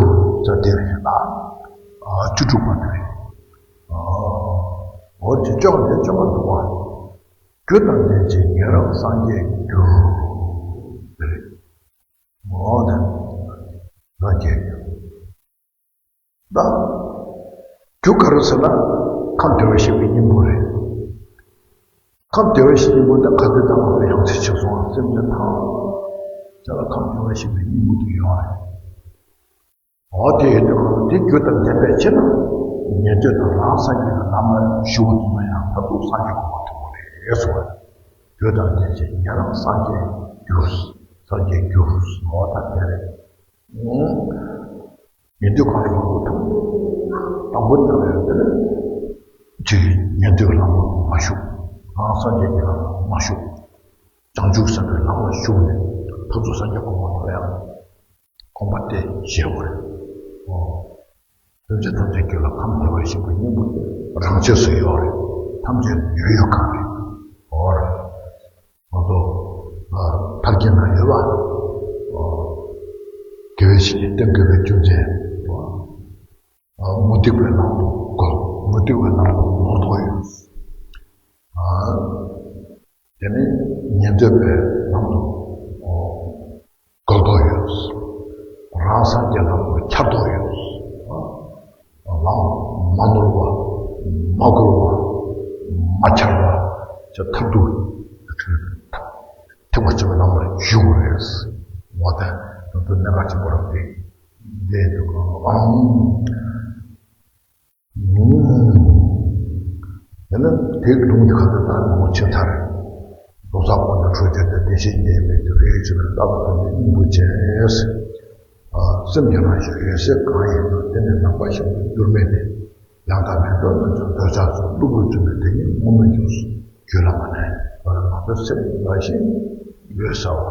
ཟེར་དེ་རེད་ལ། བཅུ་དྲུག་པ་དེ་རེད། འོ་དེ་བཅོ་ལྔ་དེ་བཅོ་ལྔ་འདུག་བ། རྒྱུ་དང་ལྡན་ཕྱིར་ཉན་རང་སངས་རྒྱས་འགྱུར་དེ་རེད། འོ་དེ་སངས་རྒྱས་འགྱུར། ད་རྒྱུ་ག་རེ་ཟེར་ན་ཁམས་བདེ་བར་གཤེགས་པའི་སྙིང་པོ་རེད། ཁམས་བདེ་བར་གཤེགས་སྙིང་པོ་དེ་ག་དུས་ད་ང་ཚོ་ཡང་སྲིད་ཕྱིར་སོང་བ་སེམས་ཅན་ཐམས་ཅད་ལ་ཁམས་བདེ་བར་གཤེགས་པའི་སྙིང་པོ་དེ་ཡོད་རེད། འོ་དེ་ཡིན་དུས་གང་དེ་རྒྱུ་དང་ལྡན་པའི་ཕྱིར་ན་ཉན་ཐོས་དང་རང་སངས་རྒྱས་ཀྱི་ལམ་ལ་ཞུགས་པ་དེ་ཚོ་ཡང་མཐར་ཐུག་སངས་རྒྱས་གོ་འཕང་ཐོབ་པ་རེད་གསུངས་པ། རྒྱུ་དང་ལྡན་ཕྱིར་ཉན་རང་སངས་རྒྱས་འགྱུར། སངས་རྒྱས་འགྱུར། འོ་ད་དེ་རེད། ཉན་ཐོས་གང་ཡིན་པ་དེ་ཚོ་དང་པོ་ཉན་རང་ཡོད་དེ་ནས་ཅིག་ཉན་ཐོས་ལམ་ལ་མ་ཞུགས། རང་སངས་རྒྱས་ཀྱི་ལམ་ལ་མ་ཞུགས། བྱང་ཆུབ་སེམས་དཔའི་ལམ་ལ་ཞུགས་ནས་མཐར་ཐུག་སངས་རྒྱས་གོ་འཕང་ཐོབ་ཡག་གོམ་པ་དེ་བཞེས་དགོས་རེད། ཨོ། སེམས་ཅན་ཐམས་ཅད་རྒྱུད་ལ་ཁམས་བདེ་བར་གཤེགས་པའི་སྙིང་པོ་དེ་རང་ཆས་སུ་ཡོད་རེད། ཐམས་ཅད་ཡོད་ཡོད་གང་རེད། ཨོ་རེད། ང་ཚོ་ཕར་རྒྱན་ན་ཡོད་པ། ཨོ། དགེ་བའི་བཤེས་གཉེན་བསྟེན་དགོས་པའི་རྒྱུ་མཚན། ཨོ། མུ་སྟེགས་པའི་ལམ་དུ་འགོད། མུ་སྟེགས་པའི་ལམ་དུ་ནོར་དོགས་ཡོད། དེ་ནས་ཉན་ཐོས་པའི་ལམ་དུ་འགོད་དོགས་ཡོད། རང་སངས་རྒྱས་ལམ་དུ་འཆར་དོགས་ཡོད། ལམ་མ་ནོར་བ། མ་འགོལ་བ། མ་འཆར་བ། ཅེས་མཐར་ཐུག་ཐེག་པ་ཆེན་པོའི་ལམ་ལ་ཞུགས་དགོས་རེད། འོ་ད་དུ་གནད་འགག་ཆེན་པོ་རེད། དེ་དེ་འདུག་གམ། དེ་ནས་དེའི་ལུང་དེ་ག་ཚོད་ལྟར་ངོ་ཆེ་མཐར། རྫོགས་བསགས་ཀུན་ཏུ་འཕྲོ་བཅད་དེ། བདེ་གཤེགས་ཉིད་ཡིན་པའི་ཕྱིར། ཡིད་ཆེས་པའི་རྟག་ཏུ་ཐོབ་པའི་སྙིང་པོ་བྱས། སེམས་ཀྱི་རང་བཞིན་འོད་གསལ་གང་ཡིན་པ། དེ་ནི་ནམ་མཁའ་བཞིན་དུ་འགྱུར་མེད་དེ། ཡང་དག་མེད་པའི་དངོས་གྲུབ་འདོད་ཆགས་སོགས། གློ་བུར་བཙུན་པའི་དེ་ཉིད་ངོམས་མི་འགྱུར། རྒྱུད་ལ་མ་གནས་པར་ང་ཚོའི་སེམས་ཀྱི་རང་བཞིན་འོད་གསལ་བ།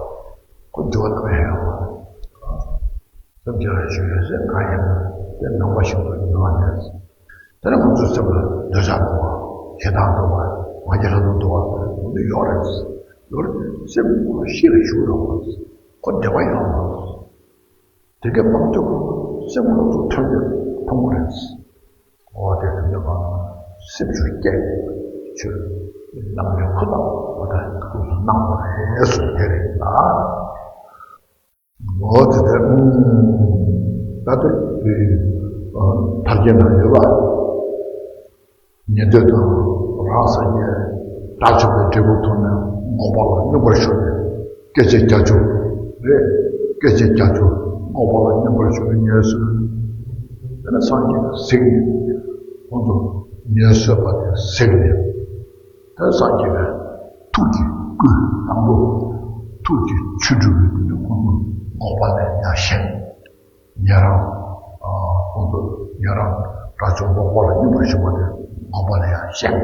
ཁོ་འགྱུར་བ་གནང་ཡག་ཡོད་མ་རེད། སེམས་ཀྱི་རང་བཞིན་འོད་གསལ་གང་ཡིན་པ་དེ་ནམ་མཁའ་བཞིན་དུ་འགྱུར་བ་མེད། དེ་ནས་ང་ཚོའི་སེམས་ལ་འདོད་ཆགས་འདུ་བ། ཞེ་སྡང་འདུ་བ། ང་རྒྱལ་ལྷག་མཐོང་འདུ་བ། འོ་དེ་ཡོད་རེད། ཡོད་རེད། སེམས་ཁོ་གཤིས་ལ་ཞུགས་ཡོད་རེད། ཁོ་བདེ་བ་ཡོད་རེད། དེ་གས་སྤང་ཐུབ་ན་སེམས་ཁོ་ཚོ་ཐར་རྒྱུ་ཐུབ་ཀྱི་རེད། འོ་དེ་དུས་ནས་སེམས་ཤུགས་སྐྱེད་ཆོས་ནམ་ཡང་ཁོ་ཐག་འོ་ད་ཁོ་ཚོ་གནང་བ་རེད་ཟེར་དེ་རེད་ལ། འོ་དེ་ལྟར། ད་ལྟ་དེ་ཕར་རྒྱན་ན་ཡོད་པ། ཉན་ཐོས་དང་རང་སངས་རྒྱས་དགྲ་བཅོམ་པའི་འབྲས་བུ་ཐོབ་ནས་འགོག་པ་ལ་སྙོམས་པར་ཞུགས་ནས་སྐད་ཅིག་བརྒྱ་བཅུ་རེད། སྐད་ཅིག་བརྒྱ་བཅུ་འགོག་པ་ལ་སྙོམས་པར་ཞུགས་པའི་ཉེས་སུ། དེ་ནས་སངས་རྒྱས་གཟིགས་ནས་ཁོང་ཚོ་ཉེས་སོས་པ་དེ་གཟིགས་ནས། དེ་སངས་རྒྱས་པའི་ཐུགས་ཀྱི་སྐུ་དང་པོ། ཐུགས་ཀྱི་ཆོས་སྒྲུབ་པའི་དུས་སུ་ཁོང་ཚོ་འགོག་པ་ལས་ཡར་བཞེངས། ཉན་རང་། ཁོང་ཚོ་ཉན་རང་དགྲ་བཅོམ་འགོག་པ་ལ་སྙོམས་པར་ཞུགས་པ་དེ་ དགོངས་པ་ལ་ཡང་བཞེངས།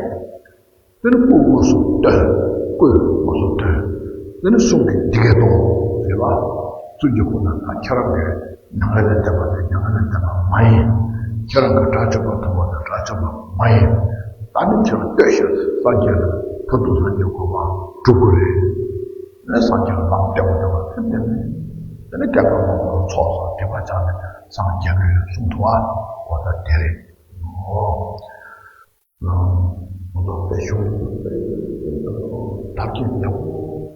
དེ་ནི་སྐུ་དངོས་སུ་སྟོན། སྐུ་དངོས་སུ་སྟོན། དེ་ནི་གསུང་གིས་འདི་སྐད་དོ། ཟེར་བ། གསུང་གི་ཁོ་ན་ད་ཁྱེད་རང་གི་མྱ་ངན་ལས་འདས་པ་དེ་མྱ་ངན་ལས་འདས་པ་མ་ཡིན། ཁྱེད་རང་གི་དགྲ་བཅོམ་པ་ཐོབ་པ་དེ་དགྲ་བཅོམ་པ་མ་ཡིན། ད་ནི་ཁྱེད་རང་ལྟོས་ཤིག་སངས་རྒྱས་ལ་ཕུར་དུ་སངས་རྒྱས་གོ་འཕང་སྒྲུབ་དགོས་རེད། ནས་སངས་རྒྱས་ལ་ལམ་སྟོན་པ་དེ་བ་དེ་ནས་དེ་ནི་སྐྱབས་དང་ལམ་ལ་ཚོགས་སུ་སྒྲིབ་པ་སྦྱངས་ནས་སངས་རྒྱས་པའི་གསུང་ཐུབ་པ་འོ་ད་དེ་རེད། ཨོ། ང་ཚོ་དཔེ་གཞུང་དར་རྒྱས་ཡག་པོ་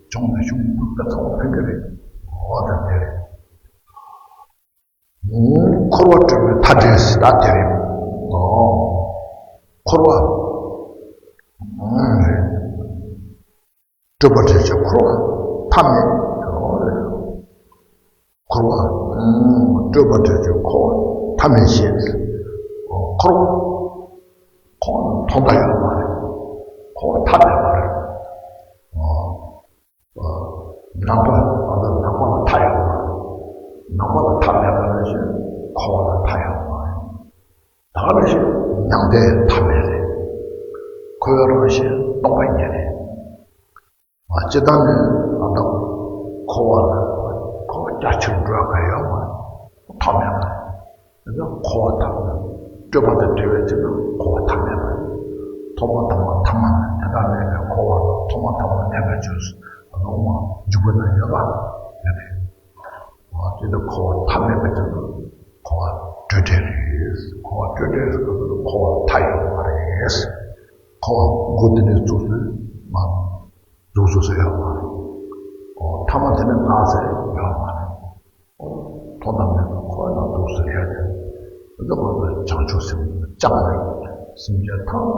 སྦྱོང་ནས་གཞུང་དཔེ་ཚང་བ་ཕན་གྱི་རེད། འོ་ད་དེ་རེད། འཁོར་བ་སྤྲོས་པའི་མཐའ་བྲལ་ཟེར་ད་དེ་རེད། འོ། འཁོར་བ། འོ་རེད། སྤྲོས་པ་བྲལ་ཞིང་འཁོར་བ་མཐའ་མེད། འཁོར་བ། སྤྲོས་པ་བྲལ་ཞིང་འཁོར་བ་མཐའ་མེད་ཞེས། འཁོར་བ། འཁོར་བ་ཐོག་མཐའ་ཡོད་མ་རེད། འཁོར་བ་མཐའ་མེད་པ་རེད། ནམ་མཁའ་ལ་མཐའ་ཡོད་མ་རེད། ནམ་མཁའ་ལ་མཐའ་མེད་པ་ནང་བཞིན་འཁོར་བ་ལ་མཐའ་ཡོད་མ་རེད། ད་ག་ནང་བཞིན་མྱང་འདས་མཐའ་མེད་རེད། འཁོར་བའི་རང་བཞིན་སྟོང་པ་ཉིད་རེད། སྤྱིར་བཏང་ནས་ང་ཚོ་འཁོར་བ་ལ་འཁོར་བ་རྒྱ་ཆེར་འགྲོ་བ་ག་ཡོད་མ་རེད། མཐའ་མེད་པ་རེད། འཁོར་བ་མཐའ་མེད། སྤྲོས་པ་དང་བྲལ་བའི་ཕྱིར་ན་འཁོར་བ་མཐའ་མེད་པ་རེད། ཐོག་མ་དང་པོ་ཐ་མ་དེ་དག་མེད་པའི་འཁོར་བ་དང་ཐོག་མ་དང་པོ་མེད་པའི་ཕྱིར་ཟེར་ཨ་ནི་འོག་མ་འཇུག་པ་ན་ཡོད་པ་ཡོད་པས། དེ་ལྟར་འཁོར་བ་མཐའ་མེད་པའི་ཕྱིར་ན་འཁོར་བ་སྤྲོས་བྲལ་རེད། འཁོར་བ་སྤྲོས་བྲལ་ཟེར་སྐབས་སུ་འཁོར་བ་མཐའ་ཡོད་མ་རེད། འཁོར་བ་མགོ་དེ་ནས་བཙུགས་ཟེར་མ། འདུག་སེ་ཟེར་ཡག་མ་རེད། ཨོ་ཐ་མ་དེ་ནས་ང་ཟེར་ཡག་མ་རེད། ཨོ་ཐོག་མཐའ་མེད་པའི་འཁོར་བ་ན་འདུག་སེ་ཡོད་དེ། འདི་ང་ཚོ་བྱང་ཆུབ་སེམས་ཀྱི་ལྕགས་རེད། སེམས་ཅན་ཐམས་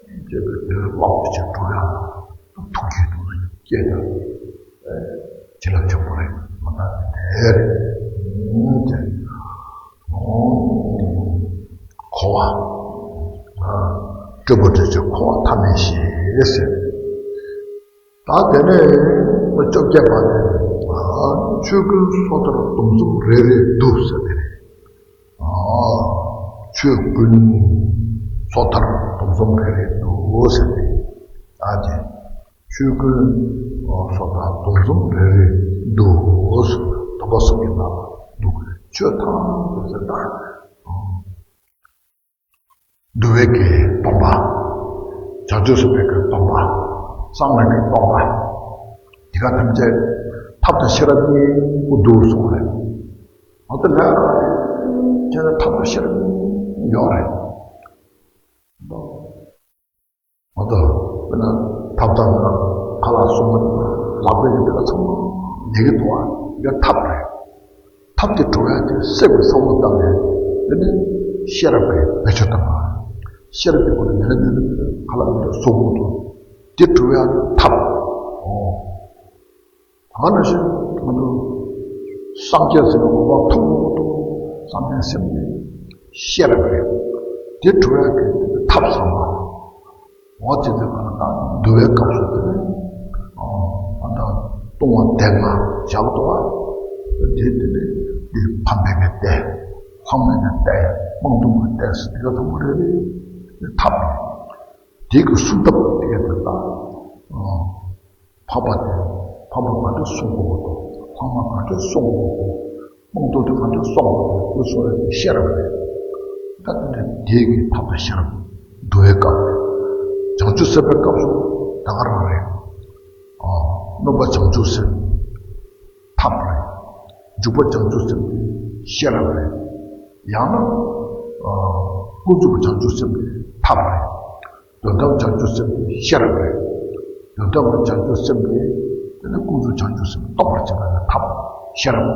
ཅད་ཀྱི་བདེ་བ་རླབས་ཆེན་སྒྲུབ་ཡག་ཐུགས་ཀྱི་དུས་ལ་སྐྱེས་ཏེ། བྱིན་རླབས་ཆེན་པོ་རེད་མ་ད་དེ་རེད། འཁོར་བ། སྤྲོས་པ་བྲལ་ཕྱིར་འཁོར་བ་མཐའ་མེད་ཞེས་ཟེར། ད་དེ་ནས་བཅོ་བརྒྱད་པ་ནས། ཆོས་ཀུན་སོ་ཐར་སྡོམ་གསུམ་རེ་རེ་བསྡུ་ཟེར་དེ་རེད། ཆོས་ཀུན་སོ་ཐར་སྡོམ་གསུམ་རེ་རེ་བསྡུ་ཟེར་དེ། ད་དེ། ཆོས་ཀུན་སོ་ཐར་སྡོམ་གསུམ་རེ་རེ་བསྡུ། སྡོམ་པ་གསུམ་གྱི་ནང་ལ་བསྡུ་དགོས། ཆོས་ཐམས་ཅད་ཟེར་ད། འདུལ་བའི་གི་སྡོམ་པ། བྱང་ཆུབ་སེམས་དཔའི་གི་སྡོམ་པ། གསང་སྔགས་ཀྱི་སྡོམ་པ། འདི་ག་ཐམས་ཅད་ཐབས་དང་ཤེས་རབ་གཉིས་པོ་འདུག་གསུངས་རེད། འོ་དེ་ལས་ཁྱེད་ལ་ཐབས་དང་ཤེས་རབ་གཉིས་ཡོད་རེད། འོ་ད་དཔེར་ན་ཐབས་དང་ཁ་ལ་གསུམ་པ་ལག་པའི་གི་དེ་ལ་ཚང་མ་ལས་ཀྱི་འདུག་བ། ཡ་ཐབས་རེད། ཐབས་དེ་གྲུབ་ཡ་དེ་སེམས་ཀྱི་བསམ་བློ་བཏང་ནས་དེ་ནི་ཤེས་རབ་ཀྱི་བེད་སྤྱོད་བཏང་བ། ཤེས་རབ་ཀྱི་སྒོ་ནས་ནི་ནི་ཁ་ལ་འདི་བཟོ་དགོས་འདུག་དེ་གྲུབ་ཡ་ཐབས། ཨོ། ད་ག་ནང་བཞིན་ང་ཚོ་སངས་རྒྱས་ཟེར་བའི་གོ་འཕང་ཐོབ་དགོས་འདུག་བསམ་པའི་སེམས་ནི་ཤེས་རབ་རེད། དེ་གྲུབ་ཡ་གི་ཐབས་བསམ་པ། འོ་དེ་ཚོའི་སྒང་ལ་ད་འདུལ་བའི་སྐབས་སུ་དེ་ནི། ཨ་ད་ལྟུང་བ་སྡེ་ལྔ་བཞག་འདུག་བ། དེ་དེ་ནི་འདི་ཕམ་པའི་གི་སྡེ། ལྷག་མའི་གི་སྡེ། དམངས་གདུང་གི་སྡེ་ཟེར་དེ་ག་ཚང་མ་རེ་རེ་ནི་ཐབས་རེད། དེ་གི་སུ་ཐབས་དེ་ག་དེ་ད། ཕམ་པ་སྡེ། ཕམ་པ་ག་འདྲ་སྲུང་དགོས་འདུག་ལྷག་མ་ག་འདྲ་སྲུང་དགོས་འདུག་དམངས་གདུང་དེ་ག་འདྲ་སྲུང་དགོས་འདུག་དེ་ཚོ་ཤེས་རབ་རེད། ད་དེ་འདྲ་དེ་གི་ཐབས་དང་ཤེས་རབ་འདུལ་བའི་སྐབས་རེད། བྱང་ཆུབ་སེམས་དཔའི་སྐབས་སུ་ད་ག་རང་རེད། ཨ། སྣོན་པ་བྱང་ཆུབ་སེམས་ཐབས་རེད། འཇུག་པ་བྱང་ཆུབ་སེམས་དེ་ཤེས་རབ་རེད། ཡང་ན། ཨ། ཀུན་རྫོབ་བྱང་ཆུབ་སེམས་དེ་ཐབས་རེད། དོན་དམ་བྱང་ཆུབ་སེམས་དེ་ཤེས་རབ་རེད། དོན་དམ་བྱང་ཆུབ་སེམས་དེ་དེ་ནི་ཀུན་རྫོབ་བྱང་ཆུབ་སེམས་རྟོགས་པར་བྱེད་པ་ནི་ཐབས་ཤེས་རབ་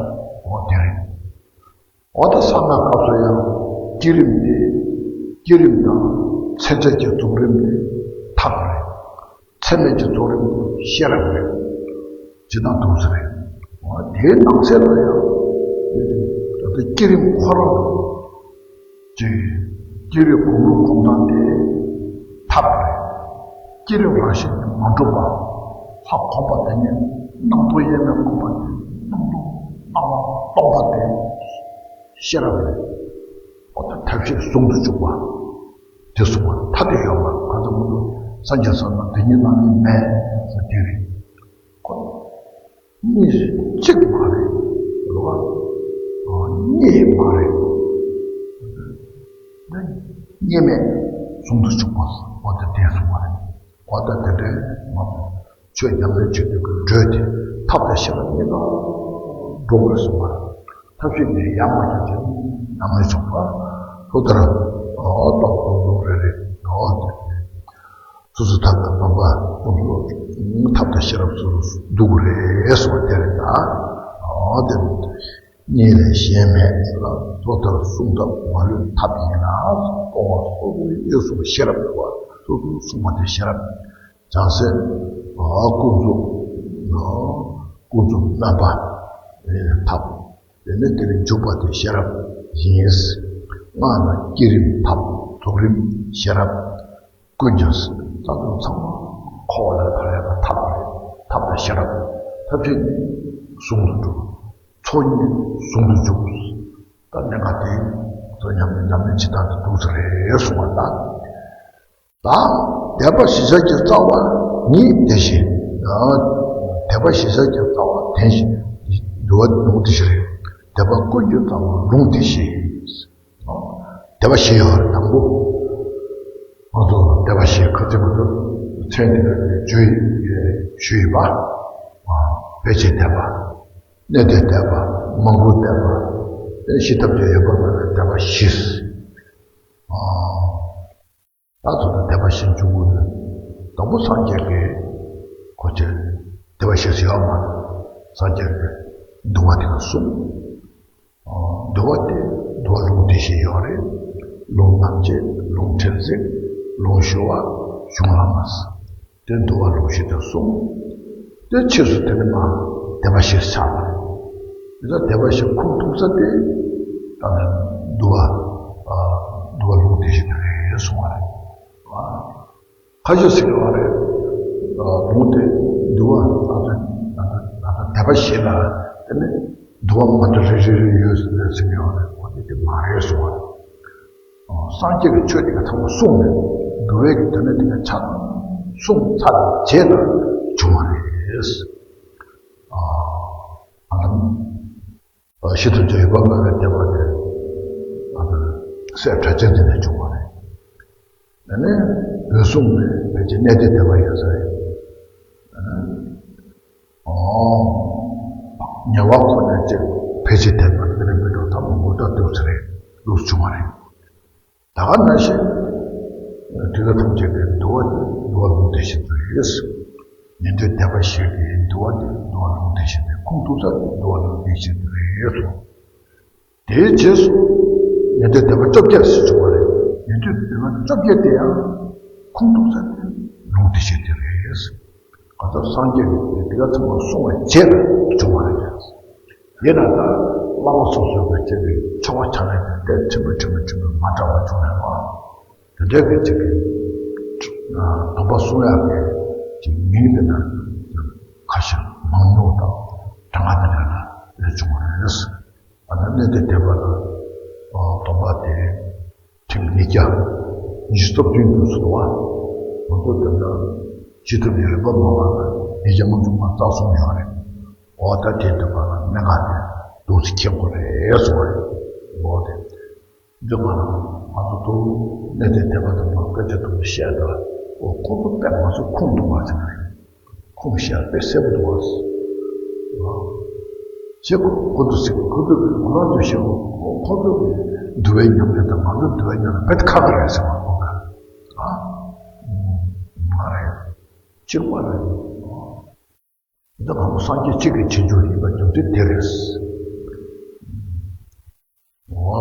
འོ་དེ་རེད། འོ་ད་གསང་སྔགས་སྐབས་སུ་ཡང་བསྐྱེད་རིམ་དེ་བསྐྱེད་རིམ་དང་མཚན་བཅས་ཀྱི་རྫོགས་རིམ་དེ་ཐབས་རེད། མཚན་མེད་ཀྱི་རྫོགས་རིམ་དེ་ཤེས་རབ་རེད། ཇི་ལྟར་འདུག་ཟེར་རེད། འོ་དེའི་ནང་གསེས་ལ་ཡང་ད་ལྟ་བསྐྱེད་རིམ་ཁོ་རང་ཅིག་བསྐྱེད་རིམ་སྒོམ་རིམ་སྒོམ་སྟངས་དེ་ཐབས་རེད། བསྐྱེད་རིམ་རང་བཞིན་གྱིས་མ་གྲུབ་པ། ལྷ་གོམས་པ་དེ་ཉིད་སྣང་སྟོང་དབྱེར་མེད་སྒོམ་པ་དེ་སྣང་སྟོང་སྣང་བ་སྟོང་པ་དེ་ཤེས་རབ་རེད། འོ་ད་ཐབས་ཤེས་ཟུང་དུ་འཇུག་པ། དེ་གསུངས་པ་ཐ་དད་ཡོད་པ་ག་ཚོད་མ་གཏོགས་སངས་རྒྱས་ས་ན་དེ་ཉིད་ལ་ནི་མེད་ཟེར་དེ་རེད། ཁོ་གཉིས་གཅིག་མ་རེད། རེད་བ། གཉིས་མ་རེད། གཉིས་མེད་ཟུང་དུ་འཇུག་པ་འོ་དེ་དེ་གསུངས་པ་རེད། འོ་ད་དེ་འདྲའི་མ་ཆོས་ཉམས་ལེན་བྱེད་དུས་ཀྱི་འགྲོས་དེ་ཐབས་དང་ཤེས་རབ་གཉིས་ཀ་འགྲོ་དགོས་གསུངས་པ་རེད། ཐབས་ཤེས་ནི་ཡང་མ་བྱུང་ཅིང་ཉམས་ལེན་བྱུང་བ། ལྷུ་ལྟར་ཨོ་ཏོག་ཏོག་ཏོག་རེ་རེ་ཨོ་དེ་སོ་སོ་ཐབས་དང་སྡོམ་པ་སོ་སོ་ཐབས་དང་ཤེས་རབ་སོ་སོ་འདུག་རེད་སོ་དེ་རེད་ད། ཨོ་དེ་གཉིས་ལས་གཞན་མེད་ལ་ལྷུ་ལྟར་གསུང་ཐབས་མ་ལུས་ཐབས་ཡིན་ལ། སྤོང་བ་སོ་སོའི་གཡོ་ཟུང་ཤེས་རབ་འདུག་བ། སོ་སོའི་གསུང་བ་དེ་ཤེས་རབ། བྱང་སེམས་ཨ་ཀུན་རྫོབ་ཨ་ཀུན་རྫོབ་རྣམ་པ་ཐབས། དེ་ནས་དེ་ལ་འཇུག་པ་དེ་ཤེས་རབ་ཡིན། སྔགས་ལ་བསྐྱེད་རིམ་ཐབས་རྫོགས་རིམ་ཤེས་རབ། ཀུན་ཀྱང་རྩ་རླུང་ཚང་མ་འཁོར་བ་ལས་ཐར་ཡག་གི་ཐབས་རེད། ཐབས་དང་ཤེས་རབ། ཐབས་ཤེས་ནི་ཟུང་དུ་འགྲོ། ཚོགས་གཉིས་ཟུང་དུ་འཇུག་ད་གནད་འགག་དེ་ཚོ་ཉམས་ལེན་ཉམས་ལེན་བྱེད་སྟངས་དེ་འདུག་ས་རེད་གསུངས་པ་ལ། ད་དད་པ་གཞི་བཞག་གི་རྩ་བ་ཉིད་དེ་བཞིན། དད་པ་གཞི་བཞག་གི་རྩ་བ་དེ་བཞིན། འདུལ་བ་ལུང་དེ་བཞིན་རེད། དད་པ་ཀུན་གྱི་རྩ་བ་ལུང་དེ་བཞིན། དད་པ་བཞི་ཡོད་རེད། དང་པོ། ང་ཚོ་དད་པ་བཞི་ཁ་ཚིག་མ་གཏོགས་མཚན་དེ་ལ་བརྗོད་ཞུས་ཡིན་པ། ཕལ་ཆེར་དད་པ། གནས་བརྟན་དད་པ། མང་པོ་དད་པ། ཤེས་ཐབས་ཀྱི་ཡོད་པ་མ་རེད། དད་པ་བཞི། ད་ཚོ་ལ་དད་པ་བཞི་འཇུག་དགོས་ན། དང་པོ་སངས་རྒྱས་ཀྱི་གོ་ཆེ་དད་པ་བཞི་ཟེར་ཡོད་མ་རེད། སངས་རྒྱས་ཀྱི་འདུལ་བ་དེ་ལ་གསུངས། འདུལ་བ་དེ་འདུལ་བ་ལུང་དེ་བཞིན་ཡོད་རེད། ལུང་རྣམ་འབྱེད། ལུང་ཕྲན་ཚེགས། ལུང་ཞུ་བ། གཞུང་བླ་མ། དེ་འདུལ་བ་ལུང་བཞི་དེ་གསུངས། དེ་ཕྱིས་སུ་དེ་ནི་མ་དད་པ་བཞི་ཆགས་པ་རེད། དེ་ལ་དད་པ་བཞི་ཁུངས་ཐུབ་ས་དེ་ད་ནི་འདུལ་བ་འདུལ་བ་ལུང་དེ་བཞིན་དེ་རེད་གསུངས་པ་རེད། ཁ་ཤས་ཟེར་གྱི་ཡོད་རེད། ལུང་དེ་འདུལ་བ་ད་ལྟ་ད་ལྟ་དད་པ་བཞི་ལ་དེ་ནི་འདུལ་བ་མ་འདྲ་རེ་རེ་རེ་ཡོད་ཟེར་གྱི་ཡོད་རེད། འོ་དེ་དེ་མ་རེད་གསུངས་པ་རེད། སངས་རྒྱས་ཀྱི་ཆོས་དེ་ག་ཚང་མ་གསུངས་ནས་འདུལ་བའི་གི་དོན་ནི་དེ་ག་ཆ་ཚང་གསུངས་ཚར་བའི་རྗེས་ལ་བྱུང་བ་རེད། ཨ་ལམ། ཤེས་ཐུབ་ཀྱི་ཡོད་པ་མ་རེད། དད་པ་དེ་ཨ་ལམ་སྲས་གྲགས་ཅན་དེ་ནས་བྱུང་བ་རེད། དེ་ནས་འོད་སྲུང་ནས་ཕལ་ཆེར་གནས་བརྟན་དད་པ་ཡོད་ས་རེད། ཨོ། ཉེ་བ་ཁོ་ནས་ཅིག་ཕལ་ཆེར་དད་པ་དེ་རིང་མི་འགྲོ་ཐབས་མང་པོ་ལྟ་ཐུབ་ས་རེད། ལུགས་བྱུང་བ་རེད། ད་ག་ནང་བཞིན། དེ་ལ་ཐུགས་རྗེ་དེ་འདུལ་བ་དེ་འདུལ་བ་ལུང་དེ་བཞིན་དུ་རེད། ཉན་ཐོས་དད་པ་བཞི་དེ་འདུལ་བ་དེ་འདུལ་བ་ལུང་དེ་བཞིན་དུ་ཁུངས་ཐུབ་ས་དེ་འདུལ་བ་ལུང་དེ་བཞིན་དུ་རེད་གསུངས། དེའི་རྗེས་སུ་ཉན་ཐོས་དད་པ་བཅོ་བརྒྱད་ཞིག་བྱུང་བ་རེད། ཉན་ཐོས་དད་པ་བཅོ་བརྒྱད་དེ་ཡང་ཁུངས་ཐུབ་ས་དེ་ལུང་དེ་བཞིན་དུ་རེད། གང་ལྟར་སངས་རྒྱས་ཀྱིས་དེ་ག་ཚང་མ་གསུངས་པའི་རྗེས་ལ་བྱུང་བ་རེད། ཡིན་ན་ད་བླ་མ་སོ་སོའི་གི་ཆེད་དུ་ཆོ་ག་བྱ་ལས་དེ་ཕྲན་བུ་ཕྲན་བུ་ཕྲན་བུ་མ་འདྲ་བ་བྱུང་ཡོད་པ། དེ་འདྲའི་གི་ཆེད་དུ་སྡོམ་པ་སྲུང་ཡག་གི་ཅིག་མིང་དེ་འདྲ་ཁ་ཤས་མང་ཉུང་དང་གྲངས་ཀ་དེ་འདྲ་ལ་ལས་བྱུང་བ་རེད། ཨ་ནི་གནས་བརྟན་དད་པ་ལ་སྡོམ་པ་དེ། ཁྲིམས་ཉིས་བརྒྱ། ཉི་ཤུ་རྩ་བདུན་དུ་སོང་བ། ང་ཚོ་དེ་འདྲ་བྱེད་ཐུབ་ཡོད་པ་མ་བར་ཉིས་བརྒྱ་ལྔ་བཅུ་ང་རྩ་གསུམ་ཡོད་རེད། འོ་ད་དེ་འདྲ་བ་ལ་གནད་འགག་དེ་འདུག་སེ་མཁྱེན་དགོས་རེད་གསུངས་པ་རེད། འོ་དེ་འདྲ་བ་ལ་ང་ཚོ་ཐུགས་གནད་དེ་དད་པ་དང་མ་སྐད་ཆ་ཐུགས་སུ་བཤད་དང་འོ་ཁོ་ཚོ་དཔེ་ང་ཚོ་ཁུངས་འདུག་བ་ཟེར་ན་རེད། ཁུངས་བཤད་དཔེ་གསལ་པོ་འདུག་བ། ཞེས་ཁོ་ཁོ་ཚོ་ཟེར་ཁོ་ཚོ་གི་ང་རང་ཚོ་ཞེས་ཁོ་ཁོ་ཚོ་གི་འདུལ་བའི་ཉམས་ལེན་དང་ང་ཚོ་འདུལ་བའི་ཉམས་ལེན་དཔེ་ཁ་ཁ་རེད་ཟེར་བ་ཁོ་ག་ཨ། མ་རེད། གཅིག་པ་རེད། འདི་གང་སངས་རྒྱས་གཅིག་གི་རྗེས་འཇུག་ཡིན་པ་རྒྱུ་མཚན་དེ་རེད། འོ།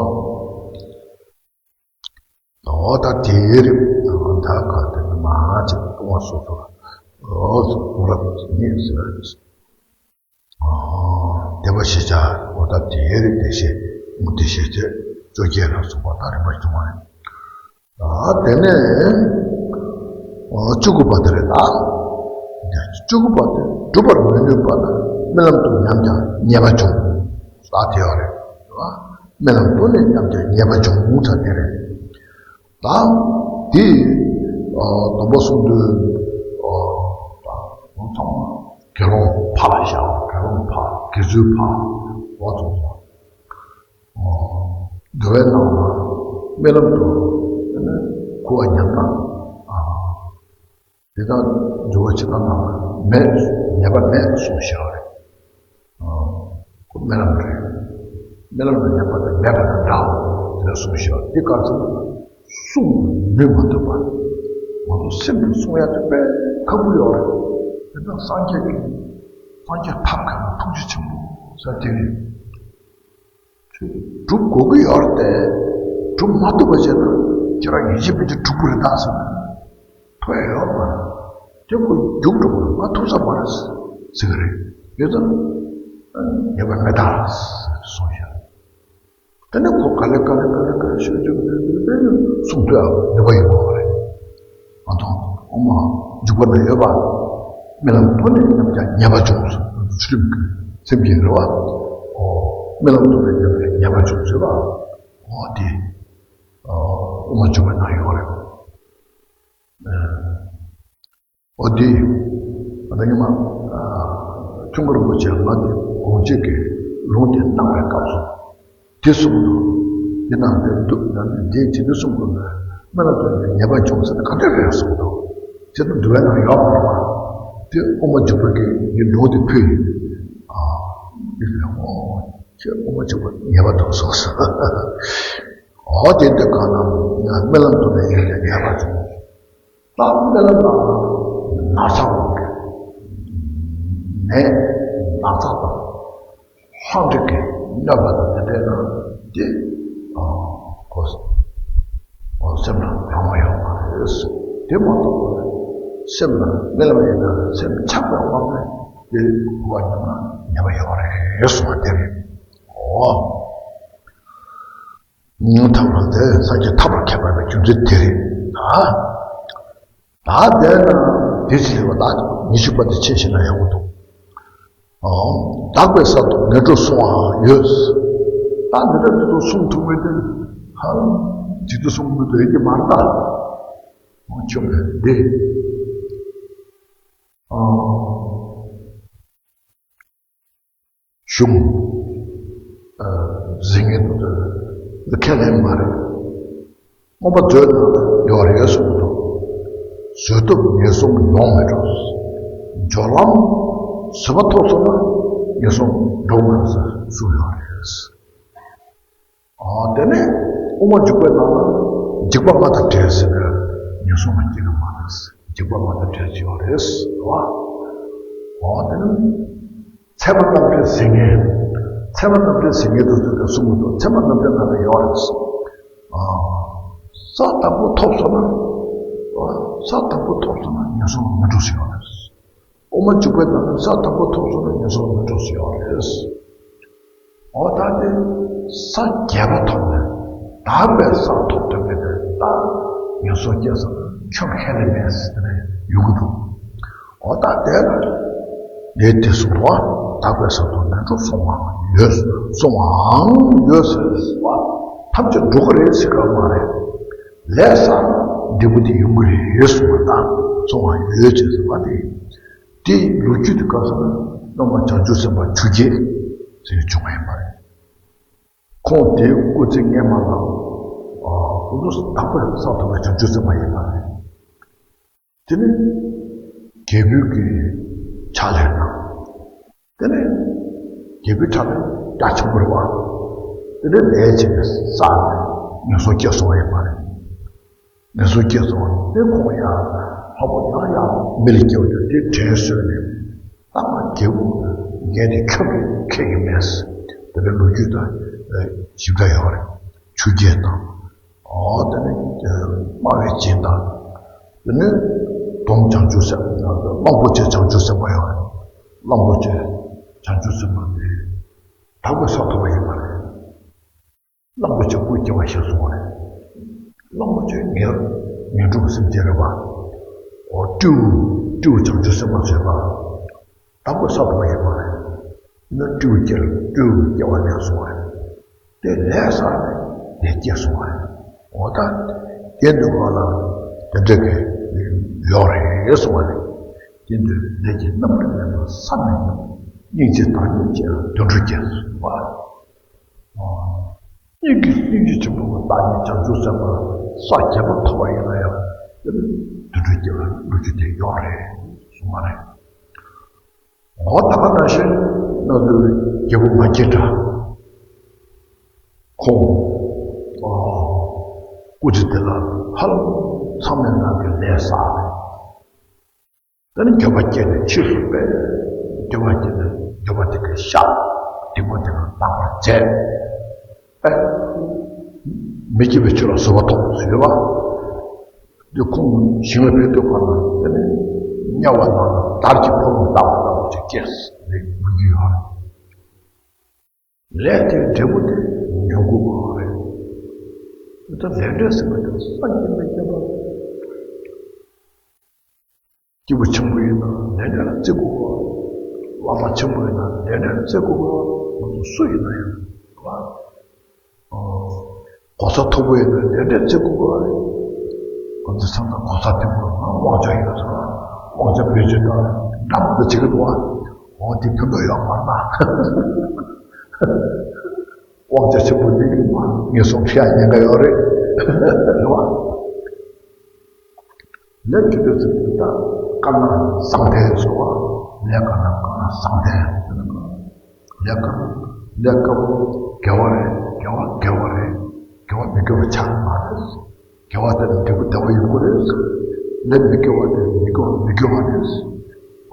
འོ་ད་དེའི་རིགས་ད་ག་དེ་ནི་མ་ཅིག་ལྟུང་བ་སོ་སོ་འོ་སོ་སོ་རབ་ཉེས་ཟེར། འོ་དེ་བ་ཞེས་བྱ་འོ་ད་དེའི་རིགས་དེ་ཤེས་མུ་དེ་ཤེས་བྱས་བཅོ་བརྒྱད་ལ་སོགས་པ་ད་རིམ་པ་བྱུང་བ་རེད། ཨ་དེ་ནས་ཨ་བཅུ་དགུ་པ་དེ་རེད་ད། བཅུ་དགུ་པ་དེ་སྒྲུབ་པར་མི་ནུས་པ་ལ་རྨི་ལམ་དུ་ཉམས་ཀྱང་ཉེས་པ་འབྱུང་། ད་དེ་ཡོད་རེད། རྨི་ལམ་དུ་ནི་ཉམས་ཀྱང་ཉེས་པ་འབྱུང་ད་དེ་རེད། ད་ དེ་ཨ་སྡོམ་པ་གསུམ་དུ་ཨ་ད་ཚང་མ་དགེ་སློང་ཕ་ལ་བཞག་དགེ་སློང་ཕ་དགེ་ཚུལ་ཕ་འོ་དེ་ཚོ། འདུལ་བའི་ནང་ལ་རྨི་ལམ་དུ་ཁུ་བ་ཉམས་ན། དེ་དག་འདུལ་བ་ཇི་ལྟར་ན་མེད་ཉེས་པ་མེད་གསུངས་བཞག་རེད། ཁོ་རྨི་ལམ་རེད། རྨི་ལམ་ལ་ཉེས་པ་དེ་མེད་པ་དང་འདྲ་བ་དེ་འདྲ་གསུངས་བཞག་རེད། དེ་ག་ཚོད་གསུང་ནུས་མ་ཐུབ་པ། ང་ཚོ་སེམས་ཀྱིས་གསུང་ཡ་དེ་དཔེ་ཁག་པོ་ཡོད་རེད། དེ་དག་སངས་རྒྱས་ཀྱི་སངས་རྒྱས་ཐབས་མཁས་པ་ཐུགས་རྗེ་ཆེན་པོ་ཟེར་དེ་རེད། སྒྲུབ་དགོས་ཀྱི་ཡོད་རེད་དེ། སྒྲུབ་མ་ཐུབ་པ་བྱས་ན་ཁྱེད་རང་ཡིད་ཆེས་མེད་ཀྱི་སྒྲུབ་ཀྱི་རེད་ད་ཟེར་ན། ཐུབ་ཡ་ཡོད་མ་རེད། དེ་ཁོ་རྒྱུགས་འགྲོ་དགོས་མ་ཐུབ་ས་མ་རེད་ཟེར་གི་རེད། ཡོད་ཙང་ཉེས་པ་མེད་ད་གསུངས་ཤག་དེ་ནས་ཁོ་ག་ལེ་ག་ལེ་ག་ལེ་ག་ལེ་ཤོད་ཤོད་ཤོད་ཤོད་གསུང་ཐུབ་ཡ་ནུས་པ་ཡོད་མ་རེད། ང་ཚོ་དབུ་མ་འཇུག་པ་ན་ཡོད་པ། རྨི་ལམ་མཐོང་ནས་ཉམས་ཀྱང་ཉེས་པ་བྱུང་སོང་། ཚུལ་ཁྲིམས་ཀྱི་སེམས་ཀྱི་རེ་བ། ཨོ། རྨི་ལམ་མཐོང་ནས་ཉམས་ཀྱང་ཉེས་པ་བྱུང་ཟེར་བ། ཨོ་དེ། ཨོ། དབུ་མ་འཇུག་པའི་ནང་ཡོད་རེད། ཨོ་དེ། ད་ལྟ་ཉི་མ། ཁྱུང་དཀར་རིན་པོ་ཆེ་ང་དེ་དགོངས་གཅིག་གི་ལུང་དེ་གནང་བའི་སྐབས་སུ། དེ་གསུངས་འདུག་དེ་ནང་དེ་འདུག་ན་དེ་ཇི་འདི་གསུངས་དགོས་ན། རྨི་ལམ་དུ་ཉེས་པ་བྱུང་ཟེར་ན་ག་འདྲ་རེད་གསུངས་འདུག་དེ་ནི་འདུལ་བའི་ནང་ཡོད་མ་རེད་པ། དེ་དབུ་མ་འཇུག་པ་གི་ཡི་ལུང་དེ་ཕུལ་ཡིན། ཨ། འདི་ལས་འོ། ཁྱེད་དབུ་མ་འཇུག་པ་ཉེས་པ་འདུག་གསུངས་སོང་། འོ་དེ་འདི་གང་ན་རྨི་ལམ་དུ་ནི་ཡིན་ཀྱང་ཉེས་པ་བྱུང་། ད་རྨི་ལམ་ནང་ན་ཚ་བ་གི་ནད་ན་ཚ་དང་། ལྷག་འདྲེ་གི་གནོད་པ་དང་དེ་འདྲའི་ནང་དེ་ཨ་གོ་ཨ་སེམས་ལ་རང་དབང་ཡོད་མ་རེད། དེ་མ་གཏོགས་པ་སེམས་ལ་རྨི་ལམ་ཡིན་ན་སེམས་ཆགས་པའི་དབང་གིས་དེ་གོ་བ་ཉམས་ན་ཉེས་པ་ཡོད་རེད་གསུངས་པ་དེ་རེད། འོ། ཐབས་ལ་དེ་སངས་རྒྱས་ཐབས་ལ་མཁས་པ་ཡིན་པའི་རྒྱུ་མཚན་དེ་རེད། ད་ད་དེ་ན་དེ་ཚེ་ལས་པ་ད་ཉི་ཤུ་པ་དེ་ཕྱིན་ཞིག་ན་ཡག་པོ་འདུག་ཨོ། དག་པའི་ས་ཐོབ་ངན་འགྲོར་སོང་བའང་ཡོད། ད་འདི་འདྲ་འདི་ཚོ་གསུང་ཐུབ་མེད་དེ། ཧ་ལམ་ཇི་ལྟར་གསུང་མི་འདོད་ཀྱི་མ་རེད་ད། ཨོ་ཆོག་གི་འདི། ཨོ། གཞུང་། ཨ། ཟིན་ངེས་འདུག་ཟེར་ཁས་ལེན་མ་རེད། མངོན་པ་མཛོད་ནང་ཡོད་རེད་གསུངས་འདུག་བཟོད་ཐུབ་ངན་སོང་ཡོང་མི་འགྲོ། སྦྱོར་ལམ་བཟོད་པ་ཐོབ་སོང་ན་ངན་སོང་འགྲོ་མ་རེད་ཟེར་གསུངས་ཡོད་རེད། ཨ། དེ་ནས་དབུ་མ་འཇུག་པའི་ནང་ན་འཇིགས་པ་ལྔ་དང་བྲལ་ཟེར་ནས་ངན་སོང་ལ་སྐྱེ་གི་མ་རེད། འཇིགས་པ་ལྔ་དང་བྲལ་ཡོད་རེད་ཟེར་བ། ཨ། དེ་ནས་ཚད་མ་རྣམ་འགྲེལ་ཟིན་ངེས། ཚད་མ་རྣམ་འགྲེལ་ཟིན་ངེས་དུ་ཟེར་ཏེ་གསུང་གི་འདུག་ཚད་མ་རྣམ་འགྲེལ་ནང་ལ་ཡོད་རེད། ཨ། ས་དང་པོ་ཐོབ་སོང་ན། ས་དང་པོ་ཐོབ་སོང་ན་ངན་སོང་མི་འགྲོ་ཟེར་ཡོད་རེད། དབུ་མ་འཇུག་པའི་ནང་ནས་ས་དང་པོ་ཐོབ་སོང་ན་ངན་སོང་མི་འགྲོ་ཟེར་ཡོད་རེད། འོ་ད་དེ་ས་བརྒྱད་པ་ཐོབ་ནས་དག་པའི་ས་ཐོབ་ཐུབ་མེད་པས་ད་ངན་སོང་སྐྱེ་ས་ཁྱོད་ཁས་ལེན་མེད་ཟེར་ནས་ཡོང་གི་འདུག་འོ་ད་དེ་ལ་ལས་དེ་གསུངས་པ། དག་པའི་ས་ཐོབ་ངན་འགྲོར་སོང་བའང་ཡོད། སོང་བའང་ཡོད་ཟེར་བ་ཐམས་ཅད་འགྲོ་གི་རེད་ཟེར་ག་མ་རེད། ལས་བསགས་ན་འབྲས་བུ་དེ་ཡོང་གི་རེད་གསུངས་པ་དང་སོང་བའང་ཡོད་ཅེས་ཟེར་བ་དེ། དེའི་ལོ་རྒྱུས་དེ་ག་ཟེར་ན་སློབ་མ་བྱང་ཆུབ་སེམས་དཔའ་ཆུ་སྐྱེས་ཟེར་བྱུང་བ་ཡིན་པ་རེད། ཁོང་དེའི་སྐུ་ཚེ་སྔ་མ་ལ། ཨ། ཁོང་ཚོ་དག་པའི་ས་ཐོབ་པའི་བྱང་ཆུབ་སེམས་དཔའ་ཡིན་པ་རེད། དེ་ནས་རྒྱལ་པོའི་གི་ཕྱག་ལས་གནང་། དེ་ནས་རྒྱལ་པོའི་ཕྱག་ལས་རྒྱ་ཆེན་པོ་རེད་བ། དེ་ནས་ལས་བྱས་ནས་བསགས་ནས་ངན་སོང་སྐྱེས་སོང་བ་ཡིན་པ་རེད། ངན་སོང་སྐྱེས་སོང་བ་དེ་ཁོང་ཡང་ལྷག་པར་ཡང་ཡང་མི་ལ་སྐྱེ་བ་དེ་དེ་དྲན་གསོས་ནས་ད་ང་རྒྱལ་པོ་འགན་དེ་ཁྱོད་ཀྱིས་འཁྱེར་གྱི་མེད་ཟེར། དེ་འདྲའི་ལོ་རྒྱུས་དང་ཞིབ་ཕྲ་ཡོད་རེད། ཆུ་སྐྱེས་དང་། ཨོ་དེ་ནས་སྨྲ་བའི་སྦྱིན་བདག་དེ་ནས་སྡོམ་བྱང་ཆུབ་སེམས་དཔའ། གླང་པོ་ཆེ་བྱང་ཆུབ་སེམས་དཔའ་ཡོད་རེད། གླང་པོ་ཆེ་བྱང་ཆུབ་སེམས་དཔའ་དེ་དག་པའི་ས་ཐོབ་པ་ཡིན་པ་རེད། གླང་པོ་ཆེ་སྐུ་སྐྱེ་བ་ཞིག་སོང་བ་རེད། གླང་པོ་ཆེ་ངན་ངན་འགྲོ་སེམས་ཅན་རེད་པ། ཨོ་སྤྲེའུ་སྤྲེའུ་བྱང་ཆུབ་སེམས་དཔའ་བྱས་པ། དག་པའི་ས་ཐོབ་པ་ཡིན་པ་རེད། ནི་སྤྲེའུ་སྐྱེ་སྤྲེའུ་སྐྱེ་བ་ལེན་སོང་བ་རེད། དེ་ལས་བསགས་ནས་དེ་སྐྱེས་སོང་བ་རེད། འོ་ད་དེ་འདུག་ག་ལ། དེ་འདྲ་གི་ཡོད་རེད་གསུངས་པ་རེད། དེ་འདྲའི་ལས་ཀྱི་རྣམ་པར་གནས་པ་བསམ་མི་ཁྱབ། སྙིང་རྗེ་བདག་ཉིད་ཅན་ལ་དུད་འགྲོ་སྐྱེ་ཟེར་བ། སྙིང་གི་སྙིང་རྗེ་ཆེན་པོ་བདག་ཉིད་བྱང་ཆུབ་སེམས་དཔའ་ས་བརྒྱད་པ་ཐོབ་པ་ཡིན་ན་ཡང་དེ་ནི་དུད་འགྲོ་སྐྱེ་བའི་ལོ་རྒྱུས་དེ་ཡོད་རེད་གསུངས་པ་རེད། འོ་ད་ག་ནང་བཞིན་ང་ཚོའི་རྒྱལ་པོ་མ་སྐྱེས་དགྲ་ཁོང་སྐུ་ཚེ་འདི་ལ་ཧ་ལམ་ཚང་མའི་ནང་གི་ལས་བསགས་རེད། དེ་ནས་འགྱོད་པ་སྐྱེས་ནས་ཕྱིས་སུ་སྦས། འགྱོད་པ་སྐྱེས་ནས་འགྱོད་པ་དེ་གའི་བཤགས། སྡིག་པ་དེ་ག་དག་པར་བྱས། ཨེ། མི་སྐྱེ་བའི་ཕྱིར་ལ་བཟོད་པ་ཐོབ་ཟེར་བ། འདི་ཁོང་ཞིང་ལ་ཕེབས་དུས་གང་ན་དེ་ནས་དམྱལ་བ་ནང་ལ་དར་གྱི་ཕོ་བྲང་བཏབ་པ་ལྟ་བུ་ཅིག་སྐྱེས་ཟེར་ནས་མི་རྒྱུ་ཡོད་རེད། ལས་དེའི་འབྲས་བུ་དེ་མྱོང་དགོས་པ་རེད། ད་ལས་འབྲས་ཟེར་བ་དེ་སངས་རྒྱས་མི་སྐྱེ་བ་རེད། སྐྱེས་བུ་ཆེན་པོ་ཡིན་ན་ལས་འབྲས་ལ་བརྩི་དགོས་པ། བླ་མ་ཆེན་པོ་ཡིན་ན་ལས་འབྲས་ལ་བརྩི་དགོས་པ། ང་ཚོ་སུ་ཡིན་ན་ཡང་། གོ་ས་མཐོ་པོ་ཡིན་ན་ལས་འབྲས་བརྩི་དགོས་པ་རེད། ང་ཚོ་ཚང་མ་གོ་ས་མཐོ་པོ་ལ་དབང་ཆ་ཡོད་ཟེར། དབང་ཆ་བེད་སྤྱོད་བཏང་ནས་འདྲ་མི་འདྲ་བྱེད་ཀྱི་འདུག་བ། འོ་དེ་ཕན་ཐོགས་ཡོད་མ་རེད་ན། དབང་ཆ་ཆེན་པོ་འདི་ཡིན་པ་ངེས་སོང་ཤ་ཉེན་ཁ་ཡོད་རེད། རེད་བ། ལས་ཀྱི་དུས་སུ་དེ་དག་དཀར་ནག་བཟང་ལྡན་ཟེར་བ། ལས་དཀར་ནག་དཀར་ནག་བཟང་ལྡན། ལས་དཀར་ལས་དཀར་པོ་དགེ་བ་རེད། དགེ་བ་དགེ་བ་རེད། དགེ་བ་མི་དགེ་བ་ཆགས་མ་རེད། དགེ་བ་དེ་ལ་འབྲས་བུ་བདེ་བ་ཡོང་གི་རེད། ལས་མི་དགེ་བ་དེ་ལ་མི་དགེ་བ་མི་དགེ་བ་རེད།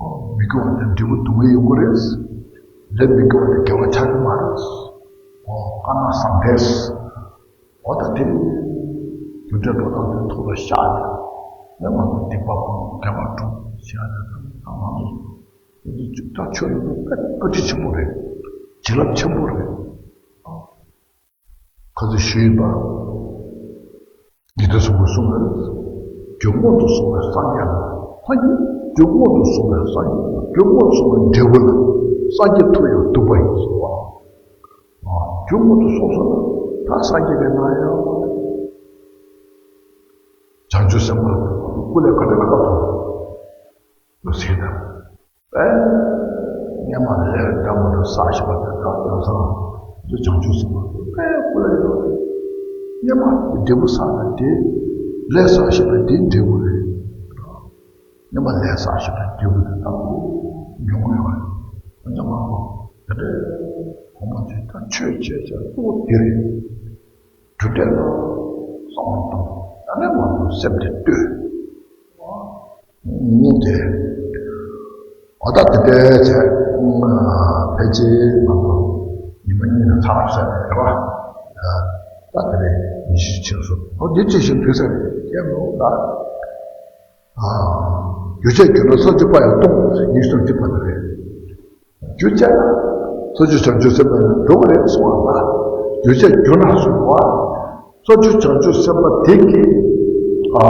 ཨོ། མི་དགེ་བ་དེ་ལ་འབྲས་བུ་སྡུག་བསྔལ་ཡོང་གི་རེད། ལས་མི་དགེ་བ་དེ་དགེ་བ་ཆགས་ཀྱི་མ་རེད། ཨོ། དཀར་ནག་བཟང་ལྡན། འོ་ད་དེ་རྒྱུ་འབྲས་འགྲོ་སྟངས་དེ་ཐུགས་ལ་བཞག་ནས་ནས་ང་ཚོ་སྡིག་པ་སྤོང་དགེ་བ་སྒྲུབ་ཞེས་ནས་ད་ང་ཚོ་ད་ཆོས་ནི་བཀའ་དྲིན་ཆེན་པོ་རེད། བྱིན་རླབས་ཆེན་པོ་རེད། ཁ་ཚིག་ཞུས་པ། འདི་ལྟར་གསུངས་པའི་གསུང་ལ། རྒྱུ་སྔོན་དུ་སོང་བའི་སངས་རྒྱས་ལ། སངས་རྒྱས། རྒྱུ་སྔོན་དུ་སོང་བའི་སངས་རྒྱས་ལ། རྒྱུ་སྔོན་སོང་བའི་འབྲས་བུ་ལ། སངས་རྒྱས་ཐུགས་ཡང་གཏུགས་པ་ཡིན་གསུངས་པ། རྒྱུ་སྔོན་དུ་སོང་སོང་ན་ད་སངས་རྒྱས་པའི་ནང་ཡང་། བྱང་ཆུབ་སེམས་དཔའ་སྐུ་ལས་ག་འདྲ་ཁ་ཐོག་ལ་ཟེར་ན། ཨེ། སྔོན་མ་ལས་འདྲ་མི་འདྲ་བསགས་ཤེས་པ་དེ་དག་ཡང་སང་དུ་བྱང་ཆུབ་སེམས་དཔའ་ཨེ་སྐུ་ལས་ཡོད་རེད། སྔོན་མ་འབྲས་བུ་བསགས་ན་དེ། ལས་བསགས་ཤེས་པ་དེ་འབྲས་བུ་རེད། སྔོན་མ་ལས་བསགས་ཤེས་པ་འབྲས་བུ་དེ་དག་ཡོང་གི་ཡོད་རེད། ཨ་ནི་མ་གོ་དེ་འདྲའི་གོང་མ་དེ་དག་ཆོས་བྱེད་བྱ་གཙོ་བོ་དེ་རེད། གྲུབ་འབྲས་ལ་བསམ་བློ་གཏོང་། ཨ་ནི་མ་གོ་སེམས་དེ་ལྟོས། སྙིང་དེ། འོ་ད་དེ་འདྲའི་བྱས། ཕལ་ཆེར་ང་ཚོ་ཉི་མ་གཉིས་ལ་ཚར་ཟེར་རེད་བ། ད་དེ་རེད། ཉི་ཤུ་ཕྱིན་སོང་། འོ་འདི་ཅི་ཞིག་དུས་ཟེར་རེད་ཀྱང་མི་འོང་ད། རྒྱུ་བྱས་རྒྱུ་ན་ས་བཅུ་པ་ཡང་སྟོང་། ཉི་ཤུ་རྩ་གཅིག་པ་དེ་རེད། རྒྱུ་བྱས་ན་ས་བཅུ་བྱང་ཆུབ་སེམས་དཔའ་ལ་འགྲོ་གི་རེད་གསུང་བ་ལ། རྒྱུ་བྱས་རྒྱུ་ན་གསུང་བ། ས་བཅུ་བྱང་ཆུབ་སེམས་དཔའ་དེ་གི་ཨ་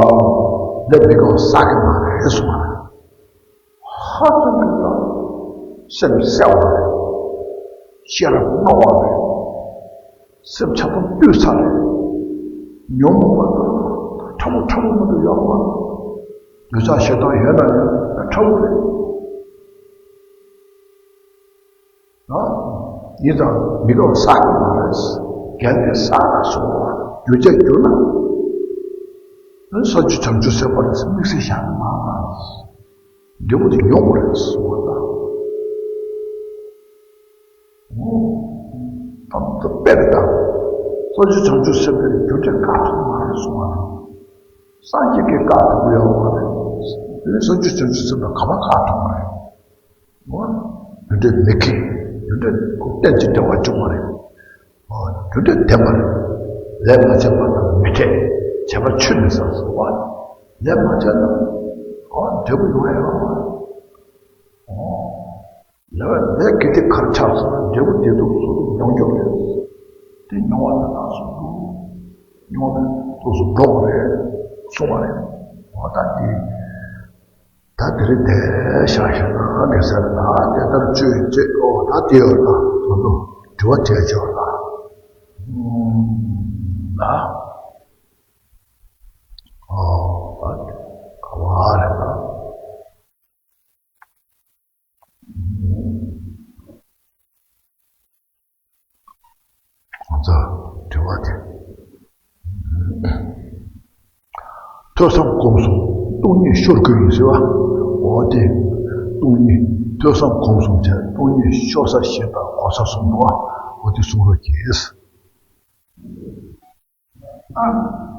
ལས་མི་དགེ་བ་བསགས་ཀྱི་མ་རེད་གསུང་བ་ལ། ཧ་ཅང་གི་ལ་སེམས་གསལ་བ་རེད། ཤེས་རབ་རྣོ་བ་རེད། སེམས་ཆགས་སྡང་བཏུལ་ཚར་རེད། ཉོན་མོངས་པ་དང་ཕྲ་མོ་ཕྲ་མོ་མ་གཏོགས་ཡོད་མ་རེད། འདོད་ཆགས་ཞེ་སྡང་ཡོད་ན་ཡང་ཕྲ་མོ་རེད། ཡིན་ཙང་མི་དགེ་བ་བསགས་ཀྱི་མ་རེད། གལ་ཏེ་བསགས་ན་གསུང་བ་རྒྱུ་བྱས་རྒྱུ་ན། ས་བཅུ་བྱང་ཆུབ་སེམས་དཔའ་རེད་ཟེར་དམིགས་བསལ་བཞག་གི་མ་རེད། འབྲས་བུ་དེ་ཡོང་གི་རེད་གསུང་བ་དང་། ད་ལྟ་དཔེ་རེད་ད། ས་བཅུ་བྱང་ཆུབ་སེམས་དཔའི་རྒྱུ་འབྲས་བཀག་ཐུབ་མ་རེད་གསུང་བ་དང་། སངས་རྒྱས་ཀྱིས་བཀག་ཐུབ་ཀྱི་ཡོད་མ་རེད། དེ་ནི་ས་བཅུ་བྱང་ཆུབ་སེམས་དཔའ་ག་པར་བཀག་ཐུབ་མ་རེད། རྒྱུ་འབྲས་མི་ཁེགས། རྒྱུ་འབྲས་ཁོ་གཏན་གྱི་བདེ་བ་འབྱུང་བ་རེད། རྒྱུ་འབྲས་བདེན་པ་རེད། ལས་མ་བྱས་པ་དང་མི་འཕྲད། བྱས་པ་ཆུད་མི་ཟ་ཟེར་བ། ལས་མ་བྱས་ན་འབྲས་བུ་ཡོང་ཡ་ཡོད་མ་རེད། ལས་ལས་ཀྱི་དེ་གར་ཆགས་སོང་ན་འབྲས་བུ་བདེ་སྡུག་སོ་སོ་མྱོང་རྒྱུ་རེད། དེ་མྱོང་བ་དེ་དག་སོ་སོ་མྱོང་བ་དེ་སོ་སོ་འགྲོ་དགོས་རེད་གསུང་བ་རེད། འོ་ད་དེ། ད་དེ་རིང་དེ་བཞག་ཤེས་ན་དགེ་ས་རེད་ད་དེ་ལྟར་བཅོས་བཅོས་ཨོ་ད་དེ་ཡོད་ད་དོ་དོ་དྲི་བ་དྲིས་ཆོག་ད། ཨུམ། ད། ཨོ། ཐོས་བསམ་སྒོམ་གསུམ་སྟོང་ཉིད་ཤོར་དགོས་ཡིན་ཟེར་བ། འོ་དེ། སྟོང་ཉིད་ཐོས་བསམ་སྒོམ་གསུམ་བྱས་སྟོང་ཉིད་ཤོར་ས་ཞེས་པ་གོ་ས་གསུམ་པོ། འོ་དེ་གསུང་རོགས་གྱིས། ཨ།